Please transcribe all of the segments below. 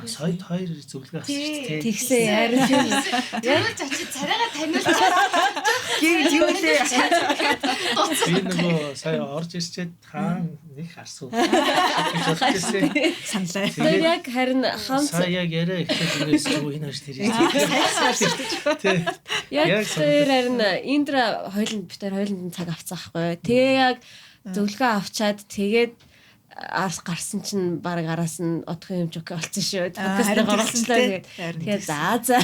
Сая хоёр зөвлөгөө авсан шүү дээ. Тэгсэн харин тийм. Тэгвэл очиж царайгаа таниулчихсан. Гэмт юу лээ? Би нөгөө сая орж ирчээд хаан нэг харсан. Гэж бодож ирсэн. Саналаа. Тэр яг харин хамт Сая яг яриа эхлээд ингээс юу энэ хаш тэр тий. Яг тэр харин Индра хоёуланд бид тэр хоёуланд цаг авцсан байхгүй. Тэгээ яг зөвлөгөө авчаад тэгээд арс гарсан чинь баг араас нь одхон юм жок болсон шүү. Подкаст дээр оруулчлаа тэгээд. Тэгээд за за.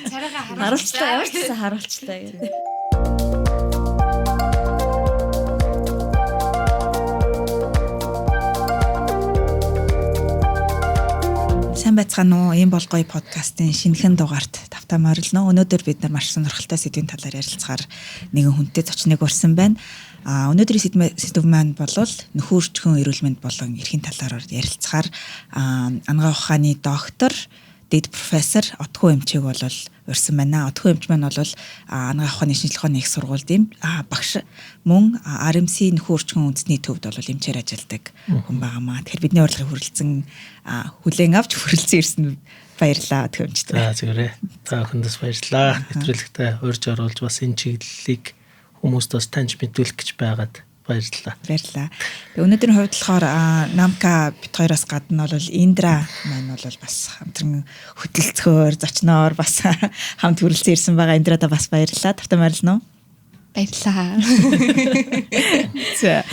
Царайгаа харуулчлаа. Ямар ч гэсэн харуулчлаа гэдэг. Сайн байцгаана уу? Ийм бол гоё подкастын шинэхэн дугаарт тавтай морилно. Өнөөдөр бид нар маш сонирхолтой сэдвийн талаар ярилцахаар нэгэн хүнтэй зочныг урьсан байна. Өнөөдрийн сэдв маань бол нөхөн үрчхэн эрүүл мэнд болон эрхийн талаар ярилцахаар анагаах ухааны доктор, дэд профессор Отгон эмчийг бол урьсан байна. Отгон эмч маань бол анагаах ухааны шинжилгээ ухааны их сургуульд юм багш мөн RMC нөхөн үрчхэн үндэсний төвд бол эмчээр ажилладаг хүн байгаамаа. Тэгэхээр бидний урилгыг хүрэлцэн хүлээн авч хүрэлцэн ирсэн баярлалаа Отгон эмчтэй. За зүгээрээ. Та бүхэндээс баярлалаа. Нэвтрүүлэгтээ урьж оруулж бас энэ чиглэлийг хүмүүст бас таньж мэдүүлэх гэж байгаад баярлалаа. Баярлалаа. Тэгээ өнөөдрийн хувьд болохоор Намка бит хоёроос гадна бол Индра маань бол бас хамтран хөтөлцөхөөр, зочноор бас хамт хүрэлцэн ирсэн байгаа. Индрада бас баярлалаа. Тавтай морилно уу? Баярлалаа. За.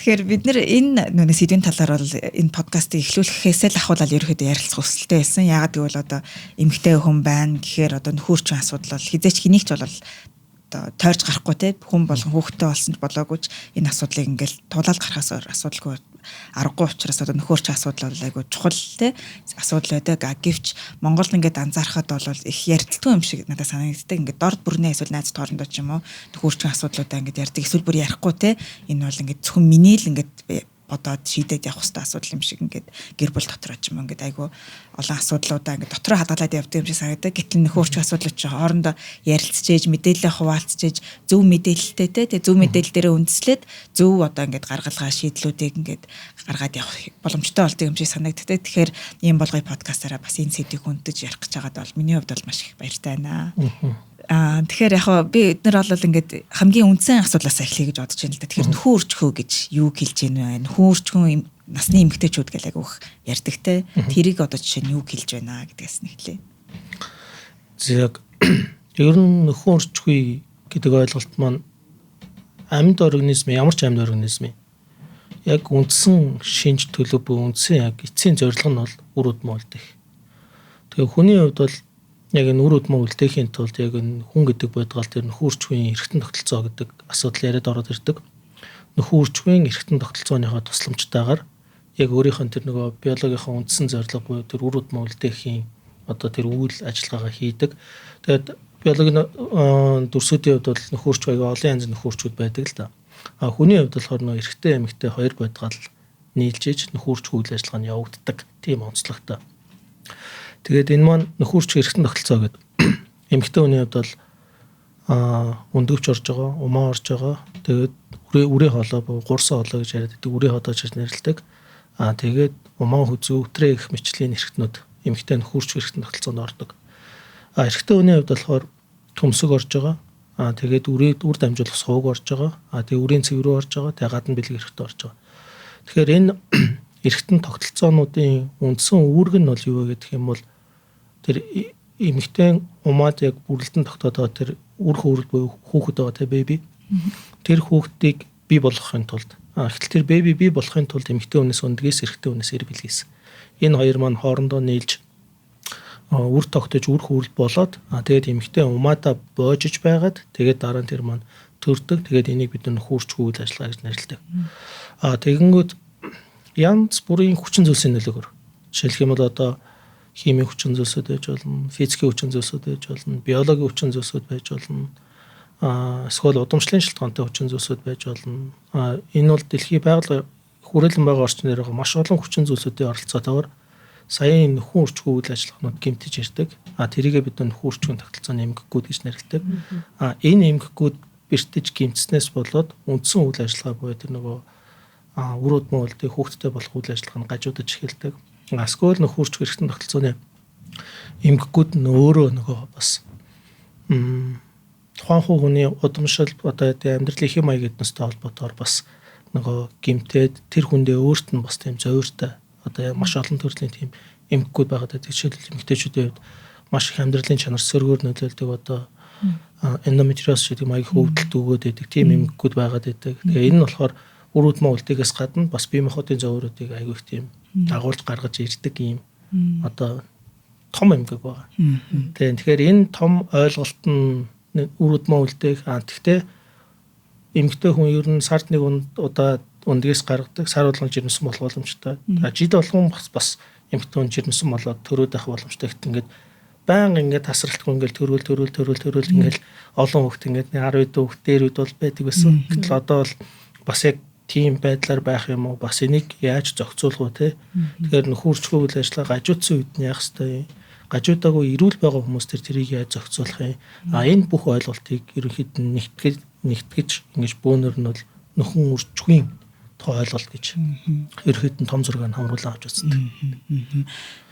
Тэгэхээр бид нэр энэ нүг сэдвийн талаар бол энэ подкастыг эхлүүлэхээсээ л ахуулаад ерөөхдөө ярилцах хүсэлтэй байсан. Яагаад гэвэл одоо эмэгтэй хүн байна гэхээр одоо нөхөрчин асуудал бол хизээч хэнийг ч бол одоо тойрж гарахгүй те хүн болгон хүүхдтэй болсон ч болоогүй ч энэ асуудлыг ингээл тулаал гарахаас өөр асуудалгүй аргагүй учраас одоо нөхөрч асуудал бол айгүй чухал те асуудал байдаг. А гэвч Монголд ингээд анзаархад бол их ярилцдаггүй юм шиг надад санагддаг. Ингээд дорд бүрнээ эсвэл найз хоорондоо ч юм уу нөхөрчин асуудлуудаа ингээд ярьдаг. Эсвэл бүр ярихгүй те энэ бол ингээд зөвхөн миний л ингээд бодоод шийдээд явах хэрэгтэй асуудал юм шиг ингээд гэр бүл дотроо ч юм ингээд айгүй олон асуудлуудаа ингээд дотроо хадгалаад явдаг юм шиг санагддаг. Гэтэл нөхөрч асуудал чи хоорондоо ярилцчихэж мэдээлэл хуваалцчихэж зөв мэдээлэлтэй те тэг зөв мэдээлэл дээрээ үндэслээд зөв одоо ингээд гаргалгаа шийдлүүдийг ингээд гаргаад явах боломжтой болдог юм шиг санагддаг. Тэгэхээр ийм болгоё подкастаараа бас энэ сэдвийг хүндэж ярих гэж байгаад бол миний хувьд бол маш их баяртай байна. Тэгэхээр яг би эднэр бол ингээд хамгийн үндсэн асуудлаас эхлэе гэж бодож байна л да. Тэгэхээр нөхөн үрчхөө гэж юу хэлж байна вэ? Нөхөн үрчхөн насны эмэгтэйчүүд гэл айгүйх ярьдаг те. Тэрийг одоо жишээ нь юу хэлж байна гэдгээс нь эхлэе. Яг ер нь нөхөн үрчхүй гэдэг ойлголт маань амьд организм ямар ч амьд организм яг үндсэн шинж төлөв буюу үндсэн яг эцсийн зорилго нь бол үр удмаа үлдээх. Тэгээ хүний хувьд бол яг энэ үр удмаа үлдээхийн тулд яг энэ хүн гэдэг бодгаал тэр нөхөн үрчхүйн эргэтэн тогтолцоо гэдэг асуудал яриад ороод ирдэг. Нөхөн үрчхүйн эргэтэн тогтолцооныхоо тусламжтайгаар яг өөрийнх нь тэр нөгөө биологийнхоо үндсэн зорилго буюу тэр үр удмаа үлдээхийн одоо тэр үйл ажиллагаагаа хийдэг. Тэгээд биологийн дүрсүүдийн хувьд бол нөхөн үрчхүй аягүй олон янзын нөхөн үрчхүүд байдаг л да. А хүний хувьд болохоор нөгөө эрэгтэй эмэгтэй хоёр бодгаал нийлж иж нөхөн үрчхүй үйл ажиллагаа нь явагддаг тийм онцлогтой. Тэгээд энэ маань нөхөн үрчхүй эргэтэн тогтолцоо гэдэг. Эмэгтэй хүний хувьд бол өндөгч орж байгаа, умаа орж байгаа. Тэгээд үрээ хоолой буюу гурсан хоолой гэж яриад байдаг. Үрээ хоолой гэж нэрлэдэг. Тэгээд умаа хүзүү өтрээ гэх мэтчлийн эргэтнүүд эмэгтэй нөхөн үрчхүй эргэтэн тогтолцоонд ордог. Эрэгтэй хүний хувьд болохоор төмсөг орж байгаа. Тэгээд үрээ үр дамжуулах сувг орж байгаа. Тэгээд үрийн цэв рүү орж байгаа. Тэгээд гадна бэлэг эрэгтэй орж байгаа. Тэгэхээр энэ эргэтэн тогтолцоонуудын үндсэн үүрэг нь бол юу вэ гэх юм бол тэр эмэгтэй умаад яг бүрлдэн тогтоод байгаа тэр үр хөөрөл буюу хүүхэд байгаа те беби. Тэр хүүхдийг бий болгохын тулд гэтэл тэр беби бий болохын тулд эмэгтэй хүнээс өндгөөс эрэгтэй хүнээс эр бэлгээс. Энэ хоёр маань хоорондоо нийлж үр тогтож үр хөөрөл болоод тэгээд эмэгтэй умаадаа боожиж байгаад тэгээд дараа нь тэр маань төрдөг. Тэгээд энийг бид нөхөн үрчхүү үйл ажиллагаа гэж нэрлэдэг. Тэгэнгүүт янз бүрийн хүчин зүйлсийн нөлөөгөөр жишээлх юм бол одоо химийн хүчин зүйлсүүд байж болно, физикийн хүчин зүйлсүүд байж болно, биологийн хүчин зүйлсүүд байж болно. Эсвэл удамшлын шалтгаантай хүчин зүйлсүүд байж болно. Энэ бол дэлхийн байгаль хүрээлэн байгаа орчин дээр байгаа маш олон хүчин зүйлсүүдийн оролцоотойгоор саяын нөхөн үрчхүү үйл ажиллагаанууд гэмтэж ирдэг. Тэрийгээ бид нөхөн үрчхүүн тогтолцооны эмгэггүүд гэж нэрлэдэг. Энэ эмгэггүүд бэртэж гэмтснээс болоод үндсэн үйл ажиллагаа буюу тэр нөгөө үр удмаа үлдээ хүүхдтэй болох үйл ажиллагаа нь гажуудаж эхэлдэг. Эсвэл нөхөрч эргэтэн тогтолцооны эмгэгүүд нь өөрөө нөгөө бас тухайн хүний удамшил одоо амьдралын хэм маяг эднэстэй холбоотойгоор бас нөгөө гимтээд тэр хүндээ өөрт нь бас тийм зовиртой одоо маш олон төрлийн тийм эмгэгүүд байгаа. Жишээлбэл эмэгтэйчүүдийн хувьд маш их амьдралын чанар сөргөөр нөлөөлдөг одоо эндометриоз гэдэг маяг хөвдөлт өгөөд байдаг тийм эмгэгүүд байгаад байдаг. Тэгээ энэ нь болохоор үр удмаа үлдээгээс гадна бас бие махбодын зовирлуудыг айгүй их тийм дагуулж гаргаж ирдэг ийм одоо том эмгэг байгаа. Тэгээ тэгэхээр энэ том ойлголт нь үр удмаа үлдээх. Тэгтээ эмэгтэй хүн ер нь сард нэг удаа өндгөөс гаргадаг, сар болгон жирэмсэн болох боломжтой. Жил болгон бас эмэгтэй хүн жирэмсэн болоод төрөөд авах боломжтой. Гэт ингээд байнга ингээд тасралтгүй ингээд төрөөл ингээд олон хүүхд ингээд 10 хүүхд дээр үед бол байдаг байсан. Гэтэл одоо бол бас яг тийм байдлаар байх юм уу? Бас энийг яаж зохицуулах вэ те? Тэгэхээр нөхөрчгүй үйл ажиллагаа гажуудсан үед нь яах ёстой юм? Гажуудаагүй эрүүл байгаа хүмүүс төр тэрийг яаж зохицуулах юм? А энэ бүх ойлголтыг ерөнхийд нь нэгтгэж ингэж бөөнөр нь бол нөхөн үрчгүй тухай ойлголт гэж ерөнхийд нь том зургийг хамруулан авч үздэг.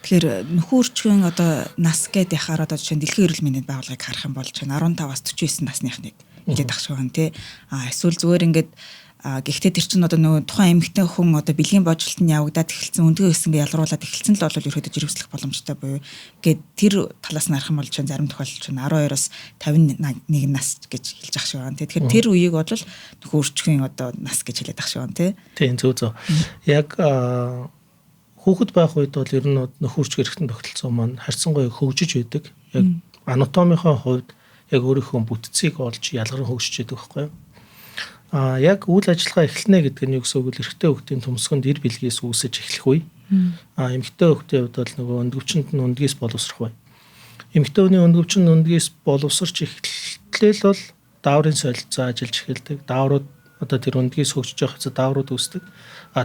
Тэгэхээр нөхөн үрчгийн одоо нас гээд яхаар одоо жишээ нь Дэлхийн эрүүл мэндийн байгууллагыг харах юм бол жишээ нь 15-аас 49 насныхныг хэлээд ах шиг байна тий. А эсвэл зүгээр ингээд гэхдээ тэр чинь одоо нөгөө тухайн эмэгтэй хүн одоо бэлгийн божилт нь явагдаад эхэлсэн, өндгөө өсөнгээ ялруулад эхэлсэн л бол ерөөдөө жирэмслэх боломжтой буюу гээд тэр талаас нь харах юм бол чинь зарим тохиолдолд чинь 12-оос 51 нас гэж хэлж ах шиг байна. Тэгэхээр тэр үеийг бол нөхөн үрчгийн одоо нас гэж хэлээд ах шиг байна тий. Тийм зөв зөв. Яг хүүхэд байх үед бол ер нь нөхөн үрчг эргэтэн тогтолцоо маань харьцангуй хөгжиж байдаг. Яг анатомийнхаа хувьд яг өөрийнхөө бүтцийг олж ялгарн хөгжиж байдаг байхгүй юу? Яг үйл ажиллагаа эхэлнэ гэдэг нь юу гэсэн үг вэ? Эрэгтэй хүүхдийн төмсгөнд эр бэлгээс үүсэж эхлэх үе. Эмэгтэй хүүхдийн хувьд бол нөгөө өндгөвчөнд нь өндгийс боловсрох бай. Эмэгтэй хүний өндгөвчөнд өндгийс боловсрч эхлэхлээр бол дааврын солилцоо ажиллаж эхэлдэг. Дааврууд одоо тэр өндгийс хөгжиж явах хэвээр дааврууд үүсдэг.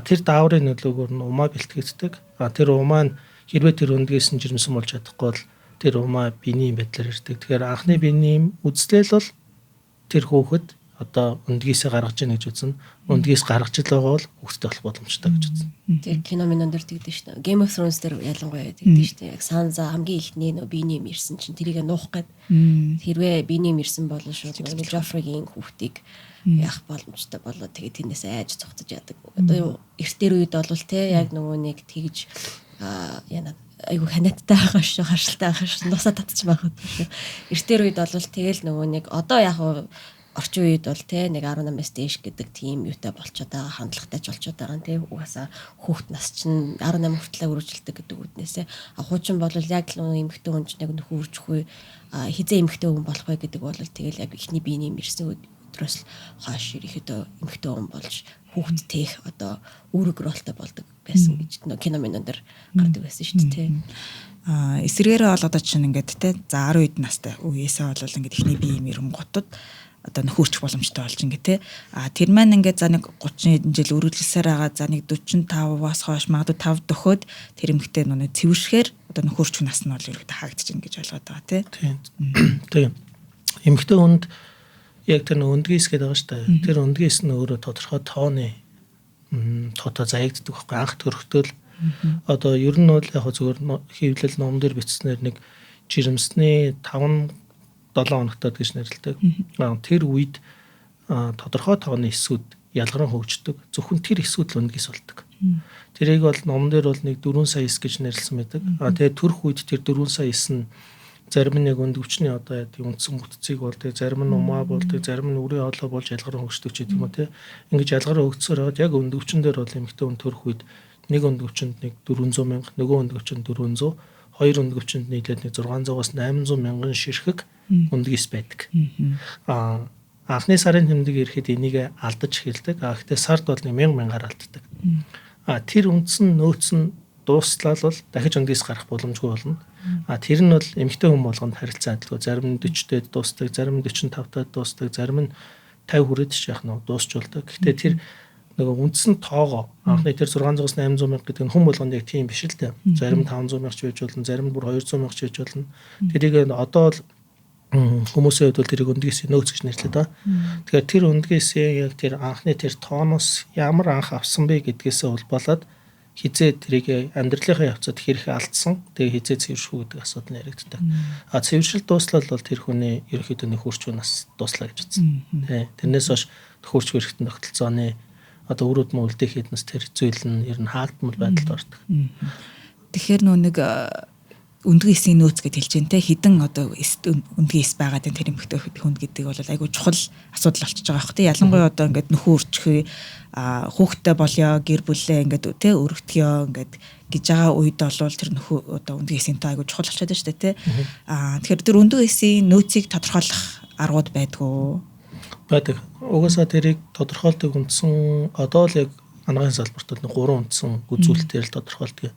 Тэр дааврын нөлөөгөөр нь умаа бэлтгэгддэг. Тэр умаа нь хэрвээ тэр өндгийс нь жирэмсэн болж чадахгүй бол тэр умаа биений байдлаар ирдэг. Тэгэхээр анхны биений үзлэл бол тэр хүүхэд одоо өндгийсээ гаргаж ийн гэж үзнэ. Өндгийс гаргаж ил байгаа бол хүүхдтэй болох боломжтой гэж үзнэ. Тэр кино минон дээр тэгдэж шнэ. Game of Thrones дээр ялангуяа тэгдэж шнэ. Яг Санса хамгийн ихний нөө биений юм ирсэн чинь тэрийг нуух гээд хэрвээ биений юм ирсэн бол шууд нөгөө Joffrey-гийн хүүхдийг яах боломжтой болоо тэгээ тэрнээс айж цогцож яадаг. Одоо эртээр үед бол те яг нөгөө нэг тэгж яна айгу ханиадтай байгаа шүү, харшилтай байгаа шүү. Нусаа татчих магадгүй шүү. Эртээр үед бол тэгэл нөгөө нэг одоо яг орчин үед бол те нэг 18-аас дээш гэдэг тийм юутай болчиход байгаа, хандлагатай ч болчиход байгаа те. Угаасаа хүүхд нас чинь 18 хүртлээр үргэлжилдэг гэдэг үднээсээ. Хуучин бол яг л эмэгтэй хүн чинь яг нөхөн үржихгүй хизээ эмэгтэй хүн болох вэ гэдэг бол тэгэл яг эхний биений юм ирсэн өдрөөс хойш ерөөхдөө эмэгтэй хүн болж хүүхд тээх одоо үүрэг ролтой болдог байсан гэж кино минон дээр гардаг байсан шүү дээ те. Эсвэргээрээ бол одоо чинь ингээд те за 12 настай үеэсээ бол ингээд эхний бие юм ирэнгутад одоо нөхөрчих боломжтой болж ингээ те. А тэр маань ингээ за нэг 30 хэдэн жил өргөжлөсөөр байгаа за нэг 45-аас хойш магадгүй 5 дөхөөд тэр эмэгтэй нүг цэвэршгээр одоо нөхөрчих нас нь бол ерөөдөө хаагдчихна гэж ойлгоод байгаа те. Тийм. Эмэгтэй хүнд яг тэр өндгийс гэдэг байгаа шүү дээ. Тэр өндгийс нь өөрөө тодорхой тооны тоотой заягддаг байхгүй анх төрөхтөл одоо ер нь бол яг зөвхөн хэвлэл ном дээр бичснээр нэг жирэмсний 5 7 хоногтод гэж нэрлэдэг. Тэр үед тодорхой тооны эсүүд ялгаран хөгждөг. Зөвхөн тэр эсүүд л өндгийс болдог. Тэрийг бол номон дээр бол нэг 4 сая эс гэж нэрлсэн байдаг. Тэгээд төрөх үед тэр 4 сая эс нь зарим нь яг өндгөвчний одоо яа үндсэн бүтцийг болдог, зарим нь умаа болдог, зарим нь үрийн хоолой болж ялгаран хөгждөг ч гэдэг юм уу те. Ингэж ялгаран хөгжсөөр хаад яг өндгөвчн дээр бол эмэгтэй хүн төрөх үед нэг өндгөвчөнд нэг 400 мянга, нөгөө өндгөвчөнд 400, хоёр өндгөвчөнд нийлээд нэг 600-аас 800 мянган ширхэг өндгийс байдаг. Анхны сарын тэмдэг ирэхэд энийг алдаж эхэлдэг. Гэхдээ сард бол нэг 1000 мянгаар алддаг. Тэр үндсэн нөөц нь дууслаа л бол дахиж өндгийс гарах боломжгүй болно. Тэр нь бол эмэгтэй хүн болгонд харилцан адилгүй. Зарим нь 40-д дуусдаг, зарим нь 45-тад дуусдаг, зарим нь 50 хүрээд ч яах нь дуусч болдог. Гэхдээ тэр нөгөө үндсэн тоогоо анхны тэр 600-аас 800 мянга гэдэг нь хүн болгонд яг тийм биш л дээ. Зарим 500 мянга ч байж болно, зарим нь бүр 200 мянга ч байж болно. Тэрийг одоо л хүмүүсийн хувьд бол тэрийг өндгийсийн нөөц гэж нэрлэдэг да. Тэгэхээр тэр өндгийсийн яг тэр анхны тэр тооноос ямар анх авсан бэ гэдгээсээ улбалаад Хизээ тэрийг амьдралынхаа явцад хэрэг алдсан, тэгээ хизээ цэвэршүү гэдэг асуудал нь яригддаг. А цэвэршил дууслал бол тэр хүний ерөнхийдөө нөхөрчүү нас дууслаа гэж бодсон. Тэ. Тэрнээс хойш нөхөрчгүй эрхтэн тогтолцооны одоо үр удам үлдээх хэднэс тэр зүйл нь ер нь хаагдмал байдалд ордог. Тэгэхээр нөө нэг өндгөн эсийн нөөц гэж хэлж байна те, хідэн одоо өндгөн эс байгаа тэр эмэгтэй хүнд гэдэг бол айгүй чухал асуудал болчихж байгаа хөх те. Ялангуяа одоо ингээд нөхөн үрчхээ хүүхдтэй болёо, гэр бүлээ ингээд те өргөтгөө ингээд гэж байгаа үед бол тэр нөхөн одоо өндгөн эсийн тоо айгүй чухал болчиход байна шүү дээ те. Тэгэхээр тэр өндгөн эсийн нөөцийг тодорхойлох аргууд байдгүй байдаг. Угаасаа тэрийг тодорхойлдог үндсэн одоо л яг анагаахын салбарт бол 3 үндсэн үзүүлэлтээр л тодорхойлдог.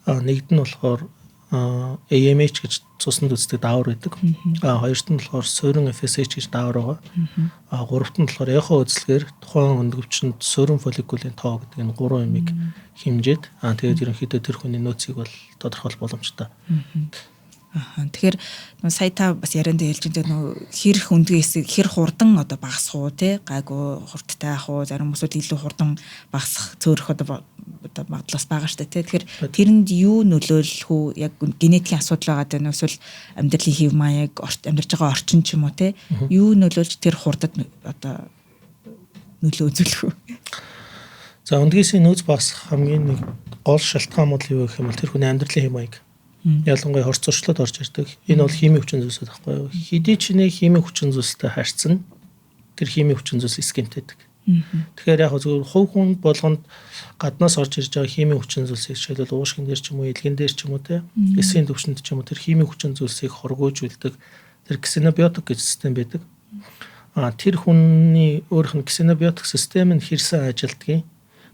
Нэгд нь болохоор AMH гэж цуснд үздэг даавар байдаг. Хоёрт нь болохоор суурин FSH гэж даавар байгаа. Гуравт нь болохоор эхо үзлэгээр тухайн өндгөвчөнд суурин фолликулийн тоо гэдэг энэ гурван юмыг хэмжээд тэгээд ерөнхийдөө тэр хүний нөөцийг бол тодорхойлох боломжтой. Тэгэхээр сая та бас ярианд хэлж байгаа нөө хэр өндгөө эсэг хэр хурдан одоо багасах уу те, гайгүй хурдтай ах уу, зарим хүмүүсүүд илүү хурдан багасах цөөрөх одоо магадлал бага штэ те. Тэгэхээр тэрэнд юу нөлөөлөх үү, яг генетикийн асуудал байгаа даа эсвэл амьдралын хэв маяг, амьдарч байгаа орчин ч юм уу те, юу нөлөөлж тэр хурдад одоо нөлөө үзүүлэх үү? За өндгөөсийн нөөц багасах хамгийн нэг гол шалтгаан бол юу гэх юм бол тэр хүний амьдралын хэв маяг. Ялангуяа хорц зуршлууд орж ирдэг. Энэ бол химийн хүчин зүйлсүүд байхгүй юу? Хэдий ч нэ химийн хүчин зүйлстэй харьцна. Тэр химийн хүчин зүйлс эсгэмтэйдэг. Тэгэхээр яг зөвхөн хувь хүн болгонд гаднаас орж ирж байгаа химийн хүчин зүйлсийг жишээлбэл уушгин дээр ч юм уу, илгэн дээр ч юм уу те, эсийн төвшөнд ч юм уу тэр химийн хүчин зүйлсийг хоргоожүүлдэг тэр ксенобиотик гэж систем байдаг. Тэр хүний өөрийнх нь ксенобиотик систем нь хэрсэн ажилтгийг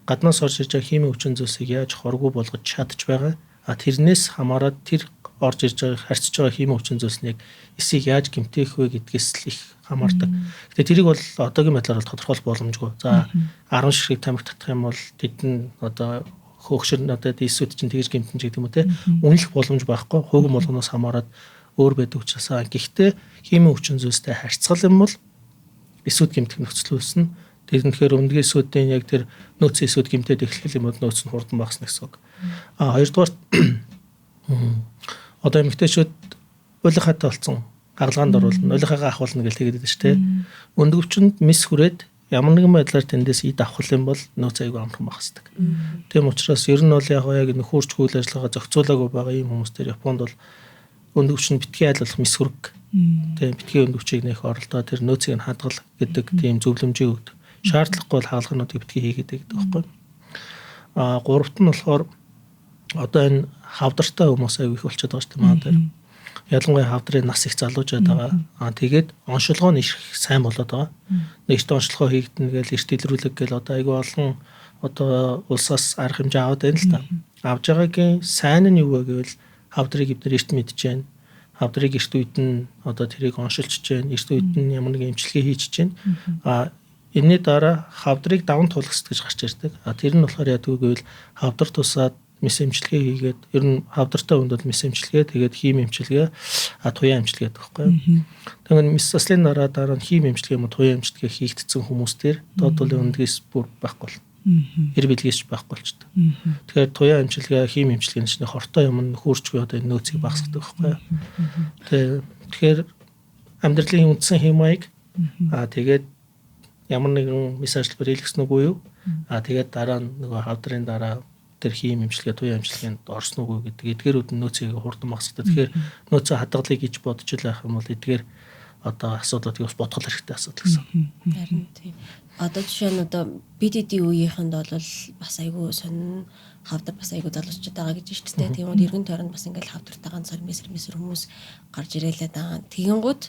гаднаас орж ирж байгаа химийн хүчин зүйлсийг яаж хоргоо болгож чадж байгаа. Тэрнээс хамаарат тэр орж ирж байгаа харьцаж байгаа химийн хүчин зүйлснийг эсийг яаж гэмтээх вэ гэдгээс л их хамаардаг. Гэтэ тэрийг бол одоогийн байдлаар бол тодорхойлох боломжгүй. За 10 ширхэг тамхи татах юм бол тэд нь одоо хөөгшөр одоо эсүүд чинь тэгж гэмтэн ч гэдэг юм уу те. Үнэлэх боломж байхгүй. Хууган болгоноос хамаарат өөр байдаг учраас. Гэхдээ химийн хүчин зүйлстэй харьцах юм бол эсүүд гэмтэх нөхцөл үүснэ. Тэр нь тэгэхээр өндгөө эсүүдийн яг тэр нөөцийн эсүүд гэмтээд эхлэх юм бол нөөц нь хурдан багасна гэсэн үг. Хоёрдугаар одоо эмэгтэйчүүд улихаатай болсон гагалгаанд оруулна, улихаагаа авахулна гэж тэгээд байдаг шүү дээ. Өндгөвчөнд мис хүрээд ямар нэгэн байдлаар тэндээс эд авах юм бол нөөц аягүй амархан багасдаг. Тийм учраас ер нь бол яг нөхөрч үйл ажиллагаа зохицуулаагүй байгаа ийм хүмүүс дээр Японд бол өндгөвчөнд битгий айл болох мис хүрэг. Тийм битгий өндгөвчийг нэх оролдоо тэр нөөцийг нь хадгал гэдэг тийм зөвлөмжийг өгдөг. Шаардлагагүй бол хагалгаануудыг битгий хийгээд гэдэг байхгүй. Гуравт нь болохоор одоо энэ хавдартай хүмүүс аягүй их болчиход байгаа шүү дээ манай дээр. Ялангуяа хавдрын нас их залуужаад байгаа. Тэгээд оншилгоо нь их сайн болоод байгаа. Эрт оншилгоо хийгдэнэ гээл эрт илрүүлэг гээл одоо аягүй олон одоо улсаас арга хэмжээ аваад байна л та. Авж байгаагийн сайн нь юу вэ гэвэл хавдрыг эднэр эрт мэдж байна. Хавдрыг эрт үед нь одоо тэрийг оншилж байна. Эрт үед нь ямар нэгэн эмчилгээ хийж байна. Энэний дараа хавдрыг даван туулах гэж гарч ирдэг. Тэр нь болохоор яадаг вэ гэвэл хавдар тусаад мис эмчилгээ хийгээд ер нь хавдартай хүнд бол мис эмчилгээ, тэгээд хим эмчилгээ, туяа эмчилгээ гэдэг байхгүй юу. Тэгээд мис заслын дараа нь хим эмчилгээ юм уу туяа эмчилгээ хийгдсэн хүмүүс төр доод талын өндгөөс бүр байхгүй бол. Эр бэлгээс ч байхгүй болчдөг. Тэгэхээр туяа эмчилгээ, хим эмчилгээний чинь хортой юм нөхөрчгүй одоо энэ нөөцийг багасгадаг байхгүй юу. Тэгэхээр амьдралын үндсэн хэм маяг тэгээд ямар нэгэн мис ажиллабар илгэсэн үгүй юу? Тэгээд дараа нь нөгөө хавдрын дараа тэр хим эмчилгээ, туяа эмчилгээнд орсон үгүй гэдэг эдгээрүүд нь нөөцийг хурдан багасгадаг. Тэгэхээр нөөцөө хадгалъя гэж бодож л байх юм бол эдгээр одоо асуудлуудыг бас бодгол хэрэгтэй асуудал гэсэн. Харин тийм. Одоо жишээ нь одоо BDD үеийнхэнд бол бас айгүй сонин хавдар бас айгүй залуучууд байгаа гэж шүү дээ. Тийм үү, эргэн тойронд бас ингээл хавдартай ганц сар хүмүүс гарч ирээлээ даа. Тэгэнгүүт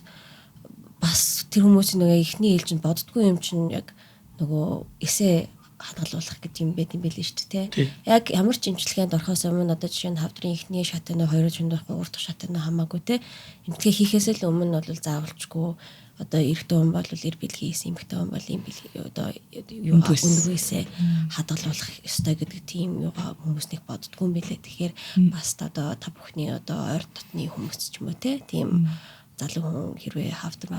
бас тэр хүмүүсийн нөгөө эхний ээлжинд боддгоо юм чинь яг нөгөө эсээ хадгалуулах гэдэг юм байт юм байл шүү дээ. Яг ямар ч эмчилгээнд орохоос өмнө одоо жишээ нь хавдрын эхний шатны 2 шатны 3 дахь шатны хамаагүй те. Эмчилгээ хийхээс л өмнө бол заавалчгүй одоо эрэгтэй хүн бол эр бэлгийн эс, эмэгтэй хүн бол ийм бэлгийн одоо юу өндгөөсөө хадгалуулах ёстой гэдэг тийм юугаа хүмүүс нэг боддгоо юм билээ. Тэгэхээр бас одоо та бүхний одоо ойр дотны хүмүүс ч юм уу те. Тийм залуу хүн хэрвээ хавдар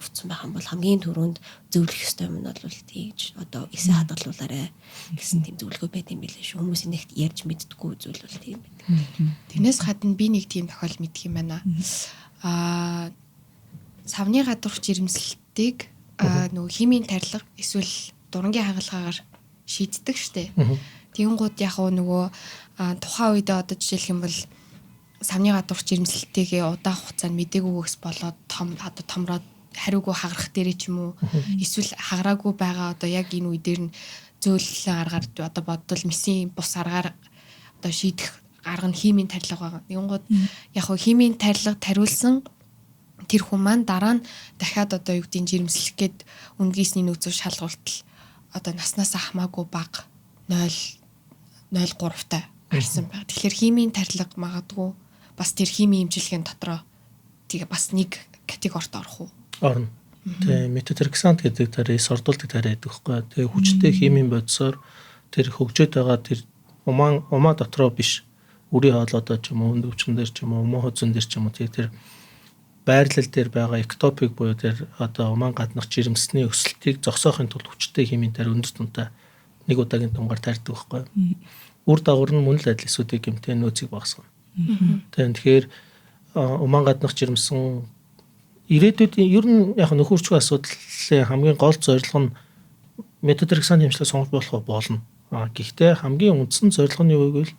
өртсөн байх юм бол хамгийн түрүүнд зөвлөх ёстой юм нь бол тийж одоо эсээ хадгалуулаарэ гэсэн тийм зөвлөгөө байт юм билээ шүү. Хүмүүсийн нэгт ярьж мэддэггүй зүйл бол тийм байдаг. Тэрнээс гадна би нэг тийм тохиол мэдх юм байна. Аа, савны гадуурх жирэмслэлтийг нөгөө химийн тарилга эсвэл дурангийн хагалгаагаар шийддэг штэ. Тэгэнгүүт яг нөгөө тухайн үедээ одоо жишээлх юм бол савны гадуурх жирэмслэлтийг удаан хугацаанд мдэггүйгээс болоод том одоо томроод хариугүй хагарах дээрээ ч юм уу, эсвэл хагараагүй байгаа одоо яг энэ үе дээр нь зөөллөн аргаар одоо бодвол месийн бус аргаар одоо шийдэх арга нь химийн тарилга байгаа. Тэгэнгүүт яг хөө химийн тарилга тариулсан тэр хүн маань дараа нь дахиад одоо юу гэдгийг жирэмслэх гээд үнгийсний нөөцөөр шалгуултал одоо наснаас хамаагүй бага 0.03 таа гарсан байна. Тэгэхээр химийн тарилга магадгүй бас тэр химийн эмчилгээний дотроо тэгээ бас нэг категорид орох уу? Орно. Тэгээ метотрексант гэдэг тариа эс ордуулдаг тариа гэдэг байхгүй. Тэгээ хүчтэй химийн бодисоор тэр хөгжөөд байгаа тэр умаа дотроо биш, үрийн хоолойдоо ч юм уу, өндөг өвчин дээр ч юм уу, умаа хөзөн дээр ч юм уу, тэгээ тэр байрлал дээр байгаа эктопик буюу тэр одоо умаан гаднах жирэмсний өсөлтийг зогсоохын тулд хүчтэй химийн тариа өндөр тунтай нэг удаагийн тунгаар тарьдаг байхгүй. Үр дагавар нь мөн л адил эсүүдийг гэмтээ нөөцийг багасгана. Тэгэхээр умаан гаднах жирэмсэн ирээдүйд ер нь яг нөхөрчгүй асуудлын хамгийн гол зорилго нь метотрексан хэмжлэг сонгож болох болно. Гэхдээ хамгийн үндсэн зорилго нь юу гэвэл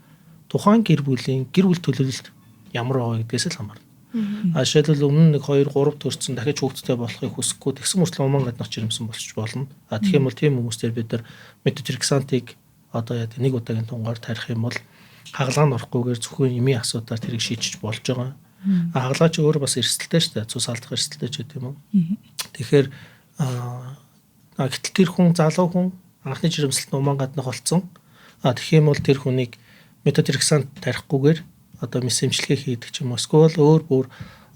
тухайн гэр бүлийн гэр бүл төлөвлөлт ямар байгаа гэдгээс л хамаарна. Жишээлбэл өмнө 1 2 3 төрсөн дахиж хүүхэдтэй болохыг хүсэхгүй тэгсэн мөртлөө умаан гаднах жирэмсэн болчих болно. Тэгэх юм бол тийм хүмүүстээр бид нар метотрексантыг одоо яа нэг удаагийн тунгаар тарих юм бол хагалгаа нь орохгүйгээр зөвхөн эмийн асуудлаар тэрийг шийдэж болж байгаа. Хагалгаа ч өөр бас эрсдэлтэй шүү дээ. Цус алдах эрсдэлтэй ч гэдэг юм уу. Тэгэхээр гэтэл тэр хүн залуу хүн анхны жирэмслэлт умаан гаднах болцсон. Тэгэх юм бол тэр хүнийг метотрексант тарихгүйгээр одоо мэс эмчилгээ хийдэг ч юм уу. Эсвэл өөр бүр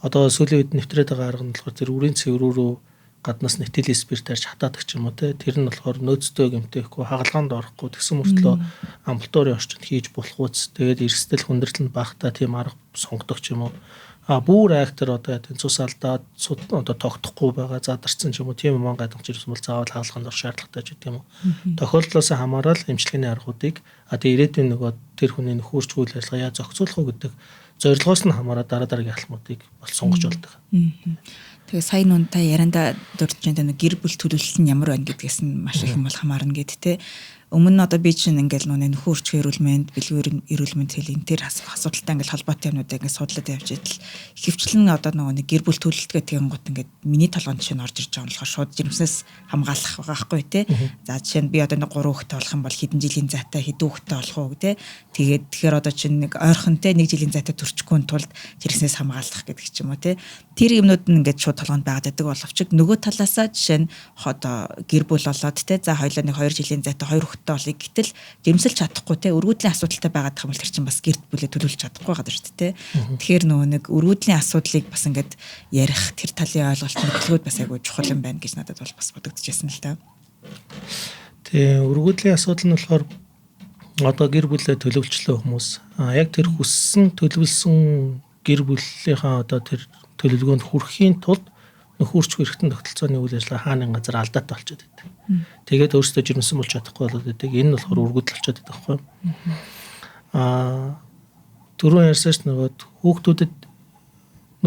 одоо сүүлийн үед нэвтрээд байгаа арга нь болохоор тэр үрийн цэврүү рүү гаднаас нэтил спирт тарьж хатаадаг ч юм уу те. Тэр нь болохоор нөөцтэй гэмтээхгүй, хагалгаанд орохгүй тэгсэн мөртлөө амбулаторийн орчинд хийж болох үз. Тэгээд эрсдэл хүндрэл нь багтаа тийм арга сонгодог ч юм уу. Бүр айхтар одоо тийм цус алдаад одоо тогтохгүй байгаа задарсан ч юм уу, тийм умаан гаднах жирэмсэн бол заавал хагалгаанд орох шаардлагатай ч гэдэг юм уу. Тохиолдлоос хамаарал эмчилгээний аргуудыг тэгээ ирээдүйн нөгөө тэр хүний нөхөрч үйл ажиллагаа яаж зохицуулах уу гэдэг зорилгоос нь хамаарал дараа дараагийн алхмуудыг бол сонгож болдог. Тэгээ сая нүн та ярианда дурдж байгаа нэг гэр бүл төлөвлөлт нь ямар байна гэдгээс нь маш их юм бол хамаарна гэд те. Өмнө нь одоо би чинь ингээл нүг нөхөн өрчгөө эрүүл мэнд, бэлгийн эрүүл мэнд хэл энэ төр асуудалтай ингээл холбоотой юмнуудаа ингээд судлаад явж идэл ихэвчлэн одоо нөгөө нэг гэр бүл төлөлт гэдэг юм гот ингээд миний толгойн жишээ нь орж ирж байгаа нь болохоор шууд жирэмснээс хамгаалах байгаа байхгүй те. За жишээ нь би одоо нэг 3 хүүхэдтэй болох юм бол хэдэн жилийн зайтай хэдэн хүүхэдтэй болох уу те. Тэгээд тэгэхээр одоо чинь нэг ойрхон те нэг жилийн зайтай төрчихгүй тулд жирэмснээс хамгаалах гэдэг ч юм уу те. Тэр юмнууд нь ингээд шууд толгойнд байгаад байдаг боловч нөгөө талаасаа жишээ нь одоо гэр бүл болоод те за хоёлаа нэг 2 жилийн зайтай 2 хүүхэдтэй болъё гэтэл жирэмсэлж чадахгүй те өргөдлийн асуудалтай байгаад байгаа юм бол тэр чинь бас гэр бүлээ төлөвлөж чадахгүй байгаа шүү дээ те. Тэгэхээр нөгөө нэг өргөдлийн асуудлыг бас ингээд ярих тэр талын ойлголт мэдлэгүүд бас айгүй чухал юм байна гэж надад бол бас бодогдчихсэн л та. Тэгээ өргөдлийн асуудал нь болохоор одоо гэр бүлээ төлөвлөчлөө хүмүүс яг тэр хүссэн төлөвлөсөн гэр бүлийнхаа одоо тэр төлөвлөгөөнд хүрэхийн тулд нөхөрчгүй эргэтэн тогтолцооны үйл ажиллагаа хааны газар алдаатай болчиход байдаг. Тэгээд өөрсдөө жирэмсэн болж чадахгүй болоод байдаг. Энэ нь болохоор өргөдөл болчиход байдаг байхгүй юу? Түрүүн ярьсан ш нөгөө хүүхдүүдэд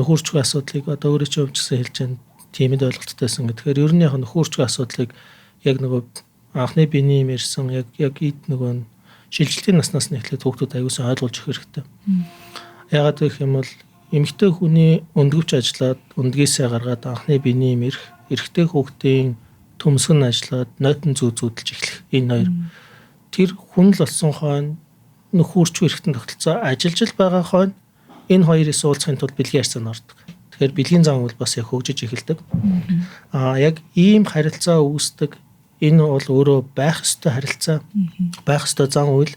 нөхөрчгүй асуудлыг одоо өөрөө чи өвчсөн хэлж байна. Тиймэд ойлголттой байсан. Тэгэхээр ер нь яг нөхөрчгүй асуудлыг яг нөгөө анхны биений юм ярьсан яг эд нөгөө шилжилтийн наснаас нь эхлээд хүүхдүүд аюулсан ойлгуулж өгөх хэрэгтэй. Яагаад гэх юм бол эмэгтэй хүний өндгөвч ажиллаад өндгийсээ гаргаад анхны биений юм ирэх, эрэгтэй хүүхдийн төмсгөн ажиллаад нойтон зүү зүүдэлж эхлэх. Энэ хоёр тэр хүн л болсон хойно нөхөрчгүй эргэтэн тогтолцоо ажиллаж л байгаа хойно энэ хоёрыг суулгахын тулд бэлгийн харьцаанд ордог. Тэгэхээр бэлгийн зан үйл бас яг хөгжиж эхэлдэг. Яг ийм харилцаа үүсдэг. Энэ бол өөрөө байх ёстой харилцаа, байх ёстой зан үйл.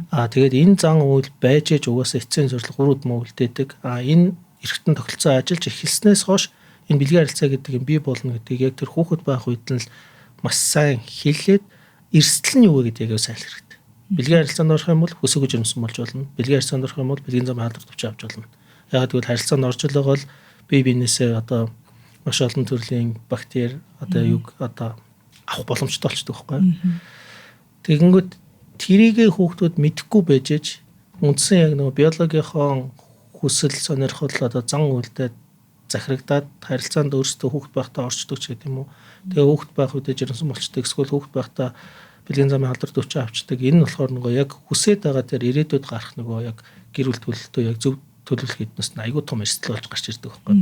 Тэгээд энэ зан үйл байж ээж угаасаа эцсийн зорилго үр дүн үлдээдэг. Энэ эргэтэн тогтолцоо ажиллаж эхэлснээс хойш энэ бэлгийн харилцаа гэдэг юм бий болно гэдгийг яг тэр хүүхэд байх үед нь л маш сайн хэлээд эрсдэл нь юу вэ гэдгийг сайн хэлэх хэрэгтэй. Бэлгийн харилцаанд орох юм бол хөсөөгөө жирэмсэн болж болно. Бэлгийн харилцаанд орох юм бол бэлгийн зам хаалт төвч авч болно. Яг гэвэл харилцаанд орж л байгаа бол бие биенээсээ одоо маш олон төрлийн бактери одоо юг одоо авах боломжтой болчдөг байхгүй. Тэгэнгүүт тэрийгэ хүүхдүүд мэдэхгүй байж ээж үндсэн яг нөгөө биологийнхоо хүсэл сонирхол одоо зан үйлдэл захирагдаад харилцаанд өөрсдөө хүүхд байхдаа орчдөг ч гэдэг юм уу. Тэгээ хүүхд байх үедээ жирэмсэн болчдөг, эсвэл хүүхд байхдаа бэлгийн замын халдвар төвчөө авчдаг. Энэ нь болохоор нөгөө яг хүсээд байгаа тэр ирээдүйд гарах нөгөө яг гэр бүл төлөлтөө яг зөв төлөвлөх гэднээс нь айгүй том эрсдэл болж гарч ирдэг байхгүй.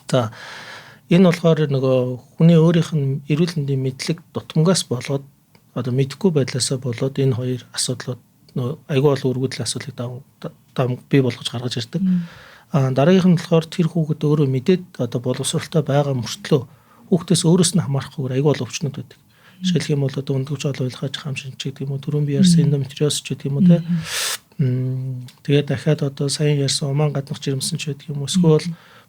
За энэ болохоор нөгөө хүний өөрийнх нь эрүүл мэндийн мэдлэг дутмагаас болоод одоо мэдэхгүй байдлаасаа болоод энэ хоёр асуудлууд нөгөө айгүй олон өргөдлийн асуудлыг дам бий болгож гаргаж ирдэг. Аа дараагийнх нь болохоор тэр хүүхэд өөрөө мэдээд одоо боловсралтай байгаа мөртлөө хүүхдээс өөрөөс нь хамаарахгүйгээр айгүй олон өвчнүүд байдаг. Жишээлх юм бол одоо өндөгч ол уйлгаж хам шинж гэдэг юм уу, түрүүн би ярьсан эндометриоз ч гэдэг юм уу те. Тэгээд дахиад одоо сайн ярьсан умаан гаднах жирэмсэн ч гэдэг юм уу. Эсвэл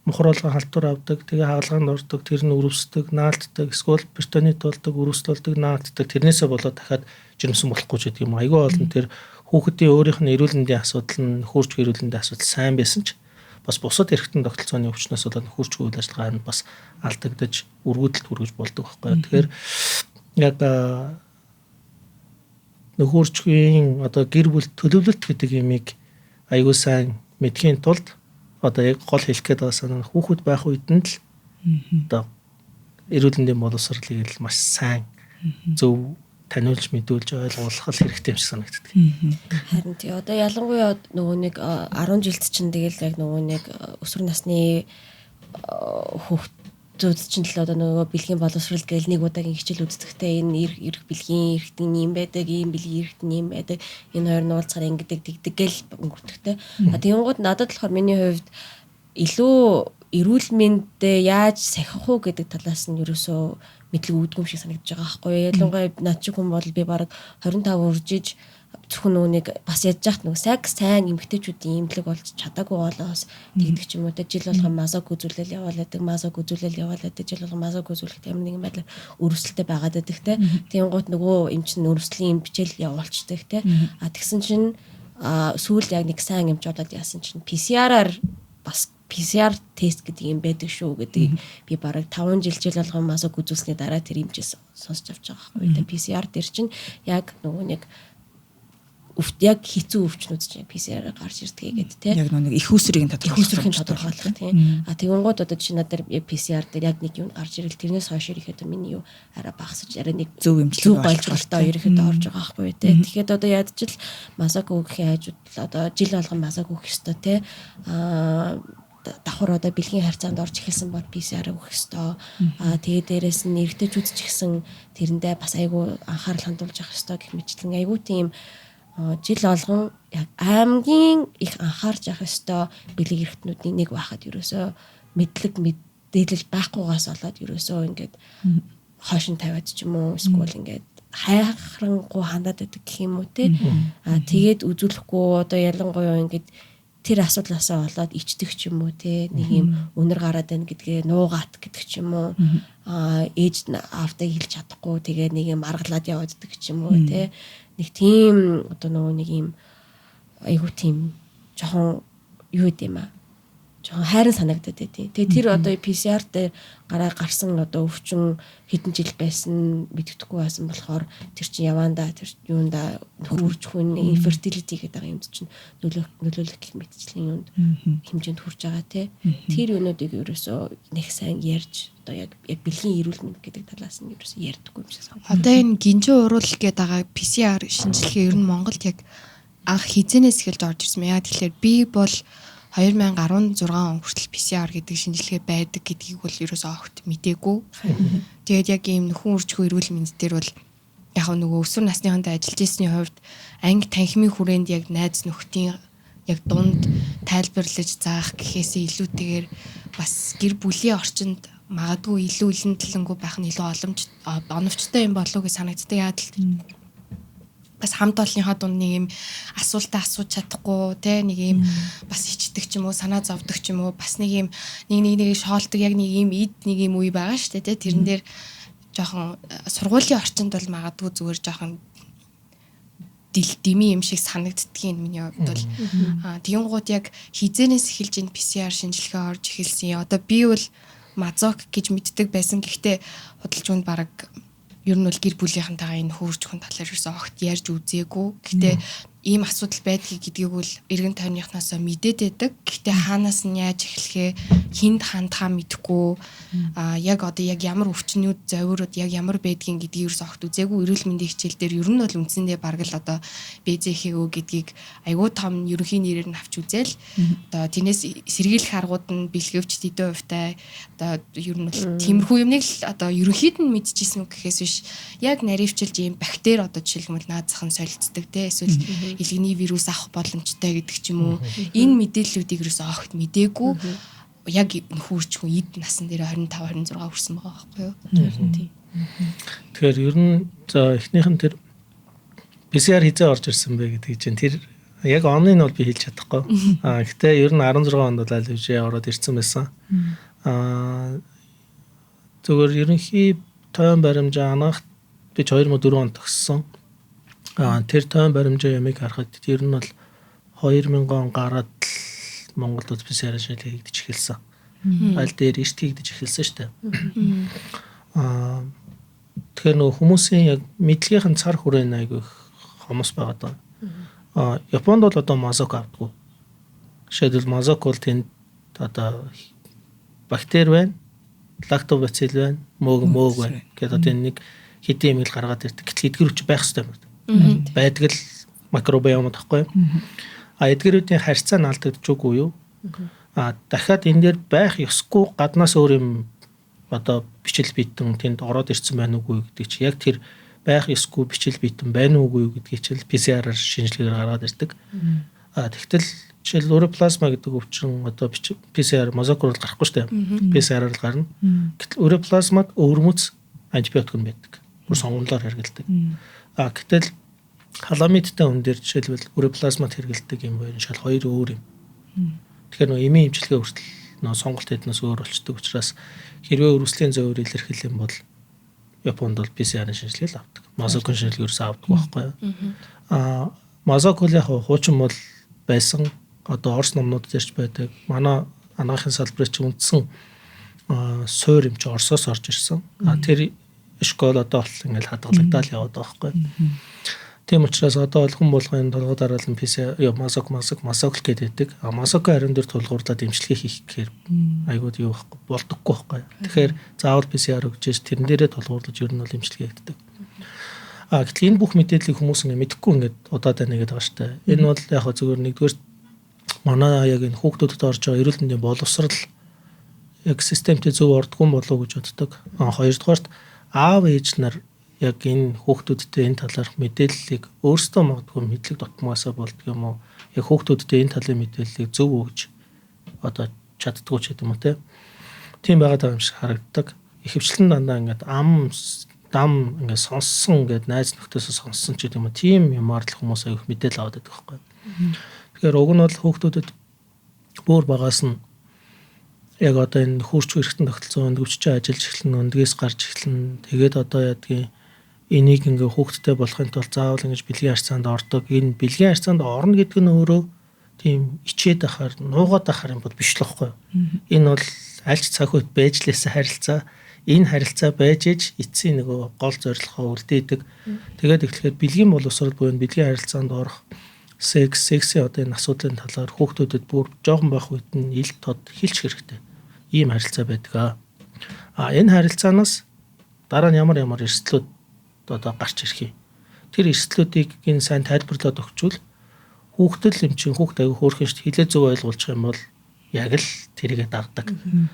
мухруулган халтур авдаг, тэгээ хагалгаанд ордог, тэр нь өрөвсдөг, наалтдаг, эсвэл перитонит болдог, өрөвсөл болдог, наалтдаг. Тэрнээсээ болоод дахиад жирэмсэн болохгүй ч гэдэг юм. Айгүй олон тэр хүүхдийн өөрийнх нь эрүүл мэндийн асуудал нь нөхөрч эрүүл мэндийн асуудал сайн байсан ч бас бусад эргэтэн тогтолцооны өвчнөөс болоод нөхөрчгүй үйл ажиллагаа нь бас алдагдаж өргөдөлт хүргэж болдог байхгүй. Тэгэхээр яг нөхөрчгийн одоо гэр бүл төлөвлөлт гэдэг юмыг айгүй сайн мэдхийн тулд одоо яг гол хэлэх гээд байгаа санаа нь хүүхэд байх үед нь л одоо эрүүл мэндийн боловсролыг л маш сайн зөв таниулж мэдүүлж ойлгуулах хэрэгтэй юм шиг санагддаг. Харин тий одоо ялангуяа нөгөө нэг 10 жилд чинь тэгэл яг нөгөө нэг өсвөр насны хүүхдүүд чинь л одоо нөгөө бэлгийн боловсрол гээл нэг удаагийн хичээл үздэхтэй энэ эрх бэлгийн эрхтэн юм байдаг, ийм бэлгийн эрхтэн юм байдаг, энэ хоёр нь уулзахаар ингэдэг тэгдэг гээл өнгөрдөгтэй. А тэгэнгүүт надад болохоор миний хувьд илүү эрүүл мэндээ яаж сахих уу гэдэг талаас нь ерөөсөө мэдлэг үүдгүй юм шиг санагдаж байгаа байхгүй юу. Ялангуяа над шиг хүн бол би бараг 25 үржиж зөвхөн нүг бас ядж яхад нэг сайн эмгтээчүүдийн имлэг болж чадаагүй болоос тэгдэг ч юм уу те. Жил болгон масаг үзүүлэл яваал байдаг, масаг үзүүлэл яваал байдаг, жил болгон масаг үзүүлэхэд ямар нэгэн байдлаар өрөвсөлтэй байгаад байдаг те. Тэнгуут нөгөө эмч нь өрөвслийн эмчэл явуулчдаг те. А тэгсэн чинь сүүл яг нэг сайн эмч болоод яасан чинь PCR-аар бас PCR тест гэдэг юм байдаг шүү гэдгийг би бараг 5 жил болгон масаг үзүүлсний дараа тэр эмчээс сонсч авч байгаа байхгүй. PCR дээр чинь яг нөгөө нэг яг хэцүү өвчнүүд чинь PCR-аар гарч ирдэг гэдэг тий. Яг нэг их усрыг тодорхойлох тий. А тэгэнгүүт одоо жишээ надад PCR дээр яг нэг юм гарч ирэл тэрнээс хойш ирэхэд миний юу арай багасж арай нэг зөв имчилгээ ойлголтоо ерөнхийдөө орж байгаа байхгүй тий. Тэгэхээр одоо ядчил масаг өгөхийн хажууд одоо жил болгон масаг өгөх ёстой тий. А давхар одоо бэлгийн харьцаанд орж эхэлсэн бол PCR өгөх ёстой. Аа тэгээ дээрэс нь эрэгтэйчүүд ч гэсэн тэрэндээ бас айгүй анхаарал хандуулж явах ёстой гэх мэтчлэн айгүй тийм жил болгон яг аймгийн их анхаарч явах ёстой бэлэг эрхтнүүдийн нэг байхад ерөөсөө мэдлэг мэдээлэл байхгүйгаас болоод ерөөсөө ингээд хойш нь тавиад ч юм уу эсвэл ингээд хайхрангуй хандаад байдаг гэх юм уу те. Аа тэгээд үзүүлэхгүй одоо ялангуяа ингээд тэр асуудлаасаа болоод ичдэг ч юм уу те, нэг юм өнөр гараад байна гэдгээ нуугаат гэдэг ч юм уу, аа ээж аавтайг хэлж чадахгүй тэгээ нэг юм аргалаад явааддаг ч юм уу те. Нэг тийм одоо нөгөө нэг юм айгуу тийм жоохон юу гэдэм аа жоохон хайран санагдаад байдیں۔ Тэгээ тэр одоо PCR дээр гараа гарсан одоо өвчин хэдэн жил байсан мэддэхгүй байсан болохоор тэр чинь яваандаа тэр юунда нөхөрч хүн infertility гэдэг байгаа юмд чинь нөлөөлөх гэх мэтчлийн юунд хэмжээнд хүрж байгаа тий. Тэр юунуудыг ерөөсөө нэг сайн ярьж одоо яг бэлгийн эрүүл мэнд гэдэг талаас нь ерөөсөө ярьдаггүй юм шиг санагдав. Одоо энэ гинжин уруул гэдэг байгаа PCR шинжилгээ ер нь Монголд яг анх хизэнээс эхэлж орж ирсэн. Яа тэгэхээр би бол 2016 он хүртэл PCR гэдэг шинжилгээ байдаг гэдгийг бол ерөөсөө огт мдээгүй. Тэгээд яг ийм нөхөн үржихүү эрүүл мэнд дээр бол яг нөгөө өсвөр насныхантай ажиллаж ирсний хувьд анги танхимын хүрээнд яг найз нөхдийн яг дунд тайлбарлаж заах гэхээсээ илүүтэйгээр бас гэр бүлийн орчинд магадгүй илүү илэн дэлэнгүй байх нь илүү боломж оновчтой юм болов уу гэж санагддаг. Яг л бас хамт олонныхоо дунд нэг юм асуултаа асууж чадахгүй те, нэг юм бас ичдэг ч юм уу, санаа зовдөг ч юм уу, бас нэг юм нэг нэг нэг шоолдог яг нэг юм эд нэг юм үе байгаа шүү дээ те. Тэрэн дээр жоохон сургуулийн орчинд бол магадгүй зүгээр жоохон дими юм шиг санагддгийн миний хувьд бол. Тэгэнгუут яг хизэнээс эхэлж энэ PCR шинжилгээ орж эхэлсэн. Одоо би бол мазок гэж мэддэг байсан. Гэхдээ худалч хүнд бараг ер нь бол гэр бүлийнхэнтэйгээ энэ хөөрч хүн талаар ерөөсөө огт ярьж үзээгүй. Гэхдээ ийм асуудал байдгийг гэдгийг бол эргэн тойрныхнаасаа мэдээд байдаг. Гэхдээ хаанаас нь яаж эхлэхээ, хүнд хандхаа мэдэхгүй. Яг одоо яг ямар өвчнүүд, зовиурууд яг ямар байдгийг гэдгийг ерөөсөө огт үзээгүй. Эрүүл мэндийн хичээл дээр ер нь бол үндсэндээ бараг л одоо БЗХ-өө гэдгийг айгүй том ерөнхий нэрээр нь авч үзээл. Одоо тэрнээс сэргийлэх аргууд нь бэлгэвч тэдэн хувьтай одоо ер нь бол тиймэрхүү юмыг л одоо ерөнхийд нь мэдчихсэн үг гэхээс биш яг наривчилж ийм бактери одоо жишээлбэл наад зах нь солилцдог те эсвэл илгэний вирус авах боломжтой гэдэг ч юм уу. Энэ мэдээллүүдийг ерөөсөө огт мдээгүй. Яг нөхөрч хүн эд насан дээр 25 26 хүрсэн байгаа байхгүй юу? Тийм. Тэгэхээр ер нь за эхнийх нь тэр PCR хизээ орж ирсэн бэ гэдгийг чинь тэр яг оныг нь бол би хэлж чадахгүй. Гэтэ ер нь 16 онд бол аль хэвжээ ороод ирсэн байсан. Зүгээр ерөнхий тойм баримжаа анаах би 2004 онд төгссөн. Тэр тойм баримжаа ямыг харахад ер нь бол 2000 он гараад Монголд PCR шинжилгээ хийгдэж эхэлсэн. Аль дээр эрт хийгдэж эхэлсэн шүү дээ. Тэгэхээр нөгөө хүмүүсийн яг мэдлэгийнх нь цар хүрээ айгүй хомос байгаа даа. Японд бол одоо мазок авдаггүй. Жишээлбэл мазок бол тэнд одоо бактери байна, лактобацил байна, мөөг байна гэдэг одоо энэ нэг хэдийн юм л гаргаад ирдэг. Гэтэл эдгэр хүч байх хэрэгтэй юм байна. Байдаг л микробиом гэхгүй юу? Эдгэрүүдийн харьцаа нь алдагдчихгүй юу? Дахиад энэ дээр байх ёсгүй гаднаас өөр юм одоо бичил биетэн тэнд ороод ирсэн байна уугүй гэдэг чи яг тэр байх ёсгүй бичил биетэн байна уугүй гэдгийг чинь PCR-аар шинжилгээгээр гаргаад ирдэг. Тэгтэл жишээл уреплазма гэдэг өвчин одоо PCR мозокор бол гарахгүй шүү дээ. PCR-аар л гарна. Гэтэл уреплазмад өвөрмөц антибиотик нь байдаг. Бүр сонгомлоор хэрэглэдэг. Гэтэл халамидтай хүн дээр жишээлбэл уреплазмад хэрэглэдэг юм хоёр шал хоёр өөр юм. Тэгэхээр нөө эмийн эмчилгээ хүртэл нөө сонголт хэднээс өөр болчдөг учраас хэрвээ өрсөлдөлийн зөөр илэрхийлэх юм бол Японд бол PCR-ын шинжилгээ л авдаг. Мазокын шинжилгээ ерөөсөө авдаг байхгүй юу? Мазок бол яг хуучин бол байсан. Одоо Орос номнууд дээр ч байдаг. Манай анагаахын салбарыг чи үндсэн суур юм чи Оросоос орж ирсэн. Тэр школ одоо бол ингээл хадгалагдаад яваад байгаа байхгүй юу? Тийм учраас одоо бол хүн болгон толгой дараалан PCR мазок л гэдэг. Мазокын ариун дээр тулгуурлаад эмчилгээ хийх гэхээр айгууд юу байхгүй болдоггүй байхгүй. Тэгэхээр заавал PCR өгчээс тэрэн дээрээ тулгуурлаж ер нь бол эмчилгээ хийдэг. Гэтэл энэ бүх мэдээллийг хүмүүс ингээ мэдэхгүй ингээд удаад байна гэдэг байгаа шүү дээ. Энэ бол яг зөвхөн нэгдүгээр манай яг энэ хүүхдүүдэд орж байгаа эрүүл мэндийн боловсрал яг системтэй зөв ордгоо болов уу гэж боддог. Хоёрдугаарт аав ээж нар яг энэ хүүхдүүдтэй энэ талаарх мэдээллийг өөрсдөө магадгүй мэдлэг дутмаасаа болдго юм уу? Яг хүүхдүүдтэй энэ талын мэдээллийг зөв өгж одоо чаддгүй ч гэдэг юм уу те. Тийм байгаад байгаа юм шиг харагддаг. Ихэвчлэн дандаа ингээд ам дам ингээд сонссон ингээд найз нөхдөсөө сонссон ч гэдэг юм уу. Тийм юмар л хүмүүс аяг мэдээлэл аваад байдаг байхгүй. Тэгэхээр уг нь бол хүүхдүүдэд бүр багаас нь яг одоо энэ хөөрч эрхтэн тогтолцоо өндгөвччээ ажиллаж эхэлнэ, өндгөөс гарч эхэлнэ. Тэгээд одоо яадгийн энийг ингээ хүүхдтэй болохын тулд заавал ингэж бэлгийн харьцаанд ордог. Энэ бэлгийн харьцаанд орно гэдэг нь өөрөө тийм ичээд ахаар, нуугаад ахаар юм бол биш л байхгүй. Энэ бол аль ч цаг үед байж лээсэн харилцаа. Энэ харилцаа байж иж эцсийн нөгөө гол зорилгоо үлдээдэг. Тэгээд эхлэхээр бэлгийн боловсрол буюу бэлгийн харилцаанд орох сексийн одоо энэ асуудлын талаар хүүхдүүдэд бүр жоохон байх үед нь ил тод хэлчих хэрэгтэй. Ийм харилцаа байдаг. Энэ харилцаанаас дараа нь ямар ямар эрсдлүүд одоо гарч ирэх юм. Тэр эрсдлүүдийг энэ сайн тайлбарлаад өгчвөл хүүхдэл юм чинь хүүхд аягүй хөөрхөн шүү дээ. Хилээ зөв ойлгуулчих юм бол яг л тэрийгэ дагдаг.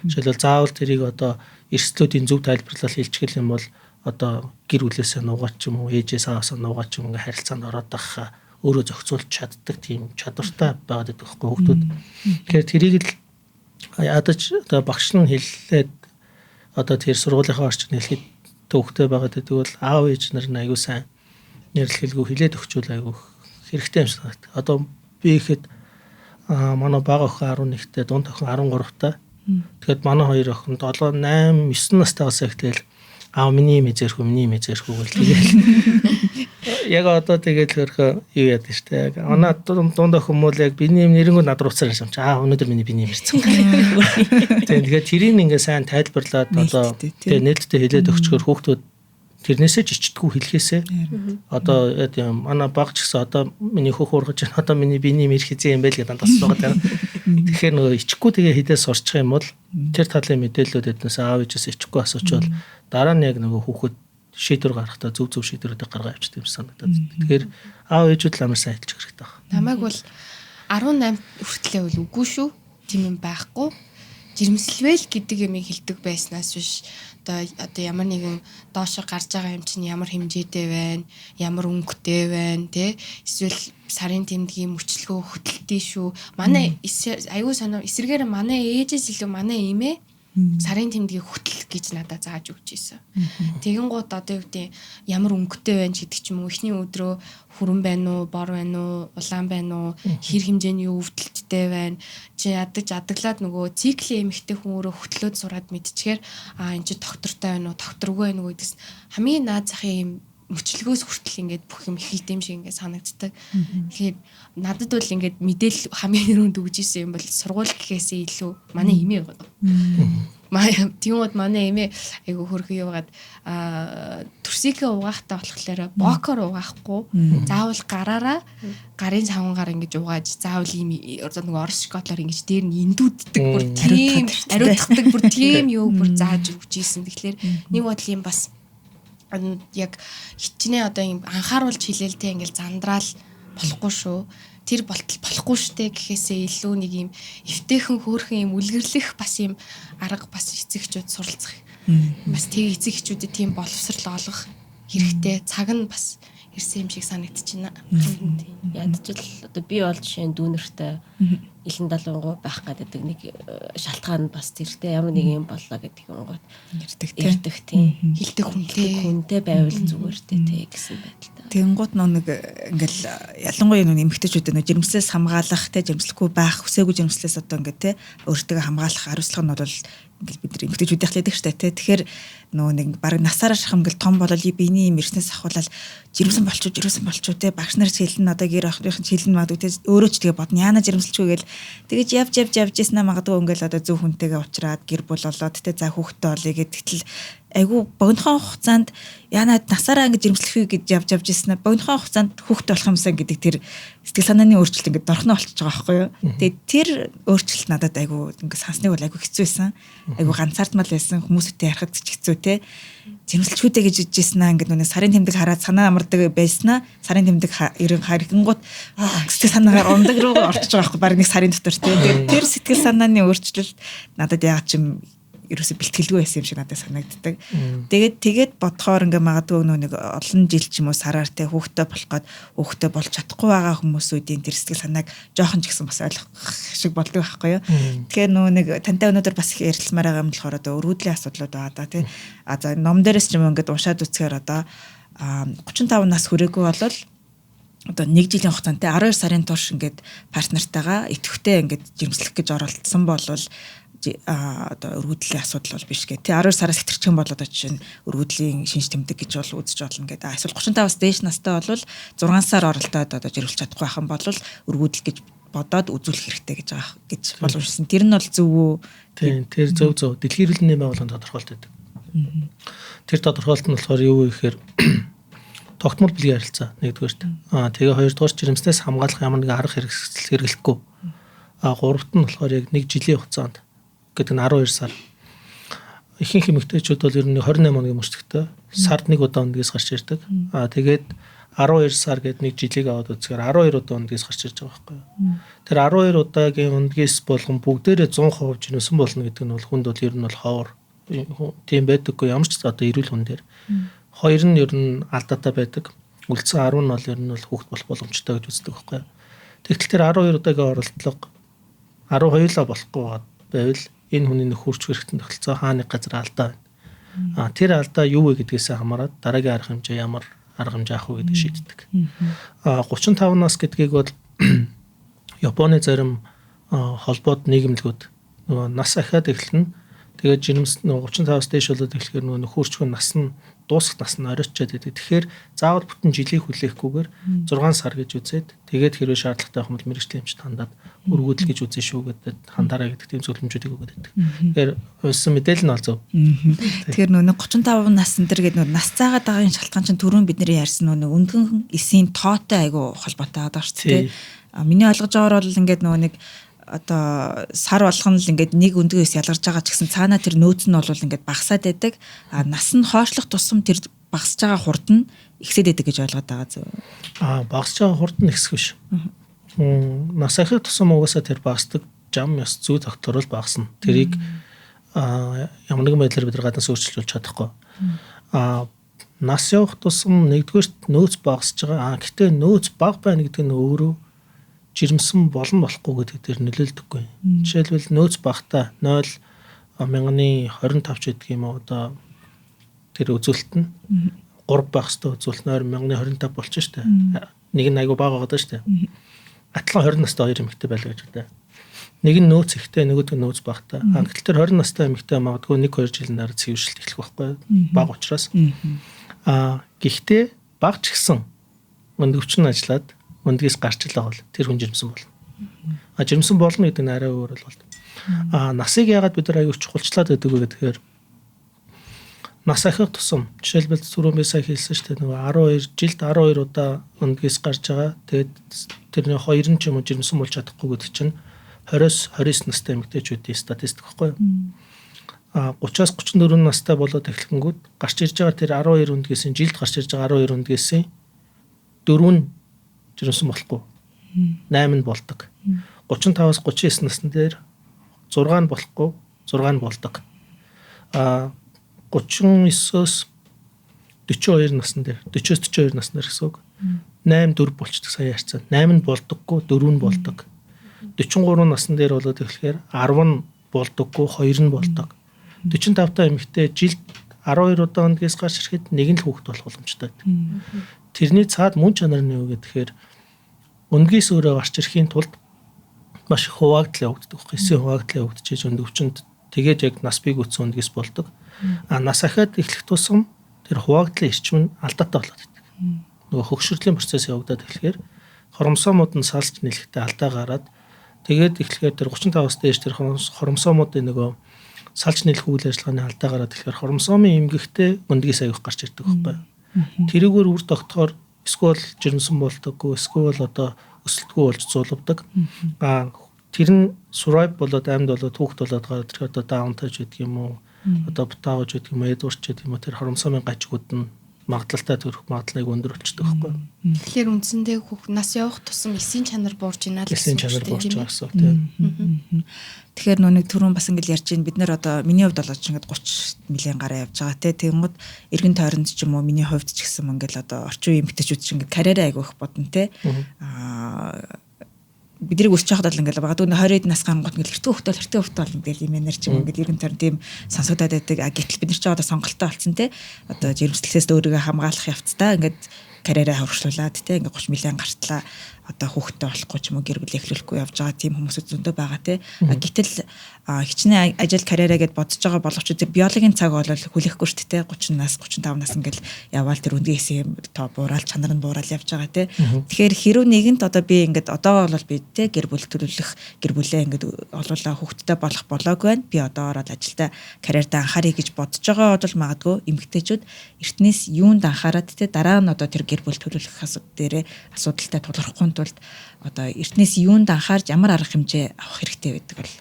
Жишээлбэл заавал тэрийг одоо эрсдлүүдийн зөв тайлбарлал хэлчихэл юм бол одоо гэр бүлээсээ нуугаад ч юм уу ээжээс ааваасаа нуугаад ч юм ингээ харилцаанд ороод байхаа өөрөө зохицуулж чаддаг тийм чадвартай байгаад байдаг байхгүй хүүхдүүд. Тэгэхээр тэрийг л ядаж одоо багш нь хэллээд одоо тэр сургуулийнхаа орчинд хэлэхэд төвхтэй байгаад байдаг бол аав ээж нар нь аягүй сайн нэрлэлгүй хилээд өгчүүл аягүй хэрэгтэй юм шиг санагдав. Одоо би ихэд манай бага охин 11-тэй, дунд охин 13-тай. Тэгэхэд манай хоёр охин 7, 8, 9 настайгаас эхлээл аав миний юм эзэрхүү, миний юм эзэрхүү гэл тэгэл. Яг одоо тэгэл хөрхөө юу яадаг штэ. Яг манай дунд охин мөл яг биений юм нэрэнгүү над руу уцаар юм чи. Аа өнөөдөр миний биений юм ирсэн. Тийм тэгэхээр тэрийг ингээ сайн тайлбарлаад одоо тэгээ нээлттэй хэлээд өгчгөр хүүхдүүд тэрнээсээ ч ичдэггүй хэлхээсээ одоо яг юм манай баг ч гэсэн одоо миний хөөх ургаж байна, одоо миний биений юм ирэх хэзээ юм бэ л гэдэг дандаа асуугаад байна. Тэгэхээр нөгөө ичихгүй тэгээ хідээ сурчих юм бол тэр талын мэдээллүүд эднээс аав ээжээс ичихгүй асуучвал дараа нь яг нөгөө хүүхэд шийдвэр гаргахдаа зөв зөв шийдвэрүүдийг гаргаа явчихдаг юм санагдаад. Тэгэхээр аав ээжүүд л амар сайн хэлчих хэрэгтэй байна. Намайг бол 18 хүртлээ бол үгүй шүү. Тийм юм байхгүй. Жирэмслвэл гэдэг юмыг хэлдэг байснаас биш одоо ямар нэгэн доошо гарч байгаа юм чинь ямар хэмжээтэй байна, ямар өнгөтэй байна, тэ? Эсвэл сарын тэмдгийн мөчлөгөө хөтөлтий шүү. Манай аюу санаа эсрэгээр манай ээжээс илүү манай эмээ сарын тэмдгийг хөтөл гэж надад зааж өгч ийсэн. Тэгэн гут одоо юу гэдэг ямар өнгөтэй байна гэдэг ч юм уу, эхний өдрөө хүрэн байна уу, бор байна уу, улаан байна уу, хэр хэмжээний өвдөлттэй байна. Чи ядаж адаглаад нөгөө циклийн эмэгтэй хүн өөрөө хөтлөөд сураад мэдчихээр аа энэ чи доктортой байна уу, докторгүй байна уу гэдгээс хамгийн наад захын юм мөчлөгөөс хүртэл ингээд бүх юм эхэлдэм юм шиг ингээд санагддаг. Тэгэхээр надад бол ингээд мэдээлэл хамгийн түрүүнд өгж исэн юм бол сургууль гэхээсээ илүү манай эмээ байгаа. Тийм үү, манай эмээ айгу хөрхөн яваад төрсийнхээ угаахтаа болохоор бокоор угаахгүй заавал гараараа гарын савнгаар ингэж угааж заавал ийм нөгөө орос шоколадоор ингэж дээр нь эндүүддэг бүр тийм ариутгадаг бүр тийм юу бүр зааж өгч исэн. Тэгэхээр нэг бодлын бас яг хичнээн одоо юм анхааруулж хэлээл те ингээл зандраал болохгүй шүү. Тэр болтол болохгүй штэ гэхээсээ илүү нэг юм эвтэйхэн хөөрхөн юм үлгэрлэх бас юм арга бас эцэг эхчүүд суралцах. Бас тэг эцэг эхчүүдэд тийм боловсрал олгох хэрэгтэй. Цаг нь бас ирсэн юм шиг санагдчихна. Ядчил одоо би бол жишээ нь дүүнертэй илэн далангуу байх гэдэг нэг шалтгаан бас тэртэй ямар нэг юм боллоо гэдэг юм гот ирдэг тийм хилдэг хүнтэй байвал зүгээр тий гэсэн байдалтай. Тэнгуут нөө нэг ингээл ялангуяа нөө эмэгтэйчүүд нөө жирэмслээс хамгаалах те жирэмслэхгүй байх хүсээгүй жирэмслээс одоо ингээд те өөртөө хамгаалах хариуцлага нь бол ингээл бид нар эмэгтэйчүүдийн хэлдэг штэ те. Тэгэхээр нөө нэг баг насаараа шахам ингээл том болол биений юм ирснээс ахуулаад жирэмсэн болчих те багш нар ч хэлнэ одоо гэр охин хэлнэ магадгүй те өөрөө ч тэгээ бодно яана жирэмсэлчгүй гээл тэгэж явж явж явж яснаа магадгүй ингээл одоо зөв хүнтэйгээ уулзраад гэр бүл болоод те за хүүхдтэй болъё гэд гэтэл айгүй богинохон хугацаанд яана насаараа ингэж жирэмслэх үү гэж явж явж яснаа богинохон хугацаанд хүүхдтэй болох юмсан гэдэг тэр сэтгэл санааны өөрчлөлт ингээд дорхноо болчихж байгаа байхгүй юу. Тэгээд тэр өөрчлөлт надад айгүй ингээд сансныг бол айгүй хэцүү байсан. Айгүй ганцаардмал байсан. Хүмүүстэй ярихад ч хэцүү те. Жирэмслэчгүүдээ гэж хэлжсэн аа ингээд нүг сарын тэмдэг хараад санаа амардаг байснаа сарын тэмдэг ерэн харихингууд сэтгэл санаагаар ундаг руу орчиж байгаа байхгүй баг нэг сарын дотор те. Тэгээд тэр сэтгэл санааны өөрчлөлт надад яагаад ч юм ерөөсө бэлтгэлгүй байсан юм шиг надад санагддаг. Тэгээд бодохоор ингээ магадгүй нэг олон жил ч юм уу сараар те хүүхдтэй болох гээд хүүхдтэй болж чадахгүй байгаа хүмүүсүүдийн тэр сэтгэл санааг жоохон ч гэсэн бас ойлгох шиг болдог байхгүй юу. Тэгэхээр нөө нэг тантай өнөөдөр бас их ярилцмаар байгаа юм болохоор одоо өргөдлийн асуудлууд байгаа да те. А за ном дээрээс ч юм уу ингээд уншаад үзэхээр одоо 35 нас хүрээгүй болол одоо нэг жилийн хугацаанд те 12 сарын турш ингээд партнертайгаа идэвхтэй ингээд жирэмслэх гэж оролдсон болвол одоо өргөдлийн асуудал бол биш гэх. Тэ 12 сараас хэтэрчих юм бол одоо жишээ нь өргөдлийн шинж тэмдэг гэж бол үзэж болно гэдэг. Эсвэл 35-аас дээш настай бол 6 сар оролдоод одоо жирэмслэж чадахгүй байх юм бол өргөдөл гэж бодоод үзүүлэх хэрэгтэй гэж байгаа гэж бол уншсан. Тэр нь бол зөв үү? Тийм, тэр зөв зөв. Дэлхийн эрүүл мэндийн байгууллагын тодорхойлолт байдаг. Тэр тодорхойлолт нь болохоор юу вэ гэхээр тогтмол бэлгийн харилцаа нэгдүгээрт. Аа тэгээ хоёрдугаар жирэмснээс хамгаалах ямар нэгэн арга хэрэглэхгүй. Аа гуравт нь болохоор яг нэг жилийн хугацаанд гэдэг нь 12 сар. Ихэнх эмэгтэйчүүд бол ер нь 28 хоногийн мөчтөгтэй. Сард нэг удаа өндгөөс гарч ирдэг. Аа тэгээд 12 сар гээд нэг жилийг аваад үзэхээр 12 удаа өндгөөс гарч ирж байгаа байхгүй юу. Тэр 12 удаагийн өндгөөс болгон бүгдээрээ 100% жирэмсэн болно гэдэг нь бол хүнд бол ер нь бол ховор. Тийм байдаггүй ямар ч одоо эрүүл хүн дээр. Хоёр нь ер нь алдаатай байдаг. Үлдсэн 10 нь бол ер нь бол хүүхэд болох боломжтой гэж үздэг байхгүй юу. Тэгтэл тэр 12 удаагийн оролдлого 12-лоо болохгүй байвал энэ хүний нөхөрч хэрэгтэн тогтолцоо хаа нэг газар алдаа байна. А тэр алдаа юу вэ гэдгээсээ хамаарат дараагийн арга хэмжээ ямар арга хэмжээ авах вэ гэдгийг шийддэг. А 35 нас гэдгийг бол Японы зарим холбоод нийгэмлэгүүд нөгөө нас ахиад эхэлнэ. Тэгээд жирэмс 35-аас дээш болоод эхлэхээр нөгөө нөхөрчгөө нас нь дуусах нас нь оройтчаад байдаг. Тэгэхээр заавал бүтэн жилийг хүлээхгүйгээр 6 сар гэж үзээд тэгээд хэрвээ шаардлагатай байх юм бол мэргэжлийн эмчид хандаад өргөдөл гэж үзэн шүү гэдэг хандараа гэдэг тийм зөвлөмжүүдийг өгöd байдаг. Тэгэхээр уншсан мэдээлэл нь бол зөв. Тэгэхээр нөгөө 35 нас энэ төр гэдэг нөгөө нас заагаад байгаа энэ шалтгаан чинь түрүүн бидний ярьсан нөгөө өндгөн эсийн тоотой айгу холбоотой байгаа шүү дээ. Миний ойлгож байгаагаар бол ингээд нөгөө нэг одоо сар болгоно л ингээд нэг өндгөөс ялгарч байгаа ч гэсэн цаанаа тэр нөөц нь бол ингээд багасаад байдаг. А нас нь хойшлох тусам тэр багасж байгаа хурд нь ихсээд байдаг гэж ойлгоод байгаа зөв. А багасж байгаа хурд нь ихсэх биш. Нас ахих тусам угаасаа тэр багасдаг жам ёс зүй тогтворол багасна. Тэрийг ямар нэгэн байдлаар бид нар гаднаас өөрчилж чадахгүй. А нас явах тусам нэгдүгээрт нөөц багасж байгаа. А гэтээ нөөц бага байна гэдэг нь өөрөө жирэмсэн болно болохгүй гэдэг дээр нөлөөлдөггүй. Жишээлбэл нөөц багтаа 0.1025 ч гэдэг юм уу, одоо тэр үзүүлэлт нь 3 байх хэвээр үзүүлэлт 0.1025 болчих штэ. Нэг нь айгу бага байгаа штэ. Атлан 20 настай хоёр эмэгтэй байлаа гэж үү. Нэг нь нөөц ихтэй, нөгөөдг нь нөөц багтаа. А гэтэл тэр 20 настай эмэгтэй магадгүй 1-2 жилийн дараа цэвэршилт эхлэх байхгүй бага учраас. А гэхдээ бага ч гэсэн өндөвч нь ажиллаад өндгөөс гарч л байгаа бол тэр хүн жирэмсэн болно. А жирэмсэн болно гэдэг нь арай өөр болт. А насыг яагаад бид нар аюул чухалчлаад байдаг вэ гэхээр нас ахих тусам жишээлбэл түрүүн би сая хэлсэн шүү дээ, нөгөө 12 жилд 12 удаа өндгөөс гарч байгаа. Тэгээд тэрний 2 нь ч юм уу жирэмсэн болж чадахгүй гэдэг чинь 20-оос 29 настай эмэгтэйчүүдийн статистик байхгүй юу? А 30-аас 34 настай болоод эхлэнгүүд гарч ирж байгаа тэр 12 өндгөөс жилд гарч ирж байгаа 12 өндгөөс 4 нь жирэмсэн болохгүй. 8 нь болдог. 35-аас 39 насны дээр 6 нь болохгүй, 6 нь болдог. А 39-оос 42 насны дээр, 40-оос 42 насны дээр гэсэн үг. 8 4 болчдөг сая ярьсан. 8 нь болдоггүй, 4 нь болдог. 43 насны дээр болоод эхлэхээр 10 нь болдоггүй, 2 нь болдог. 45 та эмэгтэй жилд 12 удаа өндгөөс гарч ирэхэд нэг нь л хүүхэд болох боломжтой байдаг. Тэрний цаад мөн чанар нь юу гэхээр өндгийс өөрөө гарч ирэхийн тулд маш их хуваагдал явагддаг байхгүй. Эсийн хуваагдал явагдчихэж өндөвчөнд тэгээд яг нас бий гүйтсэн өндгийс болдог. А нас ахиад эхлэх тусам тэр хуваагдлын эрчим нь алдаатай болоод идэг. Нөгөө хөгшөрлийн процесс явагдаад эхлэхээр хоромсоомууд нь салж нэлэхдээ алдаа гараад тэгээд эхлэхээр тэр 35-аас дээш тэр хоромсоомуудын нөгөө салж нэлэх үйл ажиллагааны алдаа гараад эхлэхээр хоромсоомын эмгэгтэй өндгийс аюух гарч ирдэг байхгүй. Тэрүүгээр үр тогтохоор эсвэл жирэмсэн болдоггүй, эсвэл одоо өсөлтгүй болж зулвдаг. А тэр нь survive болоод амьд болоод хүүхэд болоод гараад тэр одоо даунтай ч гэдэг юм уу, одоо бутаагч гэдэг юм уу, эдварч гэдэг юм уу, тэр хоромсоомын гажигуд нь магадлалтай төрөх магадлалыг өндөр болчдөг байхгүй. Тэгэхээр үндсэндээ хүүхд нас явах тусам эсийн чанар буурч байна л гэсэн. Эсийн чанар буурч байгаа гэсэн үг тийм. Тэгэхээр нөө нэг түрүүн бас ингэж ярьж байна. Бид нэр одоо миний хувьд бол ингээд 30 миллион гараа явж байгаа те. Тэгэнгүүт эргэн тойронд ч юм уу миний хувьд ч гэсэн ингээл одоо орчин үеийн эмэгтэйчүүд ч ингээд карьераа айгүйх бодно те. Аа биднийг өсөж байхад бол ингээл магадгүй 20-д нас гарангуут ингээл хэртэн хөвгтэй хэртэн хөвгтэй болно гэл юм янар ч юм ингээл эргэн тойрон тийм сонсогдоод байдаг. А гэтэл бид нар ч одоо сонголттой болсон те. Одоо жирэмслэлээс өөрийгөө хамгаалах явцдаа ингээд карьераа хөрвүүлээд те ингээд 30 миллион гартлаа одоо хүүхэдтэй болохгүй ч юм уу гэр бүл эхлүүлэхгүй явж байгаа тийм хүмүүс зөндөө байгаа те. Гэтэл хичнээн ажил карьераа гэд бодож байгаа боловч тэр биологийн цаг бол хүлээхгүй шүү дээ 30 нас 35 нас ингээл яваал тэр өндгөө хэсэг тоо буурал чанар нь буурал явж байгаа те. Тэгэхээр хэрв нэгэнт одоо би ингээд одоо бол би те гэр бүл төлөвлөх гэр бүлээ ингээд олуулаа хүүхэдтэй болох болоогүй байна. Би одоо ороод ажилдаа карьердаа анхааръя гэж бодож байгаа бол магадгүй эмэгтэйчүүд эртнээс юунд анхаарад те дараа нь одоо тэр гэр бүл төлөвлөх асуудал дээрээ асуудалтай тулгархгүй тулд одоо эртнээс юунд анхаарч ямар арга хэмжээ авах хэрэгтэй байдаг бол?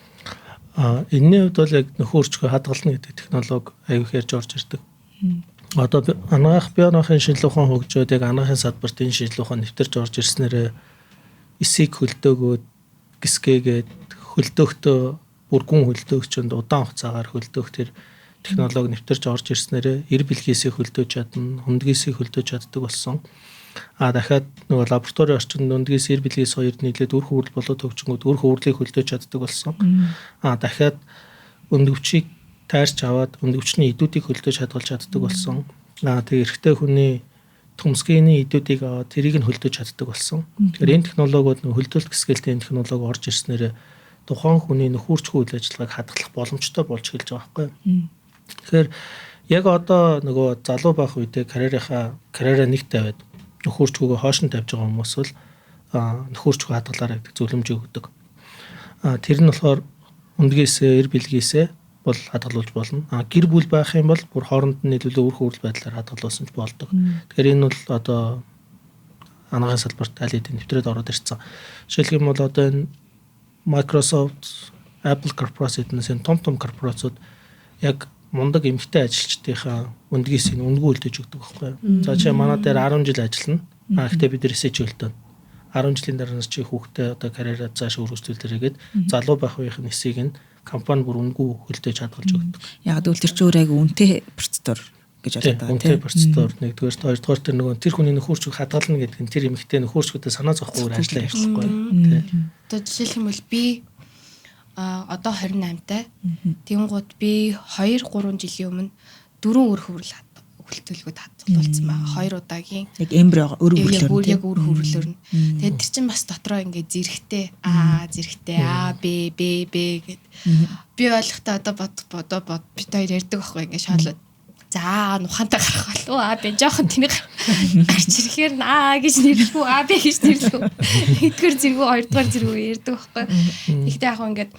А энэний хувьд бол яг нөхөн өрчгөө хадгална гэдэг технологи аюу их ярьж орж ирдэг. Одоо анагаах бионаахын шинжилгээ ухаан хөгжөөд яг анагаахын салбарт энэ шинжилгээ ухаан нэвтэрч орж ирснээрээ эсийг хөлдөөгөөд гисгээгээд хөлдөөхтөө бүр гүн хөлдөөгчөнд удаан хугацаагаар хөлдөөх тэр технологи нэвтэрч орж ирснээрээ эр бэлгийсийг хөлдөөж чадна, хөндгийсийг хөлдөөж чаддаг болсон. А дахиад нөгөө лабораторийн орчинд өндгийс эр бэлгийс хоёр нийлээд үр хөврөл болоод хөгжингүүд үр хөврлийг хөлдөөж чаддаг болсон. А дахиад өндөвчийг тайрч аваад өндөвчний идүүдийг хөлдөөж хадгалж чаддаг болсон. А тэг эрэгтэй хүний төмсгийний идүүдийг аваад тэрийг нь хөлдөөж чаддаг болсон. Тэгэхээр энэ технологиуд нөгөө хөлдөөлт гисгэлтэй энэ технологи орж ирснээр тухайн хүний нөхөрчхөө үйл ажиллагааг хадгалах боломжтой болж эхэлж байгаа байхгүй. Тэгэхээр яг одоо нөгөө залуу байх үедээ карьераа нэг тавиад нөхөрчгөөгөө хойш нь тавьж байгаа хүмүүс бол нөхөрчгөө хадгалаарай гэдэг зөвлөмжийг өгдөг. Тэр нь болохоор өндгийсээ, эр бэлгийсээ бол хадгалуулж болно. Гэр бүл байх юм бол бүр хооронд нь нийлүүлээ үр хөврөл байдлаар хадгалуулсан ч болдог. Тэгэхээр энэ бол одоо анагаахын салбарт аль хэдийн нэвтрээд ороод ирсэн. Жишээлх юм бол одоо энэ Microsoft, Apple корпорац эднээс энэ том том корпорациуд яг мундаг эмэгтэй ажилчдынхаа өндгийсийг үнэгүй үлдээж өгдөг байхгүй юу. За чи манай дээр 10 жил ажиллана. Гэхдээ бид нар эсэж хөлтөө. 10 жилийн дараанаас чи хүүхдээ одоо карьераа цааш өргөжлүүлээрэй гээд залуу байх үеийнх нь эсийг нь компани бүр үнэгүй хөлтөж хадгалж өгдөг. Яг гэвэл тэр чинь өөр айгу үнэтэй процедур гэж ойлгоод байгаа тийм. Үнэтэй процедур нэгдүгээр, хоёрдугаар тэр нөгөө тэр хүний нөхөрчг хадгална гэдэг нь тэр эмэгтэй нөхөрчгөдөө санаа зовхгүйгээр ажиллаа явуулахгүй тийм. Одоо жишээлх юм бол би одоо 28 тай. Тэнгууд би 2 3 жилийн өмнө 4 өр хөврөл хөлтөлгөд хадгалуулсан байгаа. 2 удаагийн яг эмбрио өр хөврлөөр яг өр хөврлөөр нь. Тэгээд тэр чинь бас дотроо ингээд зэрэгтэй А зэрэгтэй А Б Б Б гэд. Би ойлгохдоо одоо бод бит хоёр ярьдаг байхгүй ингээд шоолоод. За нухаантай гарах болов аа би жоохон тэнийг гарч ирэхээр аа гэж нэрлэв аа би гэж нэрлэв. Нэгдүгээр зэргүү хоёрдугаар зэргүү ярьдаг байхгүй. Тэгэхдээ яг ингээд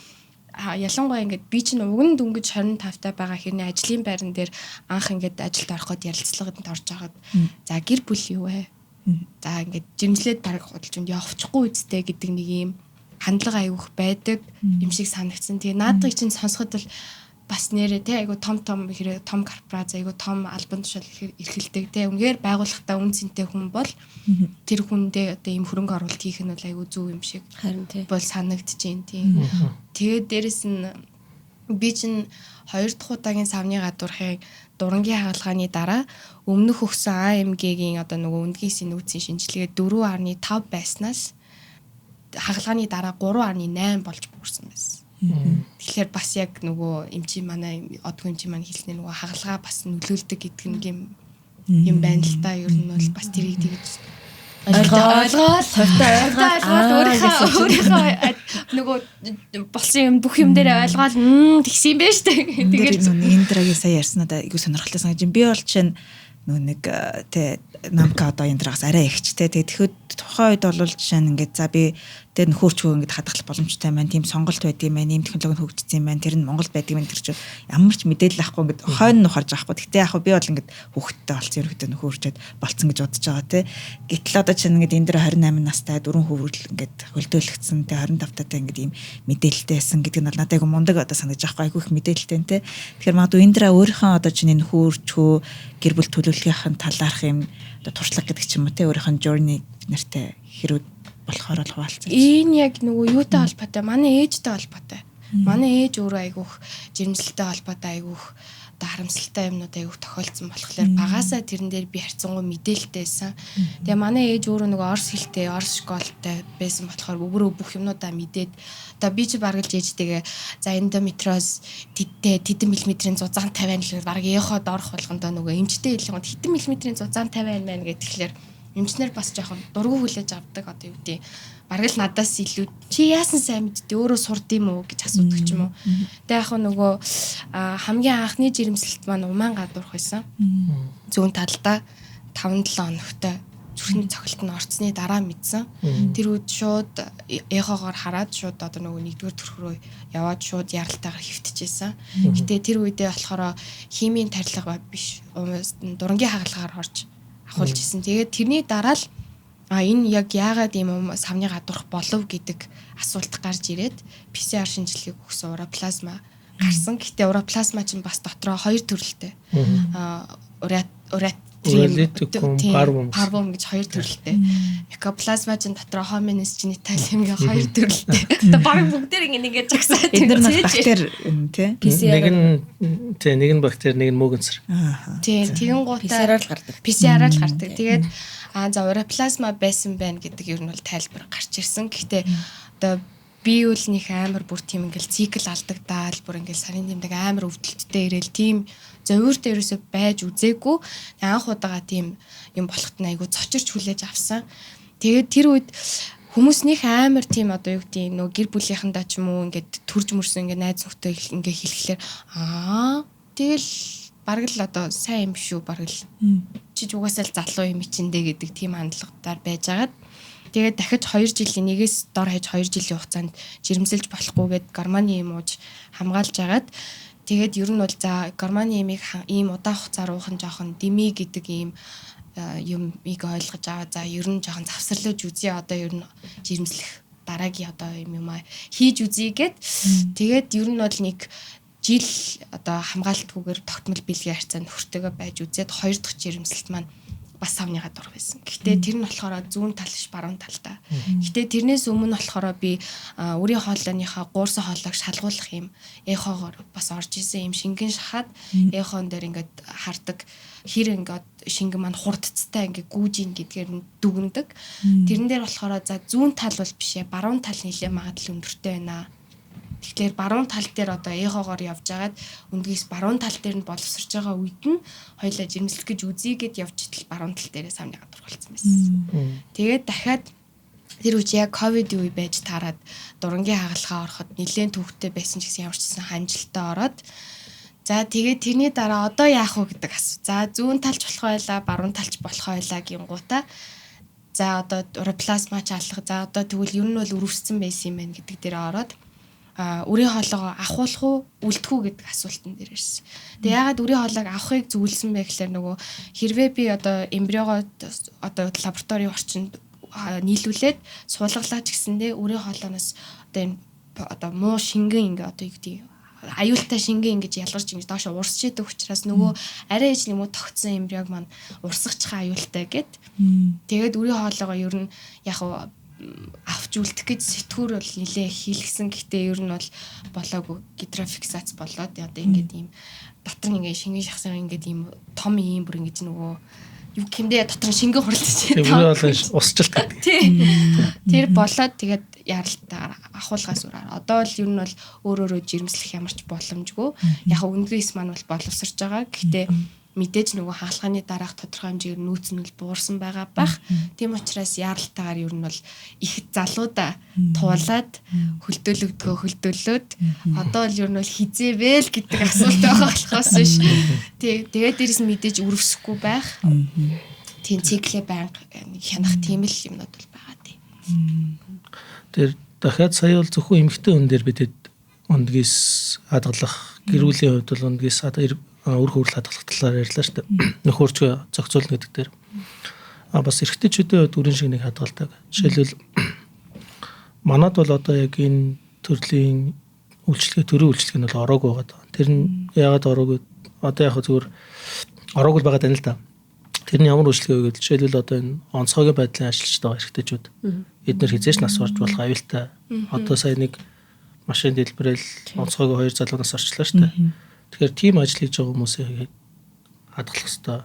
ялангуяа ингээд би чинь уг нь дөнгөж 25 таа байгаа хэрнээ ажлын байран дээр анх ингээд ажилд ороход ярилцлаганд орж байгаад за гэр бүл юу вэ? За ингээд жирэмслээд бараг худалж явчихгүй үсттэй гэдэг нэг юм хандлага айгүйх байдаг юм шиг санагдсан. Тэгээ наадгыг чинь сонсоход бол бас нэрээ те айгу том том хэрэг том корпорац айгу том албан тушаал эрхэлдэг те үнээр байгууллагатай үн цэнтэй хүн бол тэр хүндээ одоо ийм хөрөнгө оруулалт хийх нь бол айгу зөв юм шиг харин тий бол санагдчихээн тийм. Тэгээд дээрэс нь би чинь хоёр дахь удаагийн савны гадуурхын дурангийн хагалгааны дараа өмнөх өгсөн АМГ-гийн одоо нөгөө өндгийсийн нөөцийн шинжилгээ 4.5 байснаас хагалгааны дараа 3.8 болж буурсан байсан. Тэгэхээр бас яг нөгөө эмчи манай одгүй эмчи маань хэлснээр нөгөө хагалгаа бас нөлөөлдөг гэдэг нэг юм байна л та. Ер нь бол бас тэрийг тэгж ойлгоол хувьтай ойлгоол өөрийнхөө нөгөө болсон юм бүх юм дээр ойлгоол тэгсэн юм байна шүү дээ. Тэгээд Индрагийн сая ярьснаа айгүй сонирхолтой санагдаж. Би бол чинь нөгөө нэг тэ намка одоо Индрагаас арай ихч тэ. Тэгээд тэгэхэд тухайн үед бол жишээ нь ингээд за би тэр нөхөрчгөө ингээд хадгалах боломжтой маань тийм сонголт байд юм байна, ийм технологи хөгжсөн юм байна, тэр нь Монголд байдаг юм тэр чинь ямар ч мэдээлэл авахгүй ингээд хойно нухарж авахгүй. Гэтэ яг би бол ингээд хүүхэдтэй болсон ерөөдөө нөхөрчөөд болцсон гэж бодож байгаа те. Гэтэл одоо чинь ингээд энэ дэр 28 настай дөрвөн хөврөл ингээд хөлдөөлөгдсөн те 25 таатай ингээд ийм мэдээлэлтэй байсан гэдэг нь бол надад айгу мундаг одоо санагдаж байгаа айгу их мэдээлэлтэй те. Тэгэхээр магадгүй энэ дэр өөрийнхөө одоо чинь энэ нөхөрчгөө гэр бүл төлөвлөгөхийн талаарх юм одоо туршлага гэдэг ч юм уу те өөрийнх нь journey бид нартай хэрүүд болохоор л хуваалцаж. Энэ яг нөгөө юутай холбоотой? Манай ээжтэй холбоотой. Манай ээж өөрөө айгүйх жирэмслэлтэй холбоотой айгүйх одоо харамсалтай юмнууд айгүйх тохиолдсон болохоор багасаа тэрэн дээр би харьцангуй мэдээлэлтэй байсан. Тэгээ манай ээж өөрөө нөгөө орос хэлтэй, орос школтой байсан болохоор өөрөө бүх юмнуудаа мэдээд одоо би чи бараг л ээжтэйгээ за эндометриоз тэдтэй тэдэн миллиметрийн зузаан 50 л бараг эход орох болгондоо нөгөө эмчтэй хэлэнгууд хэдэн миллиметрийн зузаан 50 байна гэх тэгэхээр эмчнэр бас жоохон дургу хүлээж авдаг одоо юу гэдэг бараг л надаас илүү чи яасан сайн мэддээ өөрөө сурд юм уу гэж асуудаг ч юм уу. Тэгээ яг нөгөө хамгийн анхны жирэмслэлт маань умаан гадуурх байсан. Зүүн талдаа 5-7 хоногтой зүрхний цохилт нь орцсны дараа мэдсэн. Тэр үед шууд эхогоор хараад шууд одоо нөгөө нэгдүгээр төрх рүү яваад шууд яралтайгаар хөвтөжсэн. Гэтэ тэр үедээ болохоор химийн тарилга биш дурангийн хагалгаар орж ахуулж исэн. Тэгээд тэрний дараа л энэ яг яагаад ийм савны гадуурх болов гэдэг асуулт гарч ирээд PCR шинжилгээг өгсөн уроплазма гарсан. Гэтэ уроплазма чинь бас дотроо хоёр төрөлтэй. Уралитикум, парвум гэж хоёр төрөлтэй. Микоплазма чинь дотроо hominis genitalium гэх хоёр төрөлтэй. Одоо баг бүгдээр ингэ нэгэ жагсаад энэ нь бактери тий. Нэг нь тий, нэг нь бактери, нэг нь мөөгөнцөр. Тий, тэгэн гутаа PCR-аар л гардаг. PCR-аар л гардаг. Тэгээд за уроплазма байсан байна гэдэг ер нь бол тайлбар гарч ирсэн. Гэхдээ одоо би үл них амар бүр тийм ингээл цикл алдагдаал бүр ингээл сарын тэмдэг амар өвдөлттэй ирээл тийм зовиуртай ерөөсөө байж үзээгүй. Анх удаага тийм юм болохт нь айгу цочирч хүлээж авсан. Тэгээд тэр үед Хүмүүс нөх амар тийм одоо юу гэдэг нөө гэр бүлийнхэндээ ч юм уу ингээд төрж мөрсөн ингээд найз нөхдөд ингээд хэлэхлээр аа тэгэл бараг л одоо сайн юм шүү, бараг л чи угаасаа л залуу юм чиндээ гэдэг тийм хандлагатаар байжгаад тэгээд дахиж 2 жилийн нэгээс дор хаяж 2 жилийн хугацаанд жирэмсэлж болохгүйгээд гормоны юм ууж хамгаалж агаад тэгээд ер нь бол за гормоны ямыг ийм удаан хугацаар уух нь жоохон дими гэдэг ийм юмыг ойлгож аваа. За ер нь жоохон завсарлаж үзье, одоо ер нь жирэмслэх дараагийн одоо юм юм а хийж үзье гэд. Тэгээд ер нь бол нэг жил одоо хамгаалтгүйгээр тогтмол бэлгийн харьцаанд хөртөгөө байж үзээд 2 дахь жирэмслэлт маань бас савны гадуур байсан. Гэхдээ тэр нь болохоор зүүн тал биш, баруун талдаа. Гэхдээ тэрнээс өмнө болохоор би үрийн хоолойныхаа гуурсан хоолойг шалгуулах юм эхогоор бас орж исэн, юм шингэн шахаад эхон дээр ингээд хардаг, хэр ингээд шингэн маань хурдцтай ингээд гүүж ийн гэдгээр нь дүгнэдэг. Тэрэн дээр болохоор за зүүн тал бол биш ээ, баруун тал нэлээ магадлал өндөртэй байна. Тэгэхээр баруун тал дээр одоо эхогоор явж агаад өндгийс баруун тал дээр нь боловсрч байгаа үед нь хоёлаа жирэмслэх гэж үзье гэд явж итэл баруун тал дээрээ савны гадуур болсон байсан. Тэгээд дахиад тэр үе яг ковидын үе байж таарад дурангийн хагалгаа ороход нэлээд төвхтэй байсан ч гэсэн ямар ч гэсэн хамжилтаа ороод за тэгээд тэрний дараа одоо яах вэ гэдэг асуу. За зүүн талч болох байлаа, баруун талч болох байлаа гингуудаа за одоо уроплазма ч алга. За одоо тэгвэл ер нь бол өрөвссөн байсан юм байна гэдэг дээр ороод үрийн хоолойгоо авахулах уу, үлдэх үү гэдэг асуултан дээр ирсэн. Тэгээ яагаад үрийн хоолойг авахыг зөвлөсөн бэ гэхээр нөгөө хэрвээ би одоо эмбриогоо одоо лабораторийн орчинд нийлүүлээд суулгалаа ч гэсэндээ үрийн хоолойноос одоо энэ одоо муу шингэн ингээ одоо юу гэдэг аюултай шингэн ингэж ялгарч ингэж доош урсч идэг учраас нөгөө арай ээж нэг муу тогтсон эмбриог маань урсгачих аюултай гэд. Тэгээд үрийн хоолойгоо ер нь яг авч үлдэх гэж сэтгүүр бол нилээ хийлгсэн. Гэхдээ ер нь бол болоогүй, гидрофиксац болоод одоо ингээд ийм дотор нь ингээд шингэн шахсан ингээд ийм том ийм бүр ингэж нөгөө юу гэмдээ дотор нь шингэн хурлаж байна. Тэр бол усчлалт гэдэг. Тэр болоод тэгээд яралтаар ахуулгаас үрээр. Одоо л ер нь бол өөр өөрөө жирэмслэх ямар ч боломжгүй. Яг өндгийс маань бол боловсрч байгаа. Гэхдээ мэдээж нөгөө хаалхааны дараах тодорхой хэмжээгээр нөөц нь бол буурсан байгаа бах. Тийм учраас яаралтайгаар ер нь бол их залуудаа туулаад хөлдөөлөгдгөө хөлдөөлөөд одоо л ер нь бол хизээвэл гэдэг асуулт байгаа болохоос биш. Тий, тэгээд дээрэс нь мэдээж өрөвсөхгүй байх. Тийм циклээ байнга хянах тийм л юмнууд бол байгаа тий. Тэр дахиад сая бол зөвхөн эмэгтэй хүн дээр бидэд өндгийс хадгалах, гэр бүлийн хувьд бол өндгийс үр хөврөл хадгалах талаар ярьлаа шүү дээ. Нөхөрчгөө зохицуулна гэдэг дээр. А бас эрэгтэйчүүдийн хувьд үрийн шиг нэг хадгалдаг. Жишээлбэл манад бол одоо яг энэ төрлийн үйлчлэгээ, төрийн үйлчлэг нь бол ороогүй байгаа. Тэр нь яагаад ороогүй? Одоо яг зүгээр ороогүй байгаа даа л да. Тэр нь ямар үйлчлэгээ вэ гэвэл жишээлбэл одоо энэ онцгойн байдлын ажилчид байгаа эрэгтэйчүүд. Эднэр хизээч нас барж болох аюултай. Одоо сая нэг машин дэлбэрэл онцгойг 2 залуу нас орчлоо шүү дээ. Тэгэхээр тийм ажил хийж байгаа хүмүүсийг хадгалах хэрэгтэй.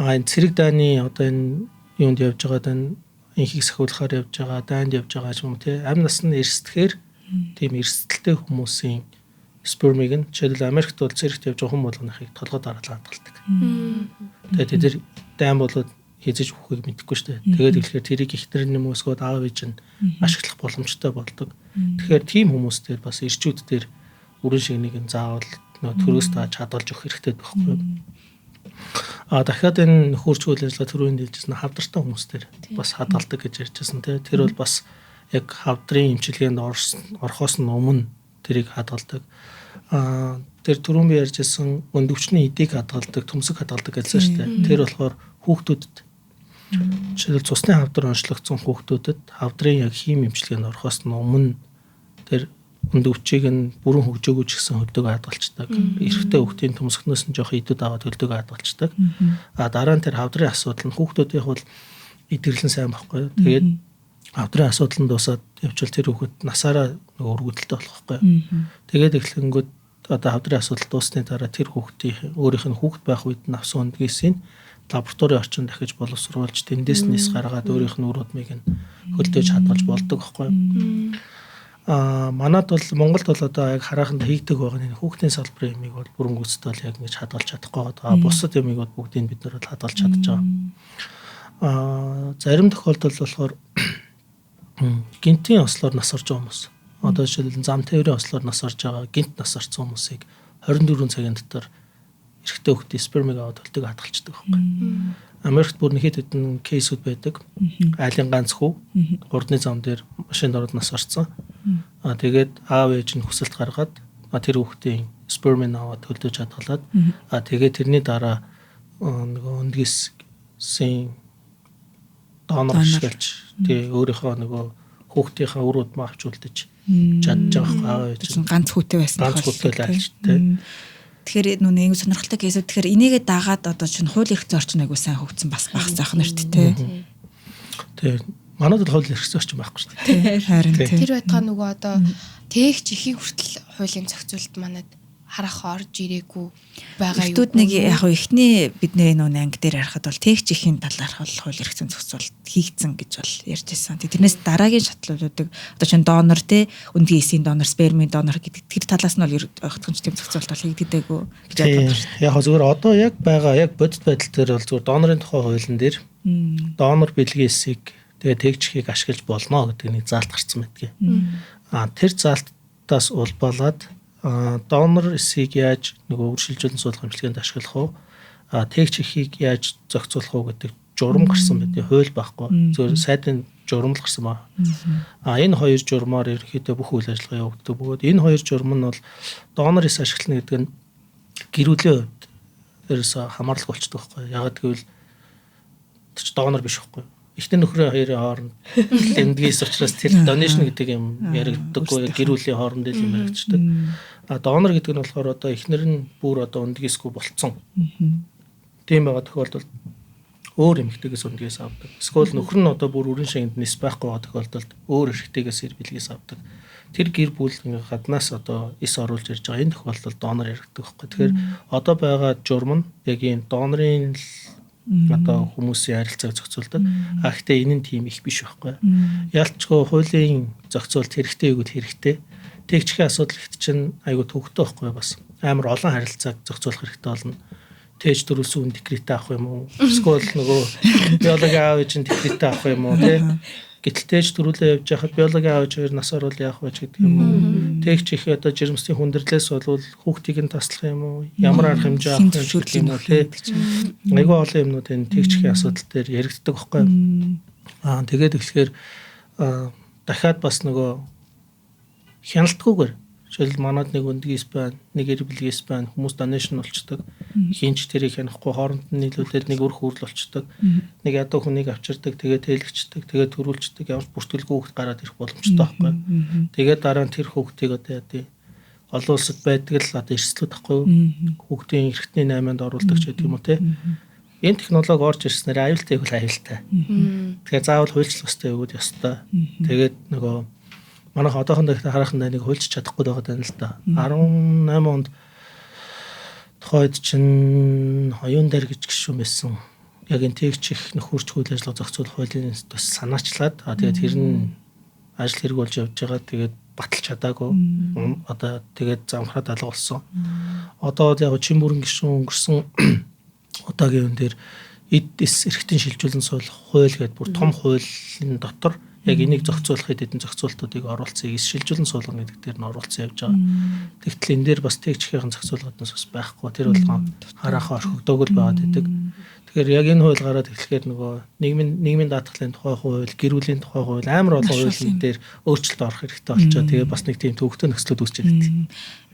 Аа энэ цэрэг дайны одоо энэ юунд явж байгаа, энэ инхийг сахиулахаар явж байгаа, дайнд явж байгаа юм те. Амь нас нь эрсдэхээр тийм эрсдэлтэй хүмүүсийн спермиг нь жишээлбэл Америкт бол цэрэгт явж байгаа хүн болгоныхыг толгой дараалал хадгалдаг. Тэгээд тэд нар дайн болоод хизэж өгөхийг мэдэхгүй шүү дээ. Тэгээд тэгэхээр тэрийг ихнэр нь юм өсгөөд аав ээж нь ашиглах боломжтой болдог. Тэгэхээр тийм хүмүүс дээр бас ирчүүд дээр бүрэн шиг нэг нь заавал төрөөс тааж хадгалж өгөх хэрэгтэй байхгүй юу? А дахиад энэ нөхөрч үйл ажиллагаа төрөнд хэлжсэн хавдартай хүмүүс дээр бас хадгалдаг гэж ярьжсэн тий. Тэр бол бас яг хавдрын эмчилгээнд орохоос нь өмнө тэрийг хадгалдаг. А тэр түрүүн би ярьжсэн өндөвчний эдийг хадгалдаг, төмсөг хадгалдаг гэсэн шүү дээ. Тэр болохоор хүүхдүүдэд жишээлбэл цусны хавдар онцлогдсон хүүхдүүдэд хавдрын яг хим эмчилгээнд орохоос нь өмнө тэр өндөвчийг нь бүрэн хөгжөөгүй ч гэсэн хөлдөг хадгалцдаг. Эрэгтэй хүүхдийн төмсгнөөс нь жоох идүүд аваад хөлдөг хадгалцдаг. А дараа нь тэр хавдрын асуудал нь хүүхдүүдийн бол идэрлэн сайн байхгүй. Тэгээд хавдрын асуудал нь дуусаад явчвал тэр хүүхэд насаараа нөгөө өргөдөлтэй болох байхгүй. Тэгээд эхлэнгүүд одоо хавдрын асуудал дуусны дараа тэр хүүхдийн өөрийнх нь хүүхэд байх үед нь авсан өндгийсийг лабораторийн орчинд дахиж боловсруулж тэндээс нис гаргаад өөрийнх нь үр удмыг нь хөлдөөж хадгалж болдог байхгүй. А манад бол Монголд бол одоо яг хараханд хийгдэг байгаа энэ хүүхдийн салбарын ямиг бол бүрэн гүйцэтгэл бол яг ингэж хадгалж чадахгүй байгаа. Бусад ямиг бол бүгдийг бид нар бол хадгалж чадж байгаа. А зарим тохиолдолд болохоор Гинтийн ослоор нас орж байгаа хүмүүс. Одоо жишээлбэл зам тээврийн ослоор нас орж байгаа, гинт нас орсон хүмүүсийг 24 цагийн дотор эрэгтэй хүүхдийн спермыг аваад төлдөг хадгалцдаг байхгүй. Америкт бүр нэг хэд хэдэн case үүд байдаг. Айлын ганц хүү хурдны зам дээр машинд ороод нас орсон. Тэгээд аав ээж нь хүсэлт гаргаад тэр хүүхдийн спермыг аваад төлдөж хадгалаад тэгээд тэрний дараа нөгөө өндгийсийн донор ашиглаж тий өөрийнхөө нөгөө хүүхдийнхээ үр удмаа авч үлдэж чадж байгаа аав ээж нь ганц хүүтэй байсан ганц хүүтэй л альч тий. Тэгэхээр нүг нэг сонирхолтой case үүд. Тэгэхээр энийгээ дагаад одоо чинь хууль эрх зүйн орчин айгуу сайн хөгжсөн бас багс зах нарт тий. Тий. Манайд бол хууль эрх зүйн орчин байхгүй шүү дээ. Харин тий. Тэр байтугай нөгөө одоо тээгч ихийн хүртэл хуулийн зохицуулалт манайд харах орж ирээгүй байгаа юу? Эртүүд нэг яг хөө эхний бидний нүүн анги дээр харахад бол тээгч ихийн талаарх бол хууль эрх зүйн зохицуулалт хийгдсэн гэж бол ярьж байсан. Тэрнээс дараагийн шатлалуудыг одоо чинь донор те өндгийн эсийн донор, спермийн донор гэдэг тэр талаас нь бол огтхонч тийм зохицуулалт бол хийгддэггүй гэж бодлоо. Яг хөө зүгээр одоо яг байгаа яг бодит байдал дээр бол зүгээр донорын тухай хуулийн дээр донор бэлгийн эсийг тэгээ тээгч ихийг ашиглаж болно гэдэг нэг заалт гарсан байдгийг. Тэр заалтаас улбалаад донор эсийг яаж нөгөө үргэлжлүүлэн суулгах эмчилгээнд ашиглах уу, тээгч эхийг яаж зохицуулах уу гэдэг журам гарсан байдаг. Хууль байхгүй. Зөвхөн сайдын журам л гарсан ба. Энэ хоёр журмаар ерөнхийдөө бүх үйл ажиллагаа явагддаг бөгөөд энэ хоёр журам нь бол донор эс ашиглана гэдэг нь гэр бүлийн хувьд ерөөсөө хамааралгүй болчдөг байхгүй. Ягаад гэвэл тэр чи донор биш байхгүй. Эхнэр нөхрийн хоёрын хооронд лэмдгийс учраас тэр donation гэдэг юм яригддаггүй, гэр бүлийн хооронд л юм яригдчихдаг. Донор гэдэг нь болохоор одоо эхнэр нь бүр одоо өндгийсгүй болцсон. Тийм байгаа тохиолдолд өөр эмэгтэйгээс өндгийс авдаг. Эсвэл нөхөр нь одоо бүр үрэн шингэнд нис байхгүй байгаа тохиолдолд өөр эрэгтэйгээс эр бэлгээс авдаг. Тэр гэр бүл гаднаас одоо эс оруулж ирж байгаа энэ тохиолдолд донор яригддаг байхгүй. Тэгэхээр одоо байгаа журам нь яг ийм донорын одоо хүмүүсийн харилцааг зохицуулдаг. Гэхдээ энэ нь тийм их биш байхгүй. Ялчгүй хуулийн зохицуулалт хэрэгтэй юу гэвэл хэрэгтэй. Тэгчхийн асуудал ихт чинь айгу төвхтэй байхгүй бас. Амар олон харилцааг зохицуулах хэрэгтэй болно. Тээж төрүүлсэн үн декретээ авах юм уу? Эсвэл нөгөө биологийн аав ээж нь декретээ авах юм уу тий? Гэтэл тээж төрүүлээ явж байхад биологийн аав ээж хоёр нас орвол яах вэ гэдэг юм уу? Тээгч их одоо жирэмсний хүндрэлээс болвол хүүхдийг нь таслах юм уу? Ямар арга хэмжээ авах гэдэг юм уу тий? Айгүй олон юмнууд энэ тээгчхийн асуудал дээр яригддаг байхгүй. Тэгээд тэгэхээр дахиад бас нөгөө хяналтгүйгээр жишээл манад нэг өндгийс байна, нэг эр бэлгийс байна, хүмүүс donation болчдөг. Хинч тэрийг хянахгүй хооронд нь нийлүүлээд нэг өр хүүрл болчдөг. Нэг ядуу хүнийг авчирдаг, тэгээд тэлэгчдэг, тэгээд төрүүлчдэг, ямар бүртгэлгүй хүүхд гараад ирэх боломжтой байхгүй. Тэгээд дараа нь тэр хүүхдийг одоо яа тий олон улсад байдаг л одоо эрсдлүүд байхгүй юу? Хүүхдийн эрхтний 8-нд оруулдаг ч гэдэг юм уу тий. Энэ технологи орж ирснээр аюултай бол аюултай. Тэгэхээр заавал хуульчлах ёстой юу гэвэл ёстой. Тэгээд нөгөө манайх одоохондоо их харахандаа нэг хуульч чадахгүй байгаа даа л да. 18 онд тухайд чинь оюун дээр гэж гишүүн байсан. Яг энэ тэгч их нөхөрч үйл ажиллагаа зохицуулах хуулийн бас санаачлаад тэгээд тэр нь ажил хэрэг болж явж байгаа. Тэгээд баталж чадаагүй. Одоо тэгээд замхраад алга болсон. Одоо яг чин бүрэн гишүүн өнгөрсөн удаагийн үн дээр эд эс эрхтэн шилжүүлэн суулгах хууль гэдээ бүр том хуулийн дотор яг энийг зохицуулах хэдэн зохицуултуудыг оруулсан, эс шилжүүлэн суулгана гэдэг дээр нь оруулсан явж байгаа. Тэгтэл энэ дээр бас тэгчхийн зохицуулгаднаас бас байхгүй. Тэр болгон хараахан орхигдоог л байгаад байдаг. Тэгэхээр яг энэ хууль гараад эхлэхээр нөгөө нийгмийн даатгалын тухай хууль, гэр бүлийн тухай хууль амар олон хуулийн дээр өөрчлөлт орох хэрэгтэй болчоо. Тэгээ бас нэг тийм төвөгтэй нөхцлүүд үүсч байдаг.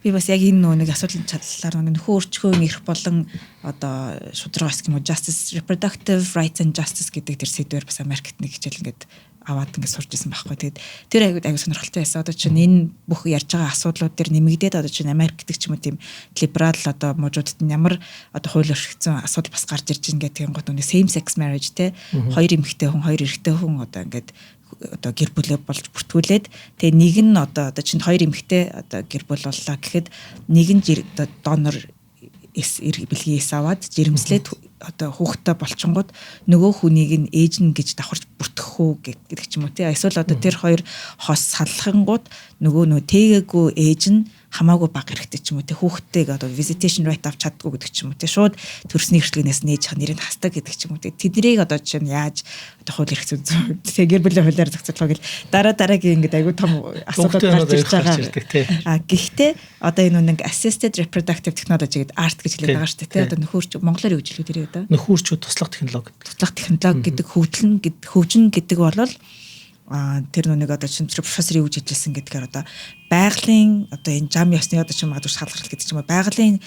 Би бас яг энэ нөгөө нэг асуудлын чадлаар нөхөн өөрчгөө эрх болон одоо шударга ёс гэх юм уу justice reproductive rights and justice гэдэг тэр сэдвээр бас Америкт нэг хичээл ингээд аваад ингээд сурч исэн байхгүй. Тэгээд тэр айгуу сонирхолтой байсан. Одоо чинь энэ бүх ярьж байгаа асуудлууд дээр нэмэгдээд одоо чинь Америк гэдэг ч юм уу тийм либерал одоо мужуудад нь ямар одоо хууль өрхөцсөн асуудал бас гарч ирж байна гэх юм гот нүг same sex marriage те хоёр эмэгтэй хүн, хоёр эрэгтэй хүн одоо ингээд одоо гэр бүлээ болж бүртгүүлээд тэгээ нэг нь одоо чинь хоёр эмэгтэй одоо гэр бүл боллоо гэхэд нэг нь донор эс бэлгийн эс аваад жирэмслээд одоо хүүхдтэй болчингууд нөгөө хүнийг нь ээж нь гэж давхарч бүртгэх үү гэдэг ч юм уу тий. Эсвэл одоо тэр хоёр хос салхангууд нөгөө тээгээгүй ээж нь хамаагүй бага хэрэгтэй ч юм уу те, хүүхдтэйг одоо visitation right авч чаддгүй гэдэг ч юм уу те, шууд төрсний эрхлэгнээс нээж хаа нэрийг хасдаг гэдэг ч юм уу те. Тэднийг одоо жишээ нь яаж одоо хууль эрх зүйн те, гэр бүлийн хуулиар зохицуулах гэл дараа дараагийн ингээд айгүй том асуудал гарч ирж байгаа. А гэхдээ одоо энэ нэг assisted reproductive technology гэдэг ART гэж хэлээд байгаа шүү дээ те. Одоо нөхөрч монголоор юу гэж хэлдэг тэрийг одоо? Нөхөрч туслах технологи. Туслах технологи гэдэг хөгжлөн хөгжин гэдэг бол тэр нүг одоо чинь профессор юу гэж хэлжсэн гэдгээр одоо байгалийн одоо энэ зам ёсны одоо чинь магадгүй шалгарал гэдэг ч юм уу, байгалийн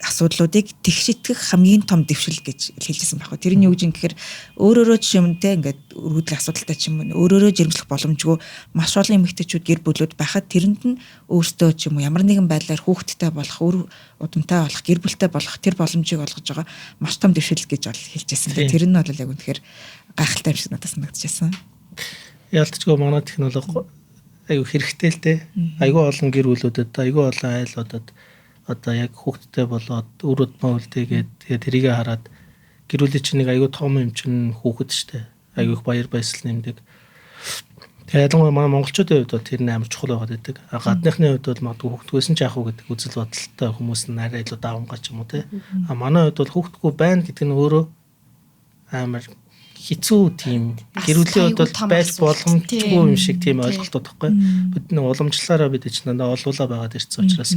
асуудлуудыг тэгшитгэх хамгийн том дэвшил гэж хэлжсэн байхгүй. Тэр нь юу гэж юм гэхээр өөрөөрөө ч юм те, ингээд өргөдөл асуудалтай ч юм уу, өөрөөрөө жирэмслэх боломжгүй маш олон эмэгтэйчүүд, гэр бүлүүд байхад тэрэнд нь өөртөө ч юм уу ямар нэгэн байдлаар хүүхэдтэй болох, үр удамтай болох, гэр бүлтэй болох тэр боломжийг олгож байгаа маш том дэвшил гэж бол хэлжсэн. Тэр нь бол яг үнэхээр гайхалтай юм шиг надад санагдчихсан. Ялтчгүй манай технологи айгүй хэрэгтэй л дээ. Айгүй олон гэр бүлүүдэд, айгүй олон айлуудад одоо яг хүүхэдтэй болоод үр удмаа үлдээгээд, тэгээд тэрийгэ хараад гэр бүлийн чинь нэг айгүй том юм чинь хүүхэд штэ. Айгүй их баяр баясгал нэмдэг. Тэгээд ялангуяа манай монголчуудын хувьд бол тэр нь амар чухал байгаад байдаг. А гадныхны хувьд бол магадгүй хүүхдгүйсэн ч яах вэ гэдэг үзэл бодолтой хүмүүс нь арай илүү давамгай ч юм уу те. А манай хувьд бол хүүхдгүй байна гэдэг нь өөрөө амар хэцүү, тийм гэр бүлийн хувьд бол байж боломжгүй юм шиг тийм ойлголтууд байхгүй. Бид нэг уламжлалаараа бид чинь дандаа олуулаа байгаад ирсэн учраас,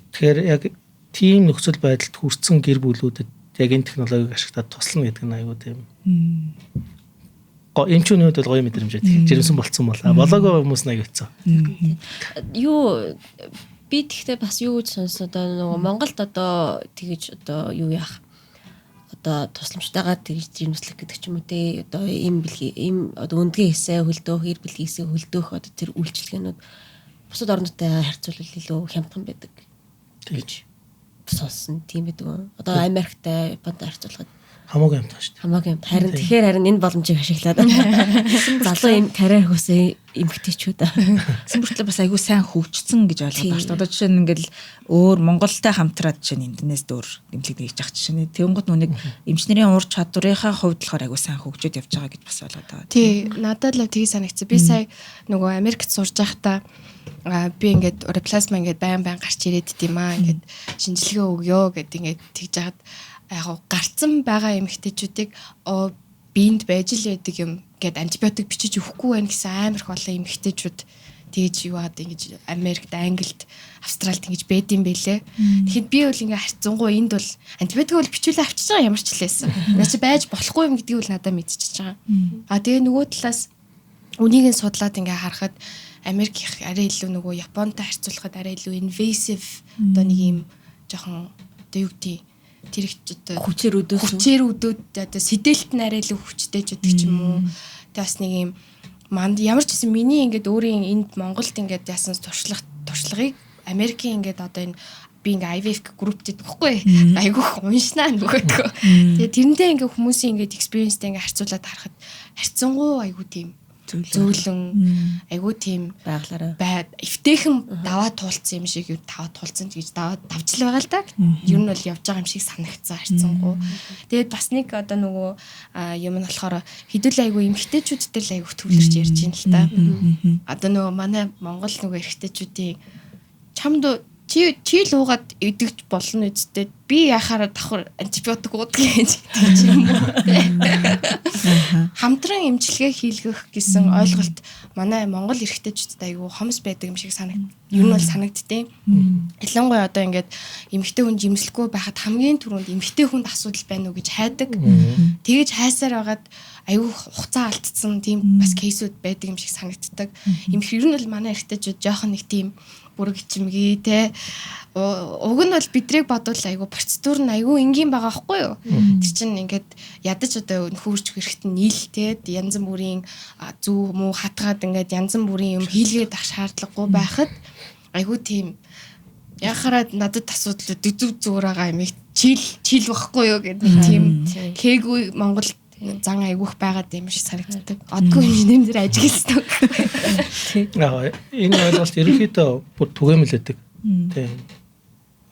тэгэхээр яг тийм нөхцөл байдалд хүрсэн гэр бүлүүдэд яг энэ технологиг ашиглаад туслана гэдэг нь айгүй тийм эмчүүний хувьд бол гоё мэдрэмж байдаг. Жирэмсэн болцсон бол болоогүй хүмүүс нь аягүй хэцүү. Юу, би тэгтээ бас юу гэж сонсон, одоо нөгөө Монголд одоо тэгэж одоо юу яах, одоо тусламжтайгаар тэгж жирэмслэх гэдэг ч юм уу те, одоо эм бэлгийн эм одоо өндгийн хэсээ хөлдөөх, эр бэлгийн хэсээ хөлдөөх одоо тэр үйлчилгээнүүд бусад орнуудтай харьцуулбал илүү хямдхан байдаг гэж сонссон, тийм байдаг. Одоо Америктай, Японтай харьцуулахад хамаагүй хямдхан шүү дээ. Хамаагүй юм. Харин тэгэхээр харин энэ боломжийг ашиглаад залуу юм карьер хүсэн эмэгтэйчүүд. Гэсэн мөртлөө бас айгүй сайн хөгжсөн гэж ойлгоод байна шүү дээ. Одоо жишээ нь ингээл өөр Монголтой хамтраад жишээ нь Индонезид өөр эмнэлэг хийж явах жишээ нь. Тэнгууд нүг эмчнэрийн ур чадварынхаа хувьд болохоор айгүй сайн хөгжөөд явж байгаа гэж бас ойлгоод байгаа. Тий, надад л тгий санагдсан. Би сая нөгөө Америкт сурж байхдаа би ингээд уреаплазма ингээд байн байн гарч ирээд дим аа, ингээд шинжилгээ өгөө гэд ингээд тэгж жахад яг гарцсан байгаа эмэгтэйчүүдийг биэнд байж л байдаг юм гэд антибиотик бичиж өгөхгүй байх гэсэн амар их олон эмэгтэйчүүд тэгж юу аад ингэж Америкт, Англид, Австралид ингэж байд юм бэлээ. Тэгэхэд би бол ингээ харьцангуй энд бол антибиотик бол бичүүлээ авчиж байгаа ямар ч лээсэн. Наа чи байж болохгүй юм гэдгийг бол надад мэдчихэж байгаа. А тэгээ нөгөө талаас үнийг нь судлаад ингээ харахад Америк их арай илүү нөгөө Японтой харьцуулахад арай илүү invasive, одоо нэг юм жоохон одоо юу гэдгийг тэр их одоо хүчээр өдөөс хүчээр өдөөд одоо сэдэлт нь арай илүү хүчтэй ч гэдэг ч юм уу. Тэгээ бас нэг юм манд ямар ч гэсэн миний ингээд өөрийн энд Монголд ингээд яасан туршлагыг Америкийн ингээд одоо энэ би ингээ IVF группт идэхгүй айгүйх уншнаа нөгөөдгөө. Тэгээ тэрнтэй ингээ хүмүүсийн ингээд experience-тэй ингээ харьцуулаад харахад харьцангуй айгүй тийм зөөлөн, айгүй тийм байглаараа бай эвтэйхэн даваа туулцсан юм шиг, юу даваа туулцсан ч гэж даваа давжил байгаа л да. Ер нь бол явж байгаа юм шиг санагцсан харьцангуй. Тэгээд бас нэг одоо нөгөө юм нь болохоор хэдүүл айгүй эмэгтэйчүүд дээр л айгүй төвлөрч ярьж байна л та. Одоо нөгөө манай Монгол нөгөө эрэгтэйчүүдийн чамд чи л уугаад идэгч болно үсттэй, би яхаараа давхар антибиотик уудаг гэж гэдэг ч юм уу. Хамтран эмчилгээ хийлгэх гэсэн ойлголт манай Монгол эрэгтэйчүүдэд айгүй хомс байдаг юм шиг санагд. Ер нь бол санагддیں۔ Ялангуяа одоо ингээд эмэгтэй хүн жимслэхгүй байхад хамгийн түрүүнд эмэгтэй хүнд асуудал байна уу гэж хайдаг. Тэгэж хайсаар байгаад айгүй хугацаа алдсан тийм бас case үүд байдаг юм шиг санагддаг. Эмх ер нь бол манай эрэгтэйчүүд жоохон нэг тийм бүрэг ичимгий те, уг нь бол бидрийг бодвол айгүй процедур нь айгүй энгийн байгаа байхгүй юу? Тэр чинь ингээд ядаж одоо нөхөрч хэрэгт нь нийлтэй янз бүрийн зүү мүү хатгаад ингээд янз бүрийн юм хийлгээд ах шаардлагагүй байхад айгүй тийм яхаараа надад асуудал зүг зүгээр байгаа юм чил чил багхгүй юу гэдэг нэг тийм хээгүй Монгол зан айгүйх байгаад юм шиг санагддаг. Одгүй юм нэмэр ажигласан. Аа, энэ ойлголт ерөнхийдөө бүр түгээмэл байдаг. Тийм.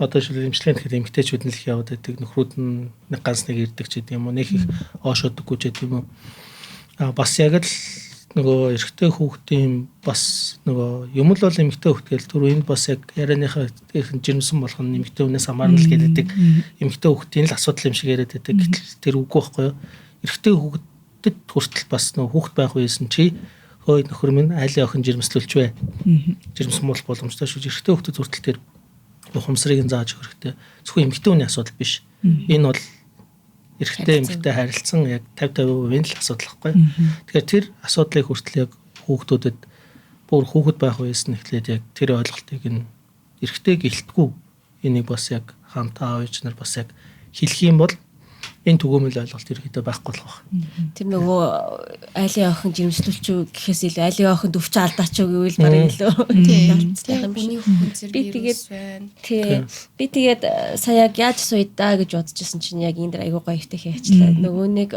Одоо шил эмчилгээнд тэгэхээр эмэгтэйчүүд нь л их яваад байдаг. Нөхрүүд нь нэг ганц нэг ирдэг ч гэдэг юм уу, нэг их оошоодоггүй ч гэдэг юм уу. Аа, бас яг л Нөгөө эрэгтэй хүүхдийн бас нөгөө юм л бол эмэгтэй хүүхд гэл түр энд бас яг ярианыхаа жирэмсэн болох нь эмэгтэй хүнээс хамаарна л гэдэг. Эмэгтэй хүүхдийн л асуудал юм шиг яриад байдаг. Гэтэл тэр үгүй байхгүй юу? Эрэгтэй хүүхдэд хүртэл бас нөгөө хүүхд байх үеэс нь чи хөөе нөхөр минь айлын охин жирэмслүүлч вэ? Жирэмсэн бол боломжтой шүү. Эрэгтэй хүүхдэд хүртэл тэр ухамсарыг нь зааж өгөх хэрэгтэй. Зөвхөн эмэгтэй хүний асуудал биш. Энэ бол эрэгтэй эмэгтэй харилцан яг 50-50% л асуудал байхгүй. Тэгэхээр тэр асуудлыг хүртэл яг хүүхдүүдэд бүр хүүхэд байх үеэс нь эхлээд яг тэр ойлголтыг нь эрэгтэй гэлтгүй энийг бас яг хамт аав ээж нар бас яг хэлэх юм бол энэ түгээмэл ойлголт ерөөхдөө байхгүй болох байх. Тэр нөгөө айлын охин жирэмслүүлч үү гэхээс илүү айлын охин төвч алдаач уу гэвэл бараг илүү ялцтай юм шиг. Би тэгээд тий би тэгээд сая яг яаж суйдаа гэж бодож исэн чинь яг энэ дэр айгуу гоё ихтэй хийчлээ. Нөгөө нэг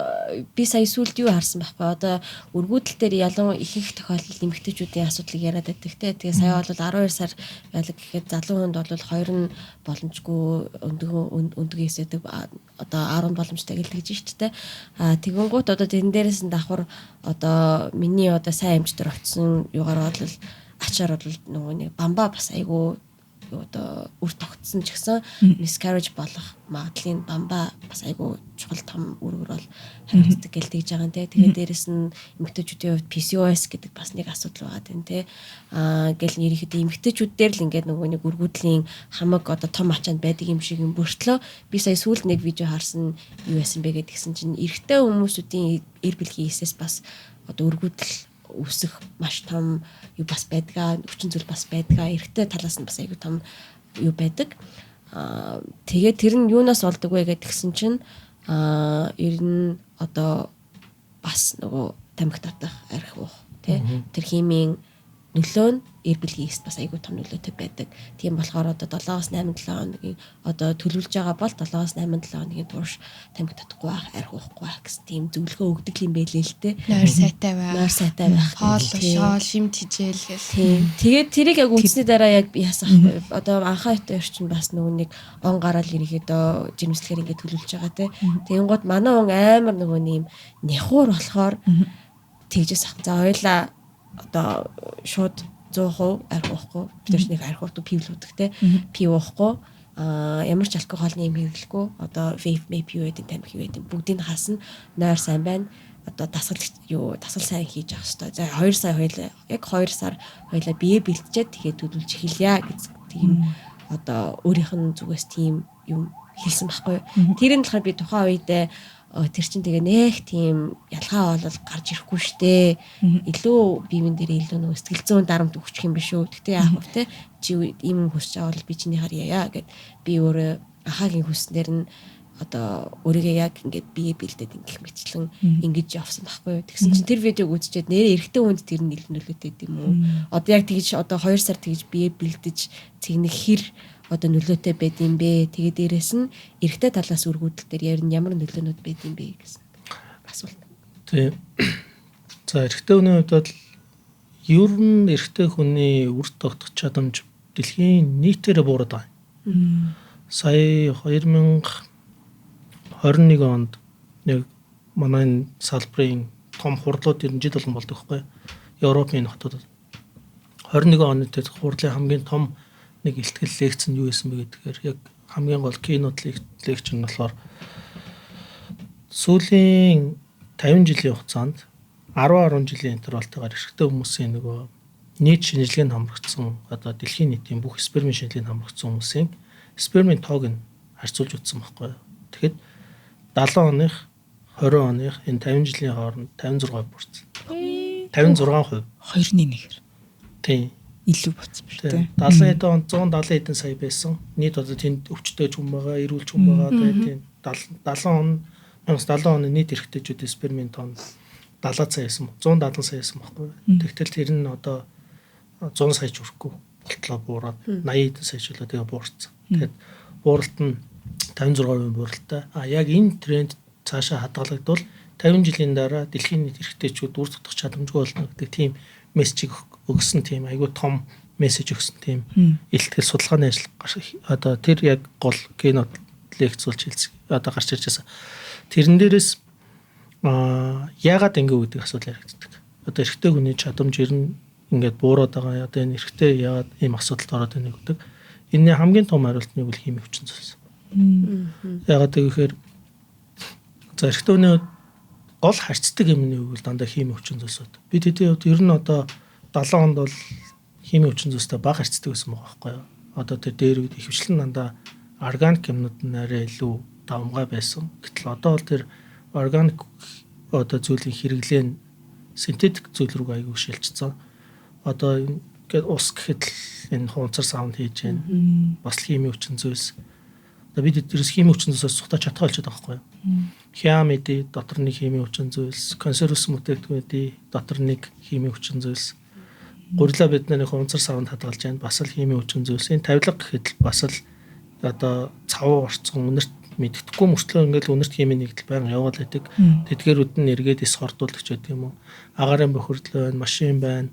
би сая сүлд юу харсан байхгүй. Одоо өргүүдэл дээр ялан ихэнх тохиолдолд эмэгтэйчүүдийн асуудлыг яриад байдаг те. Тэгээ сая бол 12 сар байлаг гэхэд залуу хүнд бол хоёр нь боломжгүй өндгөө эсэдэг одоо 10 боломжтой гэлдэж шүү дээ. А тэгэнгүүт одоо тэрэн дээрээс нь давхар одоо миний одоо сайн эмч дээр очсон юугаар бол ачаар бол нөгөө нэг бамбаа бас айгүй одоо үр тогтсон ч гэсэн miscarriage болох магадлалын бамбаа бас айгүй чухал том үүргээр бол хариуцдаг гэл тэгж байгаа юм те. Тэгээ дээрэс нь эмэгтэйчүүдийн хувьд PCOS гэдэг бас нэг асуудал байгаа юм те. Аа гэл ерөнхийдөө эмэгтэйчүүд дээр л ингээд нөгөө нэг өргүүдлийн хамаг одоо том ачаанд байдаг юм шиг юм бүртлөө. Би сая сүүлд нэг видео харсан юу яасан бэ гэдгсэн чинь эрэгтэй хүмүүсүүдийн эр бэлгийн эсэс бас одоо өргүүдэл үүсэх маш том юу бас байдгаа, хүчин зүйл бас байдгаа, эрэгтэй талаас нь бас айгүй том юу байдаг. Аа тэгээд тэр нь юунаас болдог вэ гэдгсэн чинь аа ер нь одоо бас нөгөө тамхи татах, архи уух тий тэр химийн нөлөө нь эр бэлгийн эст бас айгүй том нөлөөтэй байдаг. Тийм болохоор одоо 7-8 7 хоногийн одоо төлөвлөж байгаа бол 7-8 7 хоногийн турш тамхи татахгүй байх, архи уухгүй байх гэсэн тийм зөвлөгөө өгдөг юм байлээ л дээ. Нойр сайтай байх. Нойр сайтай байх. Хоол, шоол, шимт хижээл гэл. Тийм. Тэгээд тэрийг яг үзсний дараа яг яасан ахгүй. Одоо анхаа хоёр чинь бас нөгөө нэг он гараал ерөнхийдөө жирэмслэхээр ингээд төлөвлөж байгаа те. Тэгэнгүүт манай он амар нөгөө нэм няхуур болохоор тэгжээс ах. За хоёлаа одоо шууд 100% архи уухгүй. Бид нар нэг архи уудаг, пив л уудаг те. Пив уухгүй. Аа ямар ч алкоголны юм хэрэглэхгүй. Одоо vape, vape юу гэдэг, тамхи юу гэдэг бүгдийг хасна. Нойр сайн байна. Одоо дасгал юу дасгал сайн хийж авах хэрэгтэй. За 2 сар хоёлаа яг 2 сар хоёлаа бие бэлтжээд тэгээд төлөвлөж эхэлье гэж тийм одоо өөрийнх нь зүгээс тийм юм хэлсэн байхгүй. Тэр нь болохоор би тухайн үедээ тэр чинь тэгээ нэх тийм ялгаа бол гарч ирэхгүй штэ. Илүү биемэн дээр илүү нөгөө сэтгэл зүйн дарамт өгчих юм биш үү. Гэтэ яах вэ те? Чи ийм хүсэж байгаа бол би чиний харьяа гэд би өөрөө ахаагийн хүснээр нь одоо өөрийгөө яг ингээд бие бэлдээд ингэх мэтчлэн ингэж явсан байхгүй юу. Тэгсэн чинь тэр видеог үзчихэд нэрээ эрэгтэй хүнд тэр нь илүү нөлөөтэй юм уу? Одоо яг тэгж одоо 2 сар тэгж бие бэлдэж цэгнэх хэр одоо нөлөөтэй байд юм бэ? Тэгээ дээрэс нь эрэгтэй талаас өргүүдэл дээр ямар нөлөөнүүд байд юм бэ гэсэн асуулт. Тийм. За эрэгтэй хүний хувьд бол ер нь эрэгтэй хүний үр тогтох чадамж дэлхийн нийтээр буураад байгаа. Сая 2021 онд нэг манай энэ салбарын том хурлууд ер нь жил болгон болдог байхгүй юу? Европын хотуудад 21 оны тэр хурлын хамгийн том нэг ихтгэл лекц нь юу байсан бэ гэдгээр яг хамгийн гол keynote лекц нь болохоор сүүлийн 50 жилийн хугацаанд 10 жилийн интервалтайгаар эрэгтэй хүмүүсийн нөгөө нийт шинжилгээнд хамрагдсан одоо дэлхийн нийтийн бүх спермийн шинжилгээнд хамрагдсан хүмүүсийн спермийн тоог нь харьцуулж үзсэн байхгүй юу. Тэгэхэд 70 оных 20 оных энэ 50 жилийн хооронд 56% бүрдсэн. 56%. 2-ны 1-ээр. Тийм. Илүү буцсан шүү дээ. 70 хэдэн он 170 хэдэн сая байсан. Нийт одоо тэнд өвчтөй ч хүн байгаа, эрүүл ч хүн байгаа. Тэгээд тийм 70 он 1970 оны нийт эрэгтэйчүүдийн спермийн тоон 70 сая байсан. 170 сая байсан байхгүй. Тэгтэл тэр нь одоо 100 сая ч хүрэхгүй болтлоо буураад 80 хэдэн сая ч болоо тэгээ буурсан. Тэгээд бууралт нь 56% бууралтай. А яг энэ тренд цаашаа хадгалагдвал 50 жилийн дараа дэлхийн нийт эрэгтэйчүүд үр тогтох чадамжгүй болно гэдэг тийм мессежийг өгсөн, тийм айгүй том мессеж өгсөн тийм илтгэл судалгааны ажил одоо тэр яг гол keynote лекц болж хэлсэн одоо гарч ирж байсан. Тэрэн дээрээс яагаад ингэ гэдэг асуудал яригддаг. Одоо эрэгтэй хүний чадамж ер нь ингээд буураад байгаа. Одоо энэ эрэгтэй яагаад ийм асуудалд ороод байна гэдэг. Энэний хамгийн том хариулт нь бол химийн хүчин зүйлс. Яагаад гэвэл за эрэгтэй хүний гол харьцдаг юм нь юу гэвэл дандаа химийн хүчин зүйлсүүд. Би тэдний хувьд ер нь одоо 70 онд бол химийн хүчин зүйлстэй бага харьцдаг байсан байгаа байхгүй юу? Одоо тэр дээр үед ихэвчлэн дандаа органик юмнууд нь арай илүү давамгай байсан. Гэтэл одоо бол тэр органик одоо зүйлийн хэрэглээ нь синтетик зүйл рүү аягүй шилжчихсэн. Одоо ингээд ус гэхэд л энэ хунцар саунд хийж байна. Бас л химийн хүчин зүйлс. Одоо бид тэрс химийн хүчин зүйлсээс сухтаж чадхаа болчиход байгаа байхгүй юу? Хиам эдий дотор нэг химийн хүчин зүйлс, консервс бүтээгдэхүүн эдий дотор нэг химийн хүчин зүйлс. Гурилаа бид нар хунцар саунд хадгалж байна. Бас л химийн хүчин зүйлс. Энэ тавилга гэхэд л бас л одоо цав орцсон үнэрт мэддэхгүй мөртлөө ингээл үнэрт химийн нэгдэл байнга яваад байдаг. Тэдгээрүүд нь эргээд эс хордуулдаг ч гэдэг юм уу. Агаарын бохирдол байна, машин байна.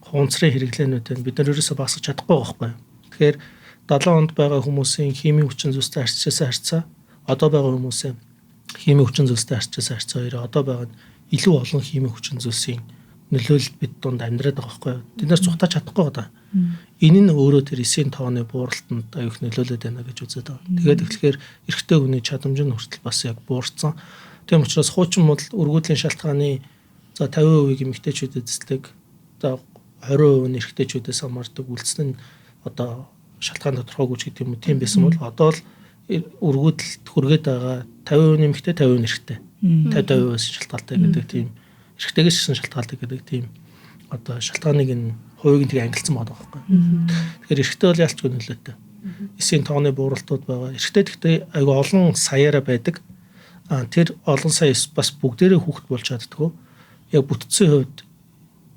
Хунцрын хэрэглээнүүд байна. Бид нар ерөөсөө багасгах чадахгүй байхгүй. Тэгэхээр 70 онд байгаа хүмүүсийн химийн хүчин зүйлстэй харьцаасаа харьцаа одоо байгаа хүмүүсийн химийн хүчин зүйлстэй харьцаасаа харьцаа хоёроо одоо байгаа нь илүү олон химийн хүчин зүйлсийн нөлөөлөлд бид дунд амьдраад байгаа байхгүй юу. Тэд нар цухтаж чадахгүй байгаа. Энэ нь өөрөө тэр эсийн тооны бууралтанд аюух нөлөөлөд байна гэж үзээд байгаа. Тэгээд тэгэхээр эрэгтэй хүний чадамж нь хүртэл бас яг буурсан. Тийм учраас хуучин бол өргөдлийн шалтгааны за 50% эмэгтэйчүүд эзэлдэг, за 20% нь эрэгтэйчүүдээс хамаардаг, үлдсэн нь одоо шалтгаан тодорхойгүй ч гэдэг юм уу тийм байсан бол одоо л өргөдөлд хүргээд байгаа 50% эмэгтэй 50% эрэгтэй. 50 50%-аас шалтгаалтай гэдэг тийм эрэгтэйгээс ч гэсэн шалтгаалдаг гэдэг тийм одоо шалтгааныг нь хувийг нь тэг ангилсан байгаа байхгүй. Тэгэхээр эрэгтэй бол ялчгүй нөлөөтэй. Эсийн тооны бууралтууд байгаа. Эрэгтэй гэхдээ айгүй олон саяараа байдаг. Тэр олон сая бас бүгдээрээ хүүхэд болж чаддгүй. Яг бүтцийн хувьд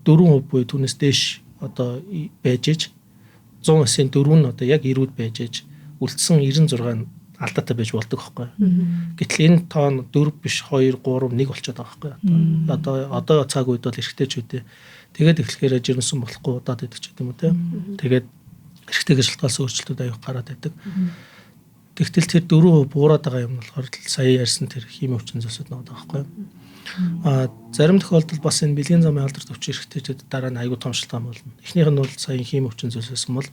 4% буюу түүнээс дээш одоо байж иж 109-ийн 4 нь одоо яг эрүүд байж иж үлдсэн 96 нь алдаатай байж болдог байхгүй. Гэтэл энэ тоон 4 биш 2 3 1 болчиход байгаа байхгүй. Одоо цаг үед бол эрэгтэйчүүдээ тэгээд эхлэхээр жирэмсэн болохгүй удаад байдаг ч гэдэг юм уу те. Тэгээд эрэгтэйгээ шалтгаалсан өөрчлөлтүүд аюух гараад байдаг. Тэгтэл тэр 4% буураад байгаа юм болохоор сая ярьсан тэр химийн хүчин зүйлсүүд нэг байгаа байхгүй. Зарим тохиолдолд бас энэ бэлгийн замын алдарт өвчин эрэгтэйчүүд дараа нь аюул том шалтгаан болно. Эхнийх нь бол сая химийн хүчин зүйлс байсан бол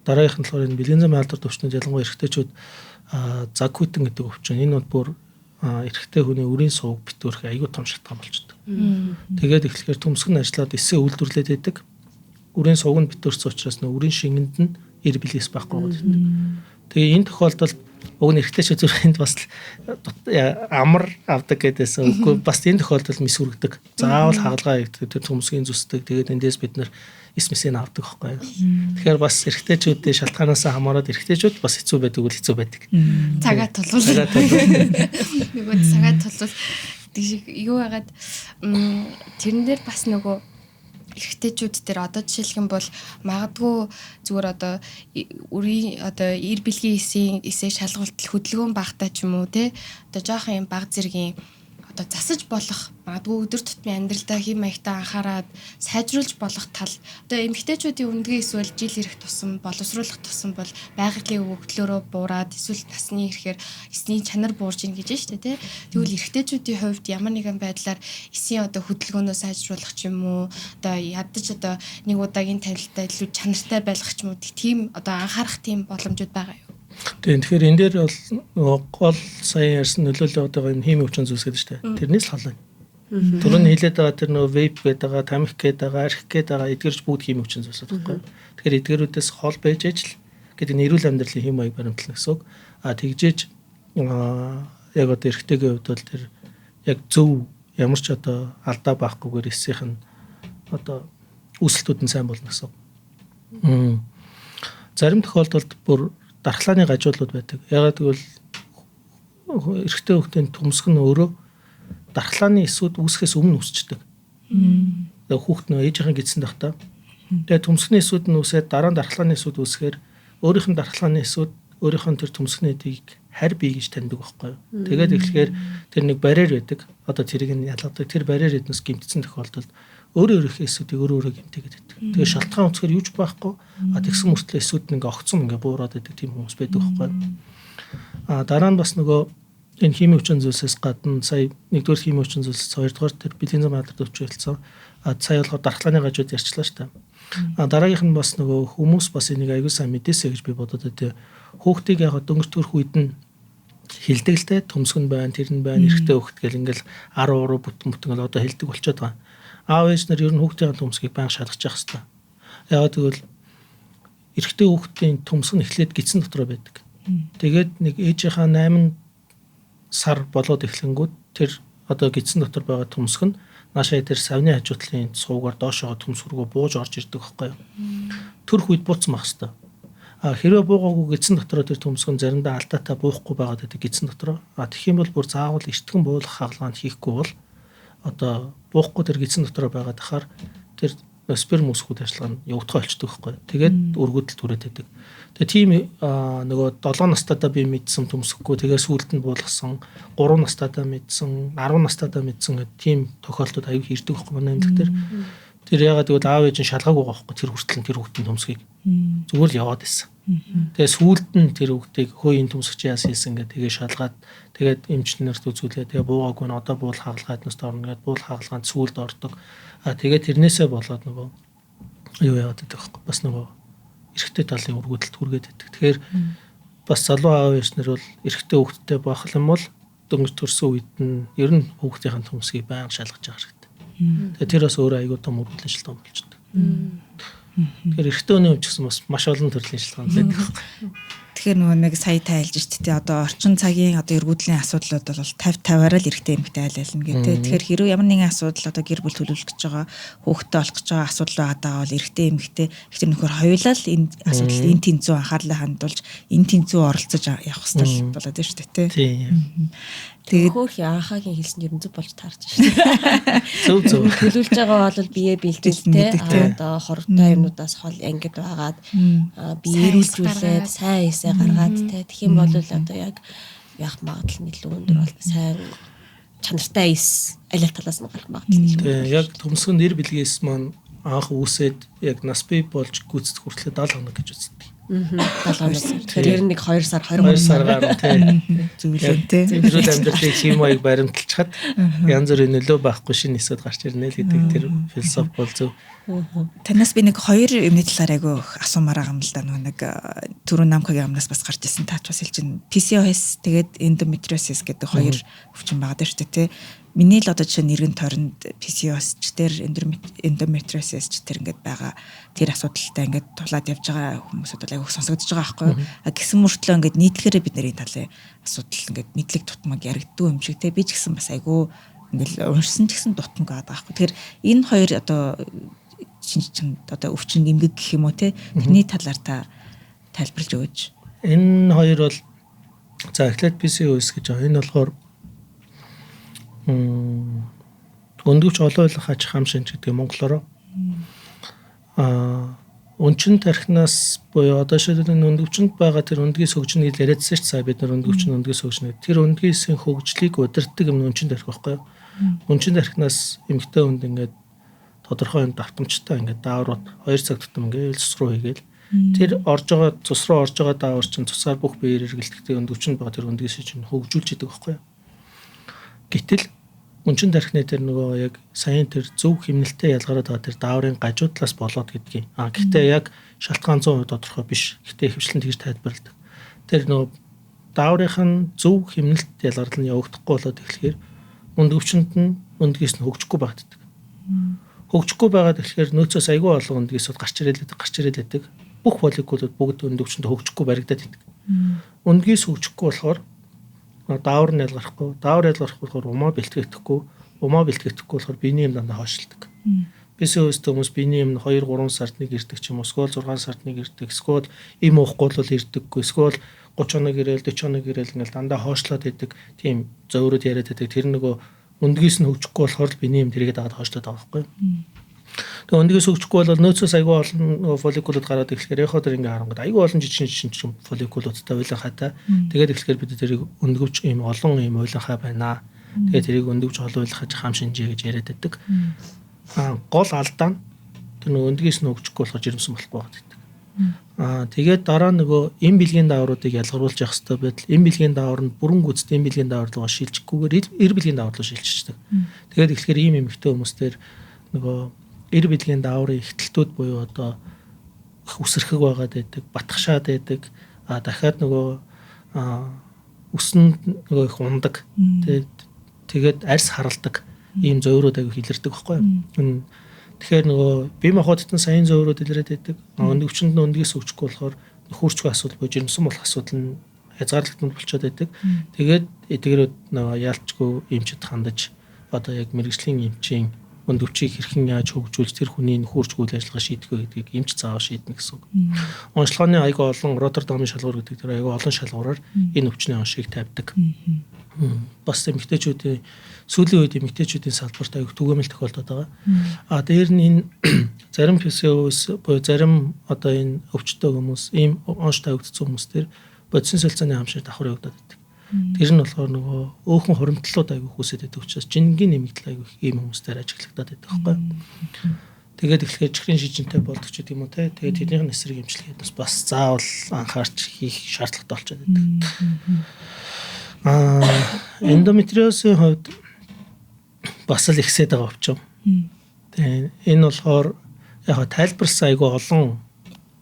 дараагийнх нь болохоор энэ бэлгийн замын алдарт өвчнүүд ялангуяа эрэгтэйчүүд заг хүйтэн гэдэг өвчин. Энэ бол бүр эрэгтэй хүний үрийн сувг битүүрэх аюул том шалтгаан болчдөг. Тэгээд эхлэхээр төмсг нь ажиллаад эсээ үйлдвэрлээд байдаг. Үрийн сувг нь битүүрсэн учраас нөө үрийн шингэнд нь эр бэлгээс байхгүй болдог. Тэгээ энэ тохиолдолд уг нь эрэгтэйчүүд зүрх энд бас амар авдаг гэдээсэн. Үгүй бас энэ тохиолдолд мис үргэдэг. Заавал хагалгаа хийгдэг, тэр төмсгийн зүсдэг. Тэгээд эндээс бид нар эс мэсийг авдаг байхгүй. Тэгэхээр бас эрэгтэйчүүдийн шалтгаанаас хамаарат эрэгтэйчүүд бас хэцүү байдаг үл хэцүү байдаг. Цагаа тулвал. Нөгөө цагаа тулвал тийш юу яагаад тэрэн дээр бас нөгөө эрэгтэйчүүд дээр одоо жишээлх юм бол магадгүй зүгээр одоо үрийн одоо эр бэлгийн эсийн эсээ шалгуултал хөдөлгөөн багтаа ч юм уу те одоо жоохон юм баг зэргийн одоо засаж болох магадгүй өдөр тутмын амьдралдаа хэм маягтаа анхаарад сайжруулж болох тал одоо эмэгтэйчүүдийн өндгөө эсвэл жил ирэх тусам боловсруулах тусам бол байгалийн өгөгдлөөрөө буураад эсвэл насны ирэхээр эсний чанар буурж ийн гэж байна шүү дээ тий. Тэгвэл эрэгтэйчүүдийн хувьд ямар нэгэн байдлаар эсийн одоо хөдөлгөөнөө сайжруулах ч юм уу одоо ядаж одоо нэг удаагийн тавилтаа илүү чанартай байлгах ч юм уу тийм одоо анхаарах тийм боломжууд байгаа юу? Тийм, тэгэхээр энэ дээр бол гол сая ярьсан нөлөөлөл байгаа юм химийн хүчин зүйлс гэдэг шүү дээ. Тэрнээс л холоо. Түрүүний хэлээд байгаа тэр нөгөө вейп гэдэг байгаа, тамхи гэдэг байгаа, архи гэдэг байгаа эдгэрч бүгд химийн хүчин зүйлс байхгүй. Тэгэхээр эдгэрүүдээс хол байж ижил гэдэг нь эрүүл амьдралын хэм маяг баримтлана гэсэн үг. А тэгжээж яг одоо эрэгтэйгийн хувьд бол тэр яг зөв ямар ч одоо алдаа байхгүйгээр эсийнх нь одоо үүсэлтүүд нь сайн болно гэсэн үг. Зарим тохиолдолд бүр дархлааны гажуулууд байдаг. Ягаад гэвэл эрэгтэй хүүхдийн төмсг нь өөрөө дархлааны эсүүд үүсгэхээс өмнө үүсчдэг. Тэгээ хүүхд нөө ээжийнхэн гидсэн байхдаа. Тэгээ төмсгний эсүүд нь үүсээд дараа нь дархлааны эсүүд үүсгэхээр өөрийнх нь дархлааны эсүүд өөрийнх нь тэр төмсгний эдийг харь бий гэж таньдаг байхгүй юу. Тэгээд эхлэхээр тэр нэг барьер байдаг. Одоо тэрийг нь ялгадаг. Тэр барьер эднээс гэмтсэн тохиолдолд өөрөө өөрийнхөө эсүүдийг өөрөө өөрөө гэмтээгээд байдаг. Тэгээ шалтгаан өнцгөр юу ч байхгүй. А тэгсэн мөртлөө эсүүд нь ингээ огцом ингээ буураад байдаг тийм хүмүүс байдаг байхгүй. А дараа нь бас нөгөө Энэ химийн хүчин зүйлсээс гадна сая нэгдүгээр химийн хүчин зүйлс, хоёрдугаар тэр бэлгийн зам хаалт өвчөлцсөн. А сая болохоор дархлааны гажууд ярьчлаа шүү дээ. А дараагийнх нь бас нөгөө хүмүүс бас энийг аягүй сайн мэдээсэй гэж би бодод байдیں۔ Хүүхдийг яг дөнгөж төрөх үед нь хилдэг л те, төмсг нь байна, тэр нь байна, эрэгтэй хүүхд гэл ингээл 10 уруу бүтэн бүтэн л одоо хилдэг болчиход байгаа. Аав ээж нар ер нь хүүхдийн төмсгийг байнга шалгаж явах хэрэгтэй. Яагаад гэвэл эрэгтэй хүүхдийн төмсг нь эхлээд гидсэн дотор байдаг. Тэгээд нэг ээжийнхаа 8 сар болоод эхлэнгүүд тэр одоо гидсэн дотор байгаа төмсг нь наашаа тэр савны хажуутлын суугаар доошоо төмсг рүү бууж орж ирдэг байхгүй юу. Төрөх үед бууцсан байх хэвээр. А хэрвээ буугаагүй гидсэн дотроо тэр төмсг нь заримдаа алдаатай буухгүй байгаад байдаг гидсэн дотроо. А тэгэх юм бол бүр заавал эртгэн буулгах хагалгаанд хийхгүй бол одоо буухгүй тэр гидсэн дотроо байгаад ахаар тэр сперм үсгүүд ажиллагаа нь явагдах болчдөг байхгүй. Тэгээд өргөдөл түрээд байдаг. Тэгээ тийм нөгөө 7 настайдаа би мэдсэн төмсөхгүй, тэгээ сүүлд нь буулгасан, 3 настайдаа мэдсэн, 10 настайдаа мэдсэн гэх тийм тохиолдлууд аюу ирдэг байхгүй манай эмнэлэг дээр. Тэр ягаад гэвэл аав ээж нь шалгаагүй байгаа байхгүй тэр хүртэл тэр хүүхдийн төмсгийг. Зүгээр л яваад байсан. Тэгээ сүүлд нь тэр хүүхдийг хөө энэ төмсгч яасан хийсэн гэх тэгээ шалгаад тэгээд эмч нарт үзүүлээ. Тэгээ буугаагүй нь одоо буулах хагалгаа эднээс орно гэдээ буулах хагалгаанд сүүлд ордог. А тэгээд тэрнээсээ болоод нөгөө юу яваад байдаг байхгүй бас нөгөө эрэгтэй талын өргөдөлт хүргээд байдаг. Тэгэхээр бас залуу аав ээж нар бол эрэгтэй хүүхэдтэй байх юм бол дөнгөж төрсөн үед нь ер нь хүүхдийн төмсгийг байнга шалгаж явах хэрэгтэй. Тэгээд тэр бас өөрөө аягүй том өргөдлийн шалтгаан болчихдог. Тэгэхээр эрэгтэй хүний хувьд ч гэсэн бас маш олон төрлийн шалтгаан байдаг байхгүй. Тэгэхээр нөгөө нэг сая тайлж шít те, одоо орчин цагийн одоо эргүүдлийн асуудлууд бол 50 50-аараа л эрэгтэй эмэгтэй айл айлна гэх те. Тэгэхээр хэрвээ ямар нэгэн асуудал одоо гэр бүл төлөвлөх гэж байгаа, хүүхдтэй болох гэж байгаа асуудал байгаа бол эрэгтэй эмэгтэй ихтэй нөхөр хоёулаа л энэ асуудалд энэ тэнцүү анхаарлаа хандуулж энэ тэнцүү оролцож явах хэрэгтэй болоод байна шүү дээ те. Тэгээд хөөх анхаагийн хэлсэн ер нь зөв болж таарч шүү дээ. Зөв зөв. Төлөвлөж байгаа бол бие бэлтгэл те, одоо хортой юмнуудаас хол ангид байгаад бие эрүүлжүүлээд сайн эсээ гаргаад те. Тэгэх юм бол одоо яг явах магадлал нь илүү өндөр бол сайн чанартай эс аль аль талаас нь гарах магадлал нь илүү. Тийм, яг төмсгөн нэр бэлгээс маань анх үүсээд яг нас бий болж гүйцэтгэх хүртлээр 70 хоног гэж үздэг. 70 хоног. Тэгэхээр ер нь нэг 2 сар 23 сар гаруй тий. Зөвлөө тий. Эрүүл амьдралыг хэм маяг баримталчхад янз бүрийн нөлөө байхгүй шинэ эсүүд гарч ирнэ л гэдэг тэр философи бол зөв. Танаас би нэг хоёр юмны талаар айгүй асуумаар байгаа юм л да. Нөгөө нэг түрүүн Намхагийн амнаас бас гарч ирсэн, таач бас хэлж байна. PCOS тэгээд endometriosis гэдэг хоёр өвчин байгаа даа шүү дээ тий. Миний л одоо жишээ нь эргэн тойронд PCOS ч тэр endometriosis ч тэр ингээд байгаа тэр асуудалтай ингээд тулаад явж байгаа хүмүүсүүд бол айгүй сонсогдож байгаа байхгүй юу. А гисэн мөртлөө ингээд нийтлэхээрээ бид нэр энэ талын асуудал ингээд мэдлэг тутмаг яригддаг юм шиг те. Би ч гэсэн бас айгүй ингээд уншсан ч гэсэн дутмаг байгаа байхгүй. Тэгэхээр энэ хоёр одоо чин одоо өвчин эмгэг гэх юм уу те. Тэрний талаар та тайлбарлаж өгөөч. Энэ хоёр бол за эхлээд PCOS гэж байгаа. Энэ болохоор өндөгч олон уйлах аж хам шинж гэдэг монголоор өнчин тархинаас буюу одоо шийдэл өндөгчөнд байгаа тэр өндгийс хөгжинө гэж яриадсан шүү дээ. Бид нар өндөгч нь өндгийс хөгжинө. Тэр өндгийсийн хөгжлийг удирддаг юм өнчин тархи байхгүй юу? Өнчин тархинаас эмэгтэй хүнд ингээд тодорхой юм давтамжтай ингээд дааврууд 2 цаг тутам ингээд цус руу хийгээл тэр орж байгаа цус руу орж байгаа даавар чинь цусаар бүх биеэр эргэлдэх өндөгчөнд байгаа тэр өндгийсийг чинь хөгжүүлж идэг байхгүй юу? Гэтэл өнчин тархины тэр нөгөө яг саяын тэр зөв хэмнэлтэд ялгараад байгаа тэр дааврын гажуудлаас болоод гэдгийг. А гэхдээ яг шалтгаан 100% тодорхой биш. Гэхдээ ихэвчлэн тэгж тайлбарладаг. Тэр нөгөө дааврынх нь зөв хэмнэлт ялгарлал нь явагдахгүй болоод эхлэхээр өндгөвчөнд нь өндгийс нь хөгжихгүй багтдаг. Хөгжихгүй байгаад эхлэхээр нөөцөөс айгүй олон өндгийсүүд гарч ирээд байдаг. Бүх фолликулууд бүгд өндгөвчөнд хөгжихгүй баригдаад байдаг. Өндгийс хөгжихгүй болохоор даавар нь ялгархгүй, даавар ялгархгүй болохоор умаа бэлтгэхгүй, умаа бэлтгэхгүй болохоор биений юм дандаа хойшилдог. PCOS хүмүүс биений юм 2 3 сард нэг ирдэг ч юм уу, эсвэл 6 сард нэг ирдэг, эсвэл им уухгүй бол ирдэггүй, эсвэл 30 хоног ирээл 40 хоног ирээл ингээл дандаа хойшлоод идэг тийм зөөрөд яриад байдаг. Тэр нөгөө өндгийс нь хөгжихгүй болохоор л биений юм тэрийгэ дагаад хойшлоод байгаа байхгүй. Тэгээ өндгийс хөгжихгүй бол нөөцөөс айгүй олон фолликулууд гараад эхлэхээр эхо дээр ингээ харангууд айгүй олон жижиг жижиг фолликулуудтай уйланхайтай. Тэгээд эхлэхээр бид тэрийг өндгөвч ийм олон ийм уйланхай байна. Тэгээд тэрийг өндгөвч олон уйланхай хам шинжээ гэж яриад байдаг. Аа гол алдаа нь тэр нөгөө өндгийс нь хөгжихгүй болохоор жирэмсэн болохгүй байгаад байдаг. Тэгээд дараа нөгөө эм бэлгийн даавруудыг ялгаруулж явах хэрэгтэй байтал эм бэлгийн даавар нь бүрэн гүйцэд эм бэлгийн даавар руу шилжихгүйгээр эр бэлгийн даавар руу шилжчихдэг. Тэгээд эхлэхээр ийм эмэгтэй хүмүүс дээр нөгөө эр бэлгийн дааврын ихтэлтүүд буюу одоо үсэрхэг байгаад байдаг, батгшаад байдаг. Дахиад нөгөө өсөнд нөгөө их ундаг. Тэгээд арьс харалдаг ийм зөөрүүд аяг илэрдэг байхгүй юу? Тэгэхээр нөгөө бие махбодтон саяын зөөрүүд илрээд байдаг. Өвчнөд нь өндгийс өвчөхгүй болохоор нөхөрчгүй асуудал буюу жирэмсэн болох асуудал нь хязгаарлагдмал болчиход байдаг. Тэгээд эдгээрүүд нөгөө яалчгүй эмчэд хандаж одоо яг мэрэгжлийн эмчийн өндөвчийг хэрхэн яаж хөгжүүлж тэр хүний нөхөрчгүй үйл ажиллагаа шийдэх вэ гэдгийг эмч заавал шийднэ гэсэн үг. Онцлогооны айгүй олон Роттердамын шалгуур гэдэг тэр айгүй олон шалгуураар энэ өвчний оншийг тавьдаг. Бас эмэгтэйчүүдийн сүүлийн үед эмэгтэйчүүдийн салбарт айгүй түгээмэл тохиолдоод байгаа. А дээр нь энэ зарим PCOS буюу зарим одоо энэ өвчтөй хүмүүс, ийм онш тавигдсан хүмүүс тэр бодисын солилцооны хамшаар давхар явагдаад байдаг. Тэр нь болохоор нөгөө өөхөн хуримтлалууд айгүй хүүсэд байдаг учраас жингийн нэмэгдэл айгүй ийм хүмүүстээр ажиглагдаад байдаг байхгүй. Тэгээд эхлэхээр чихрийн шижинтэй болдог ч гэдэг юм уу те. Тэгээд тэднийх нь эсрэг эмчилгээд бас заавал анхаарч хийх шаардлагатай болчиход байдаг. Эндометриозын хувьд бас л ихсээд байгаа өвчин. Тэгээ энэ болохоор яг тайлбарласан айгүй олон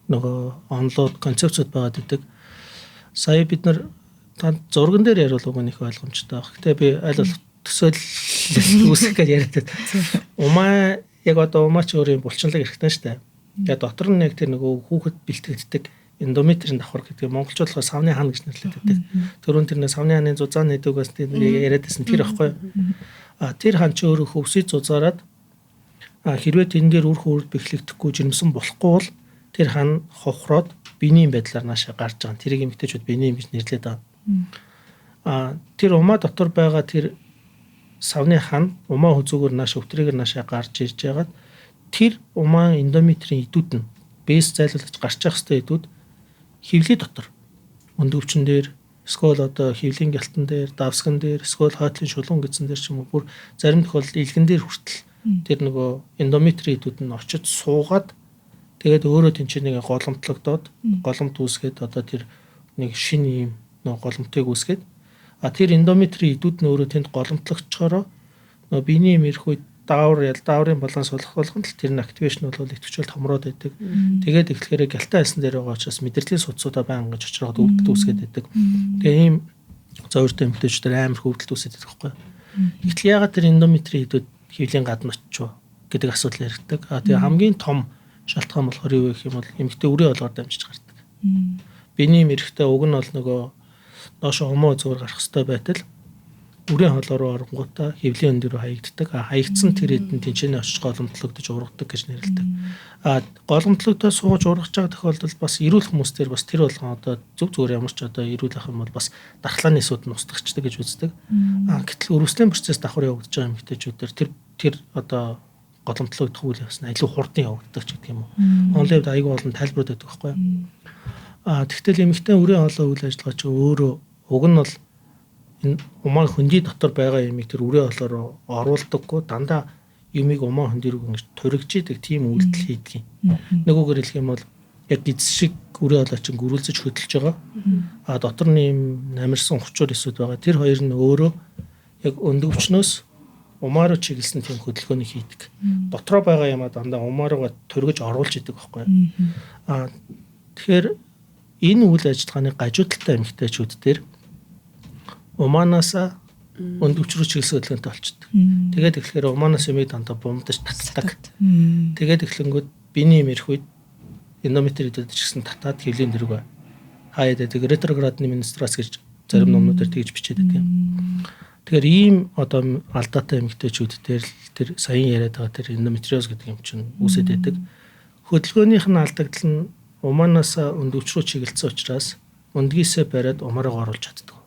нөгөө онлууд концепцууд байгаад байдаг. Сая бид нар зурган дээр яриул уг нь их ойлгомжтой байх. Гэтэ би аль болох төсөөлөл үүсгэх гэж яриад байт. Умаа яг одоо умаа ч өөрийн булчинлаг эрхтэн штэ. Тэгээ дотор нь яг тэр нөгөө хүүхэд бэлтгэгддэг эндометрийн давхар гэдэг монголчууд болохоор савны хан гэж нэрлэдэг байдаг. Төрөн тэр нэг савны ханы зузаан нэдэг бас тэр яриад байсан тэр ихгүй. Тэр хан чи өөрөө хөвсөй зузаарад хэрвээ тэн дээр үр хөврөд бэхлэгдэхгүй жирэмсэн болохгүй бол тэр хан ховхроод биений байдлаар наашаа гарч байгаа. Тэрийг эмэгтэйчүүд биений юм гэж нэрлэдэг байгаа. Тэр умаа дотор байгаа тэр савны хан умаа хүзүүгээр нааш өвтрийгээр наашаа гарч ирж байгаад тэр умаа эндометрийн идүүд нь бэс зайлуулж гарч явах хэвээр идүүд хөвлийн дотор өндөвчин дээр эсвэл одоо хөвлийн гялтан дээр давсган дээр эсвэл хойтлын шулуун гэсэн дээр ч юм уу бүр зарим тохиолдолд илгэн дээр хүртэл тэр нөгөө эндометрийн идүүд нь очиж суугаад тэгээд өөрөө тэнцээ нэг голомтлогдоод голомт үүсгээд одоо тэр нэг шинэ юм нөгөө голомтыг үүсгээд тэр эндометрийн идүүд нь өөрөө тэнд голомтлогчхороо нөгөө биений юм ирэх үед даавар ял дааврын баланс болох болгонд л тэр нь активэшн бол идэвхжүүл томроод байдаг. Тэгээд эхлэхээр гялтаа альсан дээр байгаа учраас мэдрэлийн судсуудаа баян ингэж очроод өвдөлт үүсгээд байдаг. Тэгээ ийм зовиртой эмэгтэйчүүдээр амар хөвдөлт үүсээд байдаг байхгүй. Гэтэл яагаад тэр эндометрийн идүүд хөвлийн гадна очив гэдэг асуудал яригддаг. Тэгээ хамгийн том шалтгаан болохоор юу гэх юм бол эмэгтэй үрийн олгоор дамжиж гардаг. Биений юм эрэхтэй уг нь бол нөгөө доошо хомоо зүгээр гарах хэвээр байтал үрийн хоолоо руу оронгуудаа хөвлийн өндөр рүү хаягддаг. Хаягдсан тэр хэдэн тэнцэнэ очиж голомтлогдож ургадаг гэж нэрлэдэг. Голомтлогдоо сууж ургаж байгаа тохиолдолд бас эрүүл хүмүүс төр бас тэр болгон одоо зүг зүгээр ямар ч одоо эрүүл ах юм бол бас дархлааны сүд нь устгахчдаг гэж үздэг. Гэтэл өрөвслийн процесс давхар явагдаж байгаа эмэгтэйчүүдээр тэр одоо голомтлогдох үйл явц нь илүү хурдан явагддаг ч гэдэг юм уу. Онлын хувьд айгүй олон тайлбарууд байдаг байхгүй юу? Тэгтэл эмэгтэй үрийн хоолой үйл ажиллагаа чи өөрөө уг нь бол энэ умаа хөндөй дотор байгаа юмыг тэр үрийн хоолоор оруулдаггүй дандаа юмыг умаа хөндөй рүү ингэж туригж идэг тийм үйлдэл хийдэг юм. Нөгөөгөр хэлэх юм бол яг гиз шиг үрийн хоолой чинь гөрүүлзэж хөдөлж байгаа. Дотор нь юм намирсан хучуур эсүүд байгаа. Тэр хоёр нь өөрөө яг өндөвчнөөс умаа руу чиглэсэн тийм хөдөлгөөнийг хийдэг. Дотроо байгаа юмаа дандаа умаа руугаа тургиж оруулж идэг байхгүй юу? Тэгэхээр энэ үйл ажиллагааны гажуудалтай эмэгтэйчүүд дээр умаанаасаа өндөвч рүү чиглэсэн хөдөлгөөнтэй болчдөг. Тэгээд эхлэхээр умаанаас юмыг дандаа бумдаж татдаг. Тэгээд эхлэнгүүд биений юм ирэх үед эндометри идүүд ч гэсэн татаад хөвлийн дэрэг хаяад байдаг. Ретроградны менструац гэж зарим номнуудаар тэгж бичээд байдаг юм. Тэгэхээр ийм одоо алдаатай эмэгтэйчүүд дээр тэр саяын яриад байгаа тэр эндометриоз гэдэг юм чинь үүсээд байдаг. Хөдөлгөөнийх нь алдагдал нь умаанаасаа өндөвч рүү чиглэсэн учраас өндгийсээ бариад умаараа оруулж чаддаг.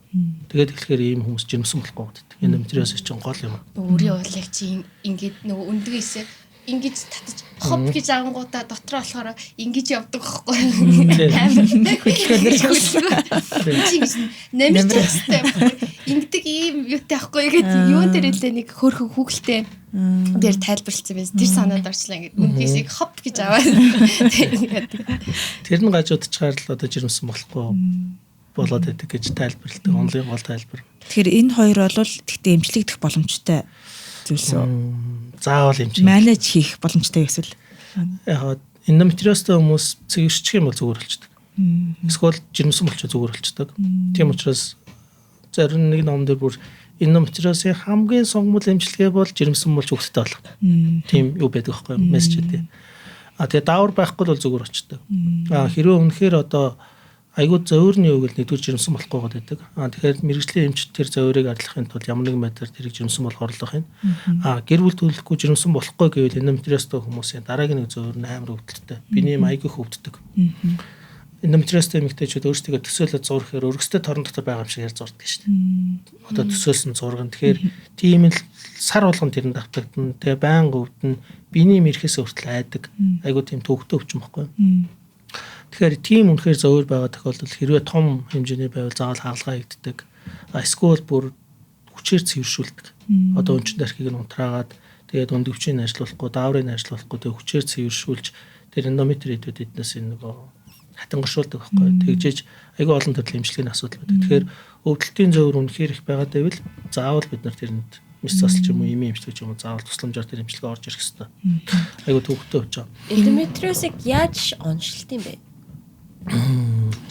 Тэгээд эхлэхээр ийм хүмүүс жирэмсэн болохгүй гэдэг. Эндометриоз чинь гол юм. Өөрийн уулыг чи ингээд нөгөө өндгийсээ ингэж татаж хоп гэж авангуудаа дотроо болохоор ингэж явдаг байхгүй. Амар хөдөлгөөнөр чи ингэж намирч хэвээр. Ингэдэг ийм юутай ахгүй гээд юун дээр үлээ нэг хөөрхөн хүүхэлтэй дээр тайлбарлсан байсан. Тэр санаанд орчлоо ингээд үндсийг хоп гэж аваад. Тэр нь гажуудчихаар л одоо жирэмсэн болохгүй болоод байдаг гэж тайлбарладаг. Онлын гол тайлбар. Тэгэхээр энэ хоёр бол тэгтээ эмчлэгдэх боломжтой зүйлс үү? Заавал эмчлэх. Манэж хийх боломжтой эсвэл яг эндометриозтой хүмүүс цэвэршчих юм бол зүгээр болчдөг. Эсвэл жирэмсэн болчих зүгээр болчдөг. Тийм учраас зарим нэг ном дээр бүр эндометриозын хамгийн сонгомол эмчилгээ бол жирэмсэн болж хөвгттэй болох. Тийм юу байдаг байхгүй юу? Мессеж гэдэг. А тэгээ даавар байхгүй бол зүгээр очдог. А хэрвээ үнэхээр одоо айгүй зөөрний үг л нэгдүгээр жирэмсэн болохгүй байдаг. А тэгэхээр мэрэгжлийн эмч тэр зөөрийг арилгахын тулд ямар нэгэн байдлаар тэрийг жирэмсэн болох орлох юм. А гэр бүл төлөхгүй жирэмсэн болохгүй гэвэл эндометриозтой хүмүүсийн дараагийн нэг зөөр нь амар өвдөлттэй. Биний юм айгүй хөвддөг. Эндометриозтой эмэгтэйчүүд өөрсдийгөө төсөөлөд зурхаар өргөстэй торон дотор байгаа юм шиг яар зурдаг шүү дээ. Одоо төсөөлсөн зураг нь тэгэхээр тийм л сар болгон тэрэнд автагдана. Тэгээ байнга өвдөн. Биений юм ирэхээс хүртэл айдаг. Айгүй тийм төвхтөө өвчин байхгүй. Тэгэхээр тийм үнэхээр зөөр байгаа тохиолдолд хэрвээ том хэмжээний байвал заавал хагалгаа хийгддэг. Эсвэл бүр хүчээр цэвэршүүлдэг. Одоо өнчин дархийг нь унтраагаад тэгээд өндөвчийг ажиллуулахгүй, дааврыг ажиллуулахгүй тэгээд хүчээр цэвэршүүлж тэр эндометри эдүүд эднээс энэ нөгөө хатангашуулдаг байхгүй. Тэгжээж айгүй олон төрлийн эмчилгээний асуудал байдаг. Тэгэхээр өвдөлтийн зөөр үнэхээр их байгаад байвал заавал бид нар тэрэнд мэс засал ч юм уу, эмийн эмчилгээ ч юм уу заавал тусламжаар тэр эмчилгээ орж ирэх ёстой. Айгүй төвхтөө явж байгаа. Эндометриозыг яаж онцлт юм бэ?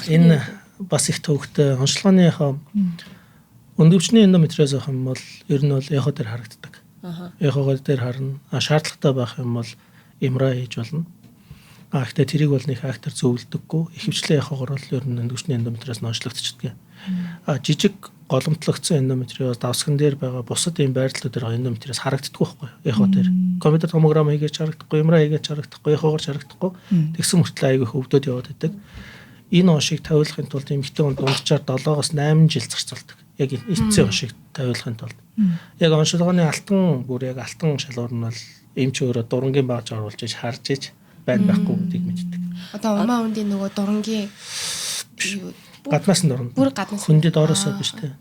Энэ бас их төвхтөө. Онцлогооны өндөвчний эндометриоз байх юм бол ер нь бол эхо дээр харагддаг. Эхогоор дээр харна. А шаардлагатай байх юм бол MRI хийж болно. А гэхдээ тэрийг бол нэг актер зөвлөдөггүй. Ихэвчлэн эхогоор бол ер нь өндөвчний эндометриоз нь онцлогдчихдаг. А жижиг голомтлогдсон эндометриоз давсган дээр байгаа бусад ийм байрлалууд дээр эндометриоз харагддаггүй байхгүй эхо дээр. Компьютер томограм хийгээч харагдахгүй, MRI хийгээч харагдахгүй, эхогоор ч харагдахгүй. Тэгсэн мөртлөө айгүй хөвдөд яваад байдаг. Энэ оншийг тавиулахын тулд эмэгтэй хүн дунджаар 7-оос 8 жил зарцуулдаг. Яг эцсийн оншийг тавиулахын тулд. Яг оншилгооны алтан бүр яг алтан шалгуур нь бол эмч өөрөө дурангийн багж оруулж иж харж иж байна байхгүй гэдгийг мэддэг. Одоо умаа үндийн нөгөө дурангийн гаднаас нь дурна. Бүр гаднаас. Хөндөд ороосоо биш те.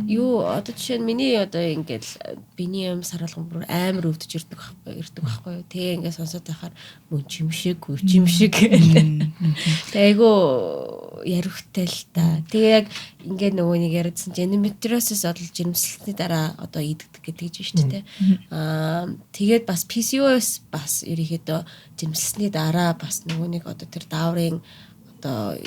Юу одоо жишээ нь миний одоо ингээл биний юм саруулган бүр амар өвдөж ирдэг байхгүй юу. Тэгээ ингээд сонсоод байхаар мөн чимшиг, хүчимшиг гэх. Тэгээ айгу ярихтай л та. Тэгээ яг ингээд нөгөө нэг яриадсан чинь эндометриозис бол жирэмслэлтний дараа одоо идэгдэг гэдэг чинь шүү дээ. Аа тэгээд бас PCOS бас ерөнхийдөө жирэмслэлтний дараа бас нөгөө нэг одоо тэр дааврын одоо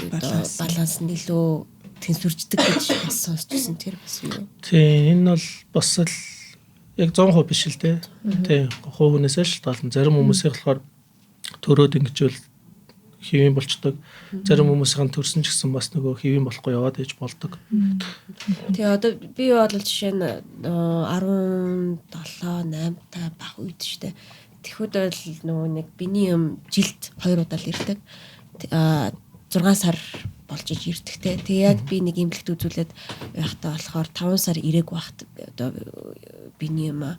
баланс нь илүү тэнцвэрждэг гэж бас сонсчихсон. Тэр бас юу. Тийм, энэ бол бас л яг 100% биш л дээ. Тийм, хувь хүнээсээ шалтгаална. Зарим хүмүүсийн болохоор төрөөд ингэжвэл хэвийн болчдөг. Зарим хүмүүсийн төрсөн ч гэсэн бас нөгөө хэвийн болохгүй яваад иж болдог. Тэгээ одоо би бол жишээ нь 17 8 та байх үед шүү дээ. Тэгэхэд бол нөгөө нэг биний юм жилд 2 удаа л ирдэг. 6 сар болж иж ирдэхтэй. Тэгээ яг би нэг имлэгт үзүүлээд байхдаа болохоор 5 сар ирээг байхад одоо биний юм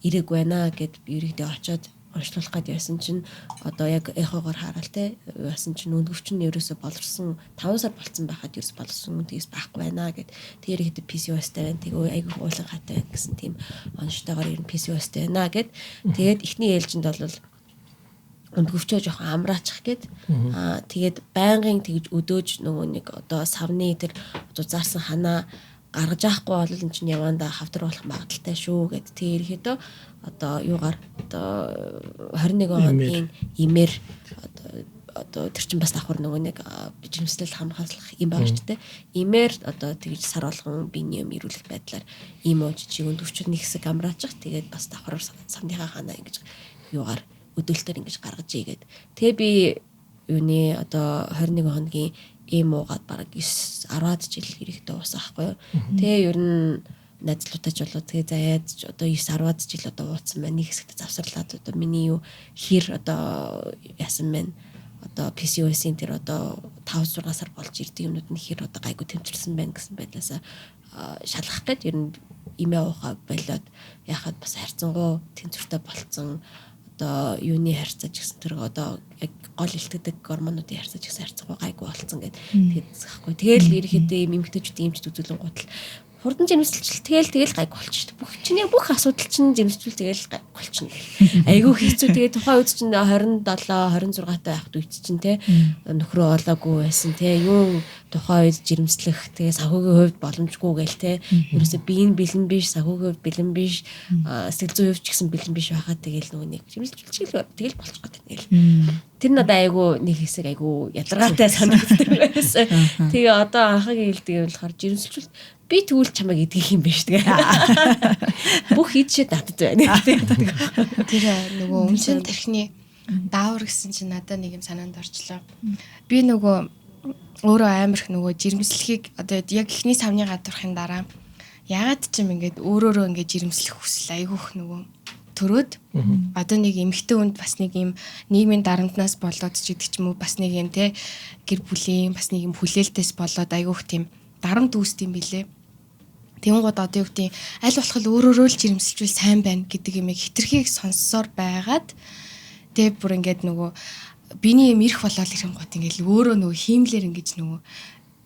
ирээг байна гэд ерөөдөө очиод онцлуулах гээд яасан чинь одоо яг эхогоор хараал те яасан чинь өндөвч нь ерөөсө болорсон 5 сар болцсон байхад ерөөс болорсон тэгээс байхгүй байна гэд. Тэгээ ерөөдөө PCOS-тай байна. Тэгээ айгүй уулан хатай байна гэсэн тийм онцтойгоор ер нь PCOS-тай байна гэд. Тэгээд эхний ээлжинд бол өндгөвчөө жоохон амраачих гээд аа тэгээд байнгын тэгж өдөөж нөгөө нэг одоо савны тэр зузаарсан ханаа гаргаж авахгүй бол эн чинь явандаа хавдар болох магадaltaй шүү гэд. Тэгээ ерөөхдөө одоо юугаар одоо 21 хоногийн имээр одоо тэр чинь бас давхар нөгөө нэг жирэмслэл хамгаалах юм байгаа шүү дээ. Имээр одоо тэгж сар болгон биений юм ирүүлэх байдлаар ийм ууж чиг өндөвчөө нэг хэсэг амраачих. Тэгээд бас давхар савныхаа ханаа ингэж юугаар өдөөлтөөр ингэж гаргаж ийгээд. Тэгээ би юуны одоо 21 хоногийн ийм уугаад бараг 9 10-аад жил ерөөхдөө уусан байхгүй юу. Тэгээ ер нь найзлуудаа ч болоо тэгээ заяад одоо 9 10-аад жил одоо ууцсан байна. Нэг хэсэгт завсарлаад одоо миний юу хэр одоо яасан мэн одоо PCOS-ийн тэр одоо 5 6 сар болж ирдэг юмнууд нь хэр одоо гайгүй тэмцэрсэн байна гэсэн байдлаасаа шалгах гээд ер нь имээ уухаа болоод яхад бас харьцангуй тэнцвэртэй болцсон. Одоо юуны харьцаа ч гэсэн тэр одоо яг гол илтгэдэг гормонуудын харьцаа ч гэсэн харьцангуй гайгүй болцсон гэд тэгэхгүй. Тэгэл ерөөхдөө ийм эмэгтэйчүүд эмчд үзүүлэн гутал Хурдан жирэмслэл тэгэл гайг болчих шүү дээ. Бүх чиний бүх асуудал чинь жирэмслэл тэгэл гайг болчихно гэл. Айгүй хэцүү. Тэгээ тухайн үед чинь 27 26 таа байхад үед чинь те нөхрөө олоогүй байсан те юу тухайн үед жирэмслэх тэгээ санхүүгийн хувьд боломжгүй гэл те. Ерөөсө би энэ бэлэн биш, санхүүгийн хувьд бэлэн биш, сэтгэл зүйн хувьд ч гэсэн бэлэн биш байхад тэгэл нөгөө нэг жирэмслэл тэгэл болчих гээд байна гэл. Тэр надад айгүй нэг хэсэг айгүй ядаргаатай санагддаг байсан. Тэгээ одоо анхагийн хэлдэг юм болохоор жирэмслэл би тэгвэл чамайг идэх юм биш тэгээ. Бүх идшээ надад байна гэдэг. Тэр нөгөө өмсөн тархины даавар гэсэн чинь надад нэг юм санаанд орчлоо. Би нөгөө өөрөө амар их нөгөө жирэмслэхийг одоо яг эхний савны гадуурхын дараа ягаад ч юм ингээд өөрөөрөө ингээд жирэмслэх хүсэл айгүйх нөгөө төрөөд одоо нэг эмэгтэй хүнд бас нэг юм нийгмийн дарамтнаас болоод ч гэдэг ч юм уу бас нэг юм те гэр бүлийн бас нэг юм хүлээлтээс болоод айгүйх тийм дарамт үүсдэг юм билэ. Тэнгууд одоо юу гэдэг аль болох л өөрөөрөө л жирэмсэлжүүл сайн байна гэдэг юмыг хитрхийг сонссоор байгаад тэгээ бүр ингээд нөгөө биений юм ирэх болоод ирэнгуут ингээд өөрөө нөгөө хиймлэр ингэж нөгөө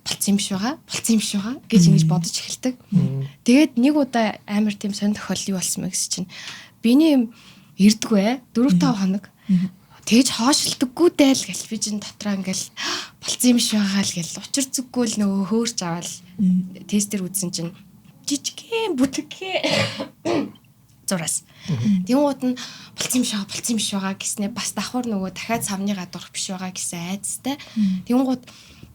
болцсон юм биш байгаа, болцсон юм биш байгаа гэж ингэж бодож эхэлдэг. Тэгээд нэг удаа амар тийм сонь тохиолдол юу болсон бэ гэсэн чинь биений юм ирдэггүй 4-5 хоног тэгж хоошлдоггүй дээл гэл би чинь дотроо ингээл болцсон юм биш байгаа л гэл учир зүггүй л нөгөө хөөрч аваад тестер үзсэн чинь жижигхэн бүтгэн зураас. Тэнгууд нь болцсон юм шиг байгаа, болцсон юм шиг байгаа гэснээр бас давхар нөгөө дахиад савны гадуурх биш байгаа гэсэн айдастай. Тэнгууд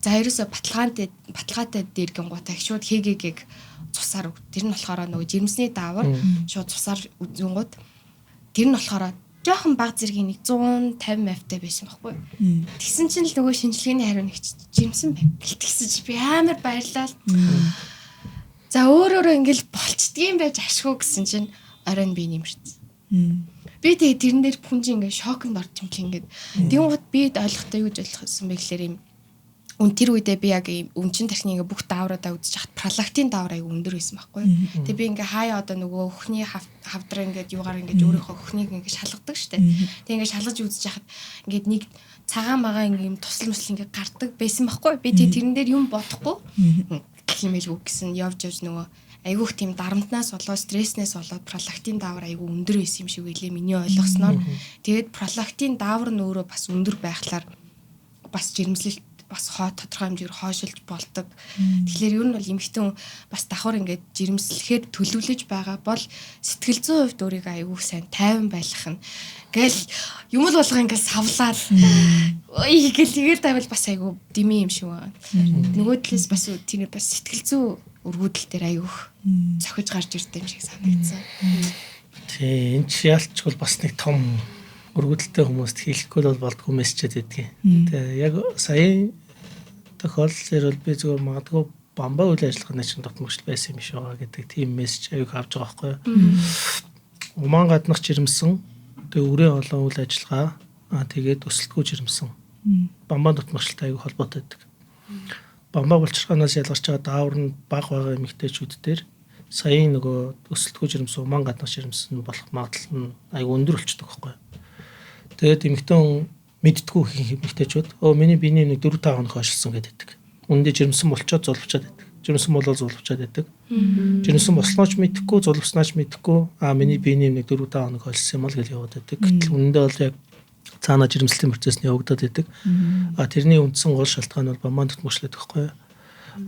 за ерөөсө баталгаатай дээр гингуудаа шууд ХГГ-г цусаар тэр нь болохоор нөгөө жирэмсний даавар шууд цусаар үзэнгууд тэр нь болохоор жоохон баг зэргийн нэг 150 мавтай байсан байхгүй. Тэгсэн чинь л нөгөө шинжилгээний хариу нэгч жирэмсэн байна. Тэгсэн чи би амар баярлаа. За өөрөөрөө ингээл болчдгийм байж ашгүй гэсэн чинь орой нь би нэмэрсэн. Би тэгээ тэрэн дээр хүн чинь ингээд шоконд орж юм чи ингээд. Тэнгууд би ойлгохтой юу гэж ойлгосон бэ гэхлээр юм тэр үедээ би яг өмчин тархины ингээ бүх даавруудаа үзэж хат пролактин даавар аяг өндөр байсан байхгүй. Тэгээ би ингээ хаяа одоо нөгөө өхний хавдраа ингээд юугаар ингээд өөрийнхөө өхнийг ингээ шалгадаг штэ. Тэгээ ингээ шалгаж үзэж хахад ингээд нэг цагаан магаа ингээ юм тусал мусал ингээ гардаг байсан байхгүй. Би тэгээ тэрэн дээр юм бодохгүй химээлгүй гэсэн явж явж нөгөө айгүйх тийм дарамтнаас болоод стресснээс болоод пролактин даавар айгүй өндөр байсан юм шиг байлээ миний ойлгосноор. Тэгээд пролактин даавар нь өөрөө бас өндөр байхлаар бас жирэмслэлт бас хоо тодорхой хэмжээгээр хоошилж болдог. Тэгэхээр ер нь бол эмэгтэй хүн бас давхар ингээд жирэмслэхээр төлөвлөж байгаа бол сэтгэл зүйн хувьд өөрийгөө айгүй сайн тайван байлгах нь гэл юм л болго ингээд савлаад ой гэл тэгэл тавил бас айгүй дими юм шиг байна. Нөгөө талаас бас тийм бас сэтгэл зүй өргүүдэл дээр айгүйх цохиж гарч ирдэг юм шиг санагдсан. Тий, энэ ч ялчгүй бас нэг том өргөдөлтэй хүмүүст хэлэхгүй бол болдгоо мессежэд байдгийг. Тэгээ яг саяын тохиолдол бол би зүгээр магадгүй бамбаа үйл ажиллагааны чинь дутмагч байсан юм шиг байгаа гэдэг тийм мессеж аюух авч байгаа байхгүй юу. Умаан гаднах жирэмсэн, тэгээ үрээ олон үйл ажиллагаа, тэгээд өсөлтгүй жирэмсэн. Бамбаа дутмагчлалтай аюух холбоотой байдаг. Бамбаа булчирхаанаас ялгарч байгаа даавар нь бага байгаа эмэгтэйчүүд дээр саяын нөгөө өсөлтгүй жирэмсэн, умаан гаднах жирэмсэн болох магадлал нь аюу өндөр болчдөг байхгүй юу. Тэгээд эмэгтэй хүн мэддэггүй эмэгтэйчүүд өө миний биений нэг 4-5 хоног хойшилсан гэдэг. Үүндээ жирэмсэн болчоод зулвчаад байдаг. Жирэмсэн болоод зулвчаад байдаг. Жирэмсэн болсноо ч мэдэхгүй, зулвснаа ч мэдэхгүй. Аа миний биений нэг 4-5 хоног хойшилсан юм ал гэж яваад байдаг. Гэтэл үнэндээ бол яг цаана жирэмслэлийн процесс нь явагдаад байдаг. А тэрний үндсэн гол шалтгаан бол бамбан дутмагчлал гэдэг байхгүй юу?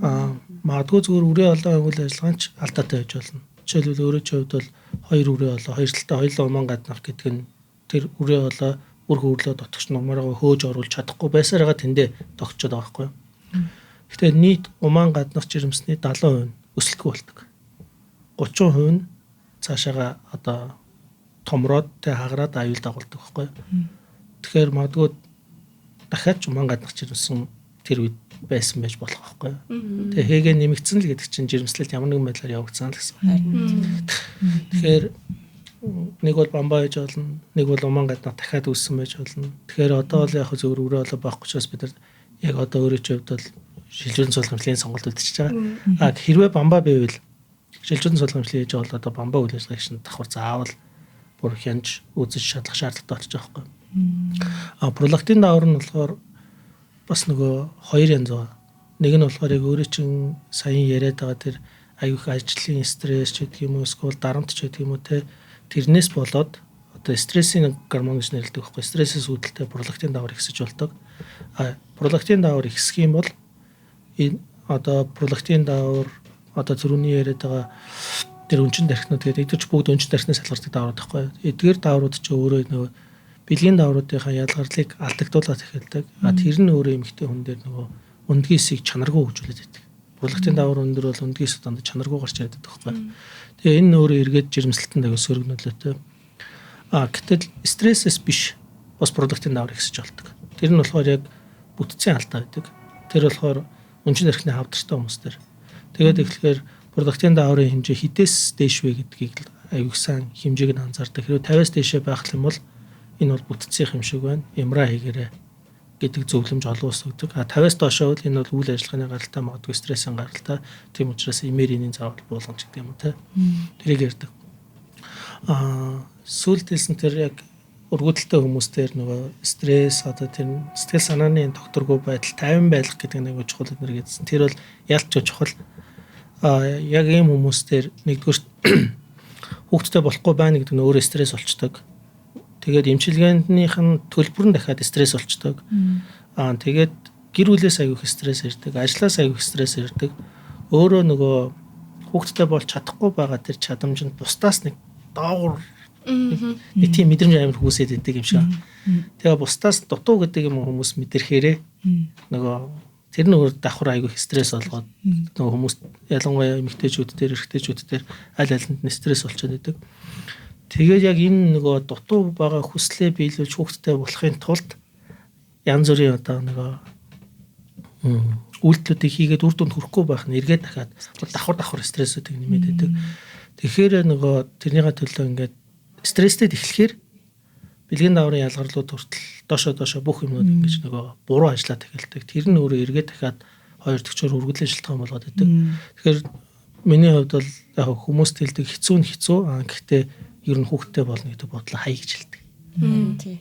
А магадгүй зүгээр үрээ олон үйл ажиллагаан ч алдаатай байж болно. Жишээлбэл өөрөө ч хувьд бол хоёр үрээ олоо, хоёр талтай хоёулаа умаан гаднах гэдэг нь тэр үрээ олоо үр хөрлөө дотгоч нумаараа хөөж оруулж чадахгүй байсараа тэндээ тогтчод байгаа байхгүй юу. Гэхдээ нийт умаан гаднах жирэмсний 70% нь өсөлтгүй болдог. 30% нь цаашаага одоо томроод тэ хагараад аюул дагуулдаг байхгүй юу. Тэгэхээр магадгүй дахиад ч умаан гаднах жирэмсэн тэр үед байсан байж болох байхгүй юу. Тэгээ хэгээ нэмэгдсэн л гэдэг чинь жирэмслэлт ямар нэгэн байдлаар явагдсан л гэсэн. Тэгэхээр нэг бол бамбаа байж болно, нэг бол умаан гаднах дахиад үүссэн байж болно. Тэгэхээр одоо бол яг зөвхөн өрөө олоо байхгүй учраас бид нар яг одоо өөрөө ч хувьд бол шилжүүлэн суулгах хэмжлэгийн сонголт үлдчихэж байгаа. А хэрвээ бамбаа байвал шилжүүлэн суулгах хэмжлэг хийж байгаа бол одоо бамбаа үйл ажиллагааг чинь давхар заавал бүр хянж үзэж шалгах шаардлагатай болчих жоох байхгүй. А пролактин даавар нь болохоор бас нөгөө хоёр янз байгаа. Нэг нь болохоор яг өөрөө чинь саяын яриад байгаа тэр аюух ажлын стресс ч гэдэг юм уу, эсвэл дарамт ч гэдэг юм уу те, тэрнээс болоод одоо стрессийн гормон гэж нэрлэдэг байхгүй. Стрессээс үүдэлтэй пролактин даавар ихсэж болдог. А пролактин даавар ихсэх юм бол энэ одоо пролактин даавар одоо зөрүүний яриад байгаа тэр өнчин тархинууд гэдэг эдгээр ч бүгд өнчин тархинаас ялгардаг дааврууд байхгүй. Эдгээр дааврууд ч өөрөө нөгөө бэлгийн даавруудынхаа ялгарлыг алдагдуулаад эхэлдэг. А тэр нь өөрөө эмэгтэй хүн дээр нөгөө өндгийсийг чанаргүй хөгжүүлээд байдаг. Пролактин даавар өндөр бол өндгийс дандаа чанаргүй гарч ирээд байдаг байхгүй. Тэгээ энэ өөрөө эргээд жирэмслэлтэнд аягүй сөрөг нөлөөтэй. А гэтэл стрессээс биш бас пролактин даавар ихсэж болдог. Тэр нь болохоор яг бүтцийн алдаа байдаг. Тэр болохоор өнчин тархины хавдартай хүмүүс дээр. Тэгээд эхлэхээр пролактин дааврын хэмжээ хідээс дээш вэ гэдгийг аюул сан хэмжээг нь анзаардаг. Хэрвээ 50-аас дээшээ байх юм бол энэ бол бүтцийн юм шиг байна. Эмра хийгээрэй гэдэг зөвлөмж олон улс өгдөг. А 50-аас доошоо бол энэ бол үйл ажиллагааны гаралтай, магадгүй стрессийн гаралтай. Тийм учраас эмээр энийн заавал буулгамж гэдэг юм уу те. Тэрийг ярьдаг. Аа сүүлд хэлсэн тэр яг өргөдөлтэй хүмүүс дээр нөгөө стресс одоо тэр сэтгэл санааны тогтворгүй байдал, тайван байх гэдэг нэг чухал эднэр гэдсэн. Тэр бол ялч чухал. А яг ийм хүмүүс дээр нэгдүгээр хүүхдтэй болохгүй байна гэдэг нь өөрөө стресс болчдөг. Тэгээд эмчилгээнийх нь төлбөр нь дахиад стресс болчдөг. Аа тэгээд гэр бүлээс аягүй их стресс ирдэг, ажлаас аягүй их стресс ирдэг. Өөрөө нөгөө хүүхдтэй болж чадахгүй байгаа тэр чадамж нь бусдаас нэг доогуур нэг тийм мэдрэмж амар хүүсээд идэг юм шиг. Тэгээ бусдаас дутуу гэдэг юм хүмүүс мэдрэхээрээ нөгөө тэр нь өөр давхар аягүй их стресс болгоод нөгөө хүмүүс ялангуяа эмэгтэйчүүд дээр, эрэгтэйчүүд дээр аль алинд нь стресс болчиход идэг. Тэгээд яг энэ нөгөө дутуу байгаа хүслээ биелүүлж хүүхдтэй болохын тулд янз бүрийн одоо нөгөө үйлдэлүүдийг хийгээд үр дүнд хүрэхгүй байх нь эргээд дахиад давхар давхар стрессүүдийг нэмээд байдаг. Тэгэхээр нөгөө тэрнийхээ төлөө ингээд стресстэй эхлэхээр бэлгийн дааврын ялгарлууд хүртэл доошо доошо бүх юмнууд ингэж нөгөө буруу ажиллаад эхэлдэг. Тэр нь өөрөө эргээд дахиад хоёр төгчөөр үргэлжлэн шилтгаан болгоод байдаг. Тэгэхээр миний хувьд бол яг хүмүүст хэлдэг хэцүү нь хэцүү. Аа гэхдээ ер нь хүүхдтэй болно гэдэг бодлоо хай гэж хэлдэг.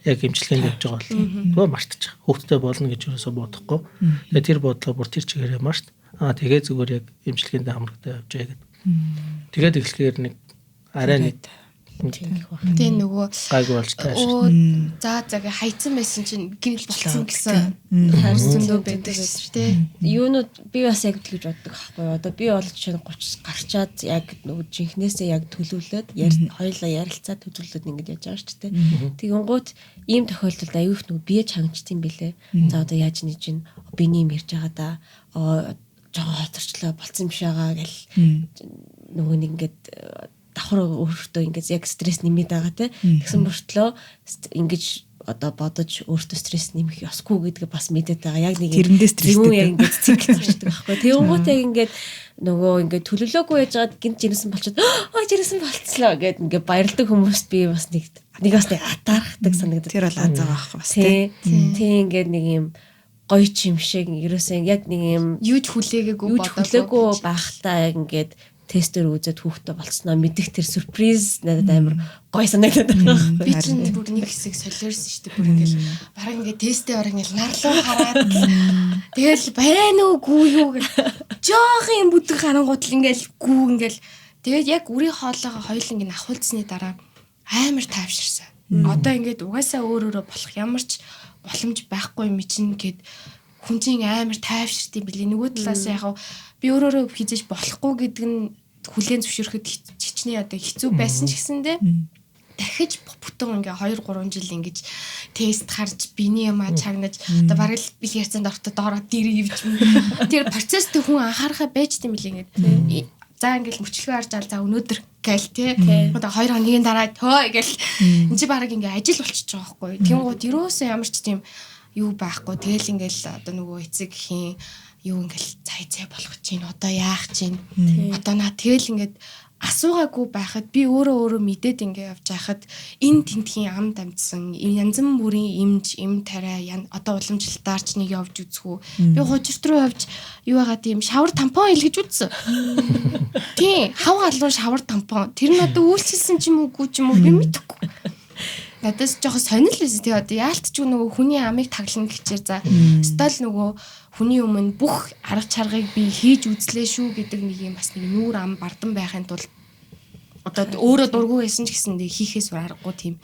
Яг эмчилгээнд явж байгаа бол нөгөө мартчих. Хүүхдтэй болно гэж юусоо бодохгүй. Тэгээ тэр бодлоо бүр тэр чигээрээ март. Аа тэгээ зүгээр яг эмчилгээнд хамрагдаа явж байгаа гэдэг. Тэгээд эхлэхээр нэг арай нэг Тийм нөгөө гайгүй болж тааш. За за гэ хайцсан байсан чинь гинэл болцсон гэсэн зөндөө байдаг шүү дээ. Юунууд би бас яг тэгж боддог байхгүй юу. Одоо би бол жишээ нь 30 гарчаад яг нөгөө жинхнээсээ яг төлөвлөөд хоёулаа ярилцаад төлөвлөөд ингэж яаж байгаа шүү дээ. Тэгэнгუут ийм тохиолдолд аюу их нөгөө бие чангачт юм бэлээ. За одоо яаж нэж ин би нэм ярьж байгаа да. Жогоо хоцорчлоо болцсон юм шиг байгаа гэл нөгөө нэг ингээд давхар өөртөө ингээд яг стресс нэмээд байгаа те. Тэгсэн мөртлөө ингэж одоо бодож өөртөө стресс нэмэх ёсгүй гэдгээ бас мэдээд байгаа. Яг нэг тэрэндээ стресстэй яг ингээд цикл орчдөг байхгүй. Тэгэнгუут яг ингээд нөгөө ингээд төлөвлөөгүй яж байгаад гинт жирэмсэн болчиход аа жирэмсэн болцлоо гэд ингээд баярлдаг хүмүүст би бас нэг бас нэг атаархдаг санагддаг. Тэр бол аз байгаа байхгүй бас тий. Тий ингээд нэг юм гоё ч юм шиг ерөөсөө яг нэг юм юуж хүлээгээгүй бодоогүй хүлээгүй байхдаа яг ингээд тестээр үзээд хүүхдээ болцсноо мэдэх тэр сюрприз надад амар гоё санагдаад байгаа байхгүй. Би чинь бүр нэг хэсэг солиорсон шүү дээ. Бүр ингээл бараг ингээд тестээ бараг ингээл нарлуу хараад тэгэл байна уу гүү юу гэл жоох юм бүдэг харангуут л ингээл гүү ингээл тэгээд яг үрийн хоолойгоо хоёул ингээд авахулсны дараа амар тайвширсан. Одоо ингээд угаасаа өөр өөрө болох ямар ч боломж байхгүй юм чинь гэд хүн чинь амар тайвширт юм билий. Нөгөө талаас яг би өөрөөрөө хизээж болохгүй гэдэг нь хүлээн зөвшөөрөхөд хичнээн одоо хэцүү байсан ч гэсэндээ дахиж бүтэн ингээ 2 3 жил ингэж тест харж биений юмаа чагнаж одоо бараг л бэлгийн харьцаанд орохдоо доороо дэр ивж тэр процессд хүн анхаарахаа байж тийм билээ ингээд за ингээл мөчлөгөө харж ал за өнөөдөр гээл те одоо 2 хоногийн дараа төө гээл энэ чи бараг ингээ ажил болчихж байгаа байхгүй. Тэнгууд ерөөсөө ямар ч тийм юу байхгүй. Тэгэл ингээл одоо нөгөө эцэг хийн юу ингээл цай цай болох чинь одоо яах чинь одоо наа тэгэл ингээд асуугаагүй байхад би өөрөө өөрөө мэдээд ингээ явж байхад энэ тентхийн ам дамжсан янз бүрийн эмж эм тариа одоо уламжлалтаар ч нэг явж үзэх үү. Би хужирт руу явж юу байгаа тийм шавар тампон илгэж үзсэн. Тийм хав галуу шавар тампон тэр нь одоо үйлчилсэн ч юм уу гүү ч юм уу би мэдэхгүй. Надаас жоохон сонирл байсан. Тэгээ одоо яалтчгүй нөгөө хүний амыг таглана гэчээр за стол нөгөө хүний өмнө бүх арга чаргыг би хийж үзлээ шүү гэдэг нэг юм бас нэг нүүр ам бардан байхын тулд одоо өөрөө дургүй байсан ч гэсэн нэг хийхээс аргагүй тийм.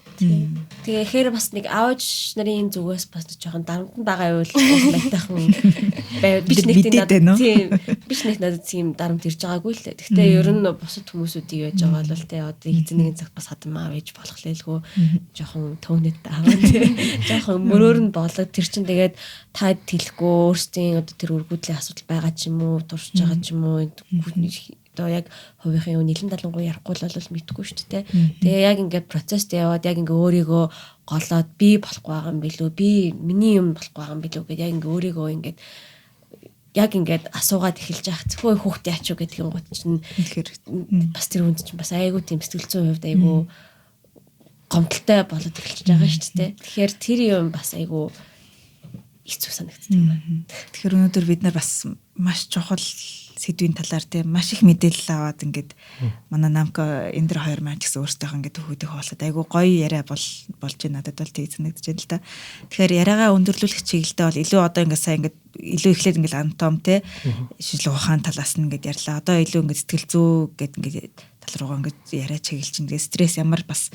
Тэгээ ихээр бас нэг аавч нарын зүгээс бас жоохон дарамтанд байгаа байвал майтайхан байв. Би ч нэг надад тийм би ч нэг надад тийм дарамт ирж байгаагүй л дээ. Гэхдээ ер нь бусад хүмүүсүүдийг яаж байгаа бол те одоо эзэн нэгэн цагт бас хадам аав ээж болох лээлгүй жоохон төөнөт аваа те. Жоохон мөрөөр нь болоод тэр чин тэгээд та тэлэхгүй өөрсдийн одоо тэр өргөдлийн асуудал байгаа ч юм уу, туршиж байгаа ч юм уу одоо яг хувийнхын юу нэлен далангуй ярихгүй л бол мэдэхгүй шүү дээ. Тэгээ яг ингээд процессд яваад яг ингээд өөрийгөө голоод би болохгүй байгаа юм билүү, би миний юм болохгүй байгаа юм билүү гэдээ яг ингээд өөрийгөө ингээд яг ингээд асуугаад эхэлж яах зөвхөн хүүхд яач юу гэдгийн гот чинь бас тэр хүнд чинь бас айгүй тийм сэтгэл зүйн хувьд айгүй гомдолтой болоод эхэлж байгаа шүү дээ. Тэгэхээр тэр юм бас айгүй хэцүү санагддаг юм байна. Тэгэхээр өнөөдөр бид нар бас маш чухал сэдвийн талаар тийм маш их мэдээлэл аваад ингээд манай Намка Эндэр хоёр маань ч гэсэн өөрсдийнхөө ингээд төхөөдөх хоолоод айгүй гоё яриа болж байна, надад бол тэг санагдаж байна л да. Тэгэхээр яриагаа өндөрлүүлэх чиглэлдээ бол илүү одоо ингээд сайн ингээд илүү эхлээд ингээд анатом те шинжлэх ухаан талаас нь ингээд ярьлаа. Одоо илүү ингээд сэтгэл зүй гэд ингээд тал руугаа ингээд яриа чиглэл чинь ингээд стресс ямар бас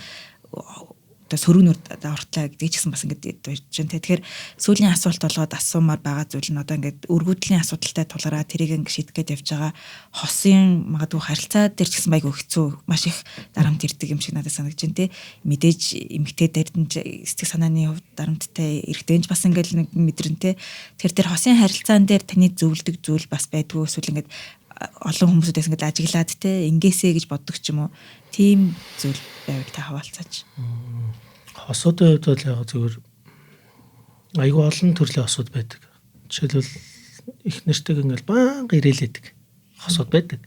одоо сөргөнөр ортлаа гэдэг ч гэсэн бас ингээд байж байна. Тэгэхээр сүүлийн асуулт болгоод асуумаар байгаа зүйл нь одоо ингээд өргөдлийн асуудалтай тулгараа тэрийг ингээд шийдэх гээд явж байгаа хосын магадгүй харилцаа дээр ч гэсэн айгүй хэцүү маш их дарамт ирдэг юм шиг надад санагдаж байна те. Мэдээж эмэгтэй дэрдэн сэтгэл санааны хувьд дарамттай, эрэгтэй ч бас ингээд нэг мэдрэн те. Тэгэхээр тэр хосын харилцаан дээр таны зөвлөдөг зүйл бас байдгүй эсвэл ингээд олон хүмүүсүүдээс ингээд ажиглаад те ингээсэ гэж боддог ч юм уу тийм зүйл байвал та хаваалцаач. Хосуудын хувьд бол яг зөвхөн айгүй олон төрлийн хосууд байдаг. Жишээлбэл их нэртэйг ингээл баян ирээлээдэг хосууд байдаг.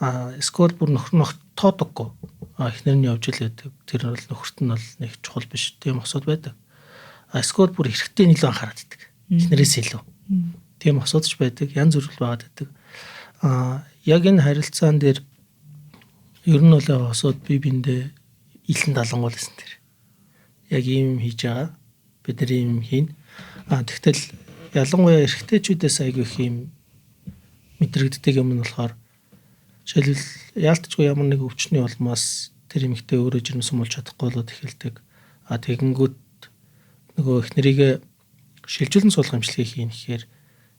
А эсвэл бүр нөхөр нь тоодоггүй. А эхнэр нь явж л байдаг. Тэр нь бол нөхөрт нь бол нэг чухал биш тийм хосууд байдаг. А эсвэл бүр эрэгтэй нь илүү анхаарат байдаг. Эхнэрээс илүү. Тийм хосууд ч байдаг. Янз бүр байгаад байдаг. А яг энэ харилцаан дээр ер нь бол хосууд бие биендээ илэн далангуул гэсэн тэр. Яг ийм хийж байгаа. Бид нар ийм хийн. А тэгтэл ялангуяа эрэгтэйчүүдээс айгүй их юм мэдрэгддэг юм нь болохоор жишээлбэл яалтчгүй ямар нэг өвчний улмаас тэр эмэгтэй өөрөө жирэмсэн болж чадахгүй болоод эхэлдэг. А тэгэнгүүт нөгөө эхнэрийгээ шилжүүлэн суулгах эмчилгээ хийн гэхээр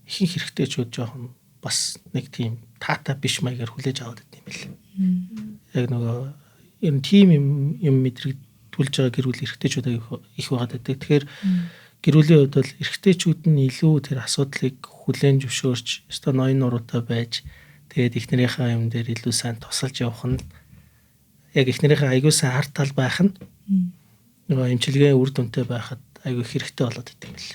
ихэнх эрэгтэйчүүд жоохон бас нэг тийм таатай биш маягаар хүлээж аваад байт юм бэл. Яг нөгөө ер нь тийм юм мэдрэгдүүлж байгаа гэр бүл эрэгтэйчүүд их байгаад байдаг. Тэгэхээр гэр бүлийн хувьд бол эрэгтэйчүүд нь илүү тэр асуудлыг хүлээн зөвшөөрч, ёстой ноён нуруутай байж, тэгээд эхнэрийнхээ юм дээр илүү сайн тусалж явах нь яг эхнэрийнхээ аягүй сайн ард тал байх нь нөгөө эмчилгээ үр дүнтэй байхад айгүй хэрэгтэй болоод идэв юм бэл.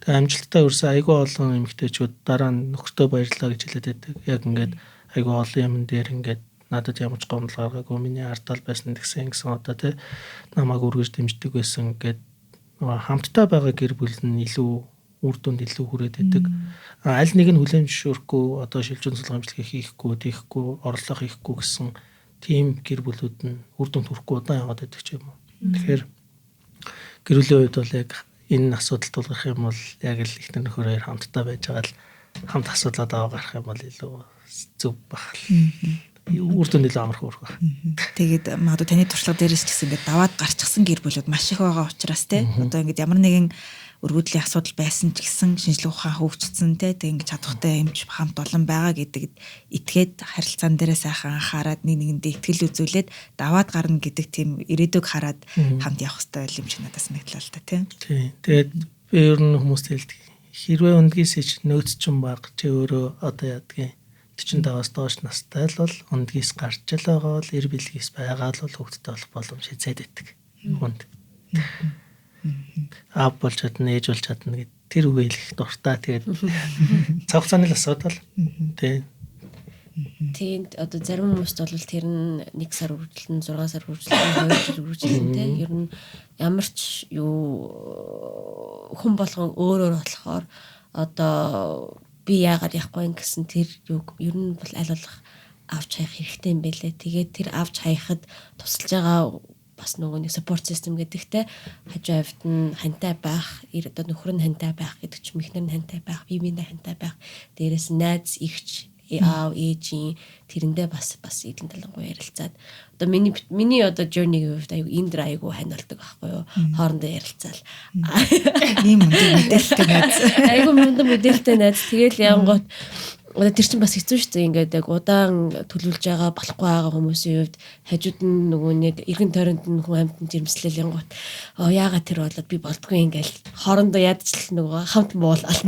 Тэгээ амжилттай өрсөн айгүй олон эмэгтэйчүүд дараа нь нөхөртөө баярлалаа гэж хэлээд байдаг. Яг ингээд айгүй олон юм дээр ингээд надад ямар ч гомдол гаргаагүй, миний ард тал байсан гэсэн гэсэн одоо тий намайг үргэж дэмждэг байсан гэд нөгөө хамтдаа байгаа гэр бүл нь илүү үр дүнд илүү хүрээд байдаг. Аль нэг нь хүлээн зөвшөөрөхгүй, одоо шилжүүн цулгын эмчилгээ хийхгүй, тийхгүй, орлого хийхгүй гэсэн тийм гэр бүлүүд нь үр дүнд хүрэхгүй удаан яваад байдаг ч юм уу. Тэгэхээр гэр бүлийн хувьд бол яг энэ асуудал тулгарх юм бол яг л ихнэр нөхөр хоёр хамтдаа байж байгаа л хамт асуудлаа даваа гарах юм бол илүү зөв байх. Үр дүнд илүү амархан хүрэх байх. Тэгээд магадгүй таны туршлага дээрээс ч гэсэн ингээд даваад гарчихсан гэр бүлүүд маш их байгаа учраас те одоо ингээд ямар нэгэн өргөдлийн асуудал байсан ч гэсэн шинжлэх ухаан хөгжсөн те тэг ингээд чадвартай эмч хамт олон байгаа гэдэгт итгээд харилцаан дээрээ сайхан анхаарад нэг нэгэндээ итгэл үзүүлээд даваад гарна гэдэг тийм ирээдүг хараад хамт явах хэрэгтэй юм шиг надад санагдлаа л та те. Тийм. Тэгээд би ер нь хүмүүст хэлдэг. Хэрвээ өндгийс ич нөөц чинь баг чи өөрөө одоо яадгийн 45-аас доош настай л бол өндгийс гарч л байгаа бол эр бэлгийс байгаа л бол хөвгттэй болох боломж хязгаад байдаг хүнд. Аав болж чадна, ээж болж чадна гэд тэр үгээ хэлэх дуртай. Тэгээд цаг хугацааны л асуудал. Тий. Тийм одоо зарим хүмүүст бол тэр нь 1 сар үргэлжлэн, 6 сар үргэлжлэн, 2 жил үргэлжлэн тий. Ер нь ямар ч юу хүн болгон өөр өөр болохоор одоо би яагаад явахгүй юм гэсэн тэр юг ер нь бол аль болох авч хаях хэрэгтэй юм байлээ. Тэгээд тэр авч хаяхад тусалж байгаа бас нөгөө нэг support system гэдэгтэй хажуу хавьд нь хантай байх, одоо нөхөр нь хантай байх гэдэг чинь эхнэр нь хантай байх, бие биендээ хантай байх. Дээрээс нь найз, эгч, аав, ээжийн тэрэндээ бас бас илэн талангуй ярилцаад одоо миний одоо journey-гийн хувьд аягүй Индра аягүй хань болдог байхгүй юу? Хоорондоо ярилцаал. Ийм мундаг мэдээлэлтэй найз. Аягүй мундаг мэдээлэлтэй найз. Тэгэл янгот одоо тэр чинь бас хэцүү шүү дээ. Ингээд яг удаан төлөвлөж байгаа болохгүй байгаа хүмүүсийн хувьд хажууд нь нөгөө нэг эргэн тойронд нь хүн амьтан жирэмслэл янгот яагаад тэр болоод би болдгүй ингээл хоорондоо ядчил нөгөө хамт муулаад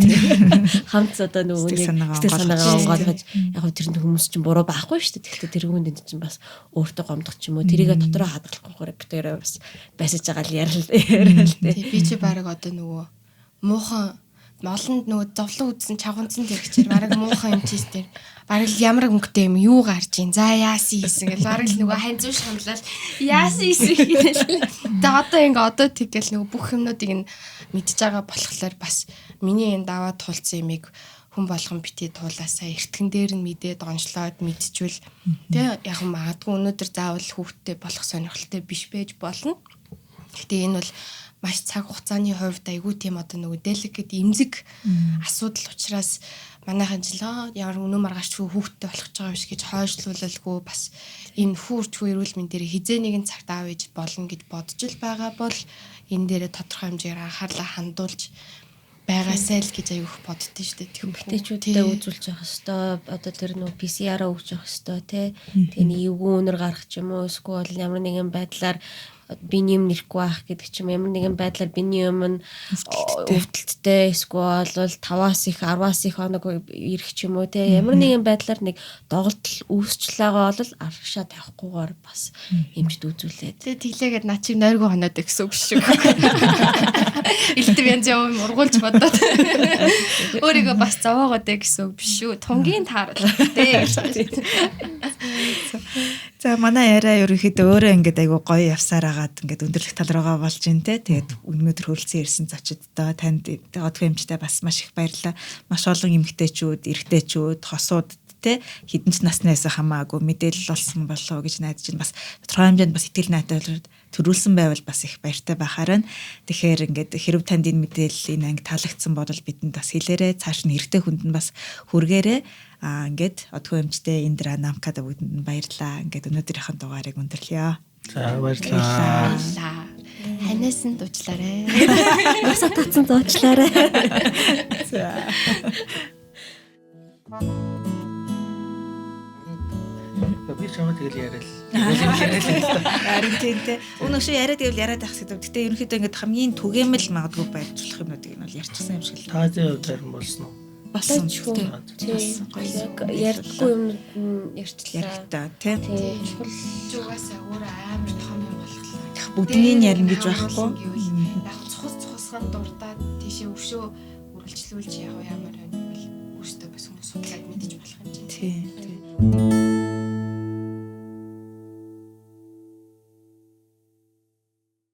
хамт одоо нөгөө нэг сэтгэл санаагаа онгойлгож яг хөө тэр хүмүүс чинь буруу байхгүй шүү дээ. Тэгэхдээ тэр хүнд чинь бас өөртөө гомдох ч юм уу тэрийгэ дотроо хадгалахгүйгээр битээрээ бас байсаж байгаа л ярил л тий. Би чи баг одоо нөгөө муухан молонд нөгөө зовлон үзсэн чавганцсан тэрхчээр бараг муухан юм чис тэр бараг л ямар өнгөтэй юм юу гарч ийн за яасан хийсэн гэл бараг л нөгөө ханзуу шамлал яасан хийсэн гэл. Тэгээ одоо ингээ одоо тэгэл нөгөө бүх юмнуудыг нь мэдж байгаа болохоор бас миний энэ даваа тулцсан юмыг хүн болгон бити туулаасаа эртгэн дээр нь мэдээд онцлоод мэдчихвэл тэг яг магадгүй өнөөдөр заавал хүүхдтэй болох сонирхолтой биш байж болно. Гэтэ энэ бол маш цаг хугацааны хувьд айгүй тийм одоо нөгөө delicate эмзэг асуудал учраас манайхан жил ямар өнөө маргааш хүүхдтэй болох гэж байгаа биш гэж хойшлуулалгүй бас энэ хүүрчгүй эрүүл мэнд дээр хизээ нэгэн цагт аав ээж болно гэж бодож л байгаа бол энэ дээрээ тодорхой хэмжээгээр анхаарлаа хандуулж байгаасай л гэж айгүйх боддөө шүү дээ. Эмэгтэйчүүдтэй үзүүлж явах хэвээр одоо тэр нөгөө PCR-аа өгч явах хэвээр тий. Тэгээ нэг эвгүй үнэр гарах ч юм уу эсвэл ямар нэгэн байдлаар биений юм нэрэхгүй байх гэдэг ч юм ямар нэгэн байдлаар биений юм нь өвдөлттэй эсвэл бол 5-аас их 10-аас их хоног ирэх ч юм уу те ямар нэгэн байдлаар нэг доголдол үүсч байгаа бол аргашаа тавихгүйгээр бас эмчд үзүүлээд. Тэгээ тэглээгээд над чиг нойргүй хоноод гэсэн үг шүү. Элдв янз юм ургуулж бодоод өөрийгөө бас зовоогоод гэсэн үг биш шүү. Тунгийн таарал тэ. За манай яриа ерөнхийдөө өөрөө ингээд айгу гоё явсаар агаад ингээд өндөрлөх тал руугаа болж ин тэ. Тэгээд өнөөдөр хөрөлцөн ирсэн зочидтой танд одгүй эмчтэй бас маш их баярлалаа. Маш олон эмэгтэйчүүд, эрэгтэйчүүд, хосууд тэ хэдэн ч наснаас хамаагүй мэдээлэл олсон болов гэж найдаж байна. Бас тодорхой хэмжээнд бас итгэл найдвар төрүүлсэн байвал бас их баяртай байхаар байна. Тэгэхээр ингээд хэрв танд энэ мэдээлэл энэ анги таалагдсан бол бидэнд бас хэлээрэй. Цааш нь хэрэгтэй хүнд нь бас хүргээрэй. Аа ингээд одгүй эмчтэй Индра Намкада бүгдэнд нь баярлалаа. Ингээд өнөөдрийнхэн дугаарыг өндөрлөё. За баярлалаа. Ханаас нь дуучлаарай. Насаа татсан дуучлаарай. За. Би чамаа тэгэл яриад. Тэгэл яриад. Харин тийм те. Өнөө шиг яриад гэвэл яриад байх хэрэгтэй. Гэтэ ерөнхийдөө ингээд хамгийн түгээмэл магадгүй байж болох юмнуудыг нь бол ярьчихсан юм шиг л. Таазын хувьд харин болсон уу? Болсон. Тийм. Ярьдаггүй юмнууд нь ярьчлаа. Яригтаа тийм. Чухал Угаасаа өөрөө амар том юм болохоор. Бүгднийг ярина гэж байхгүй. Яг цухас цухасган дурдаад тийшээ өвшөө үргэлжлүүлж яг ямар юм бол өөртөө бас хүмүүс судлаад мэдчих болох юм чинь. Тийм.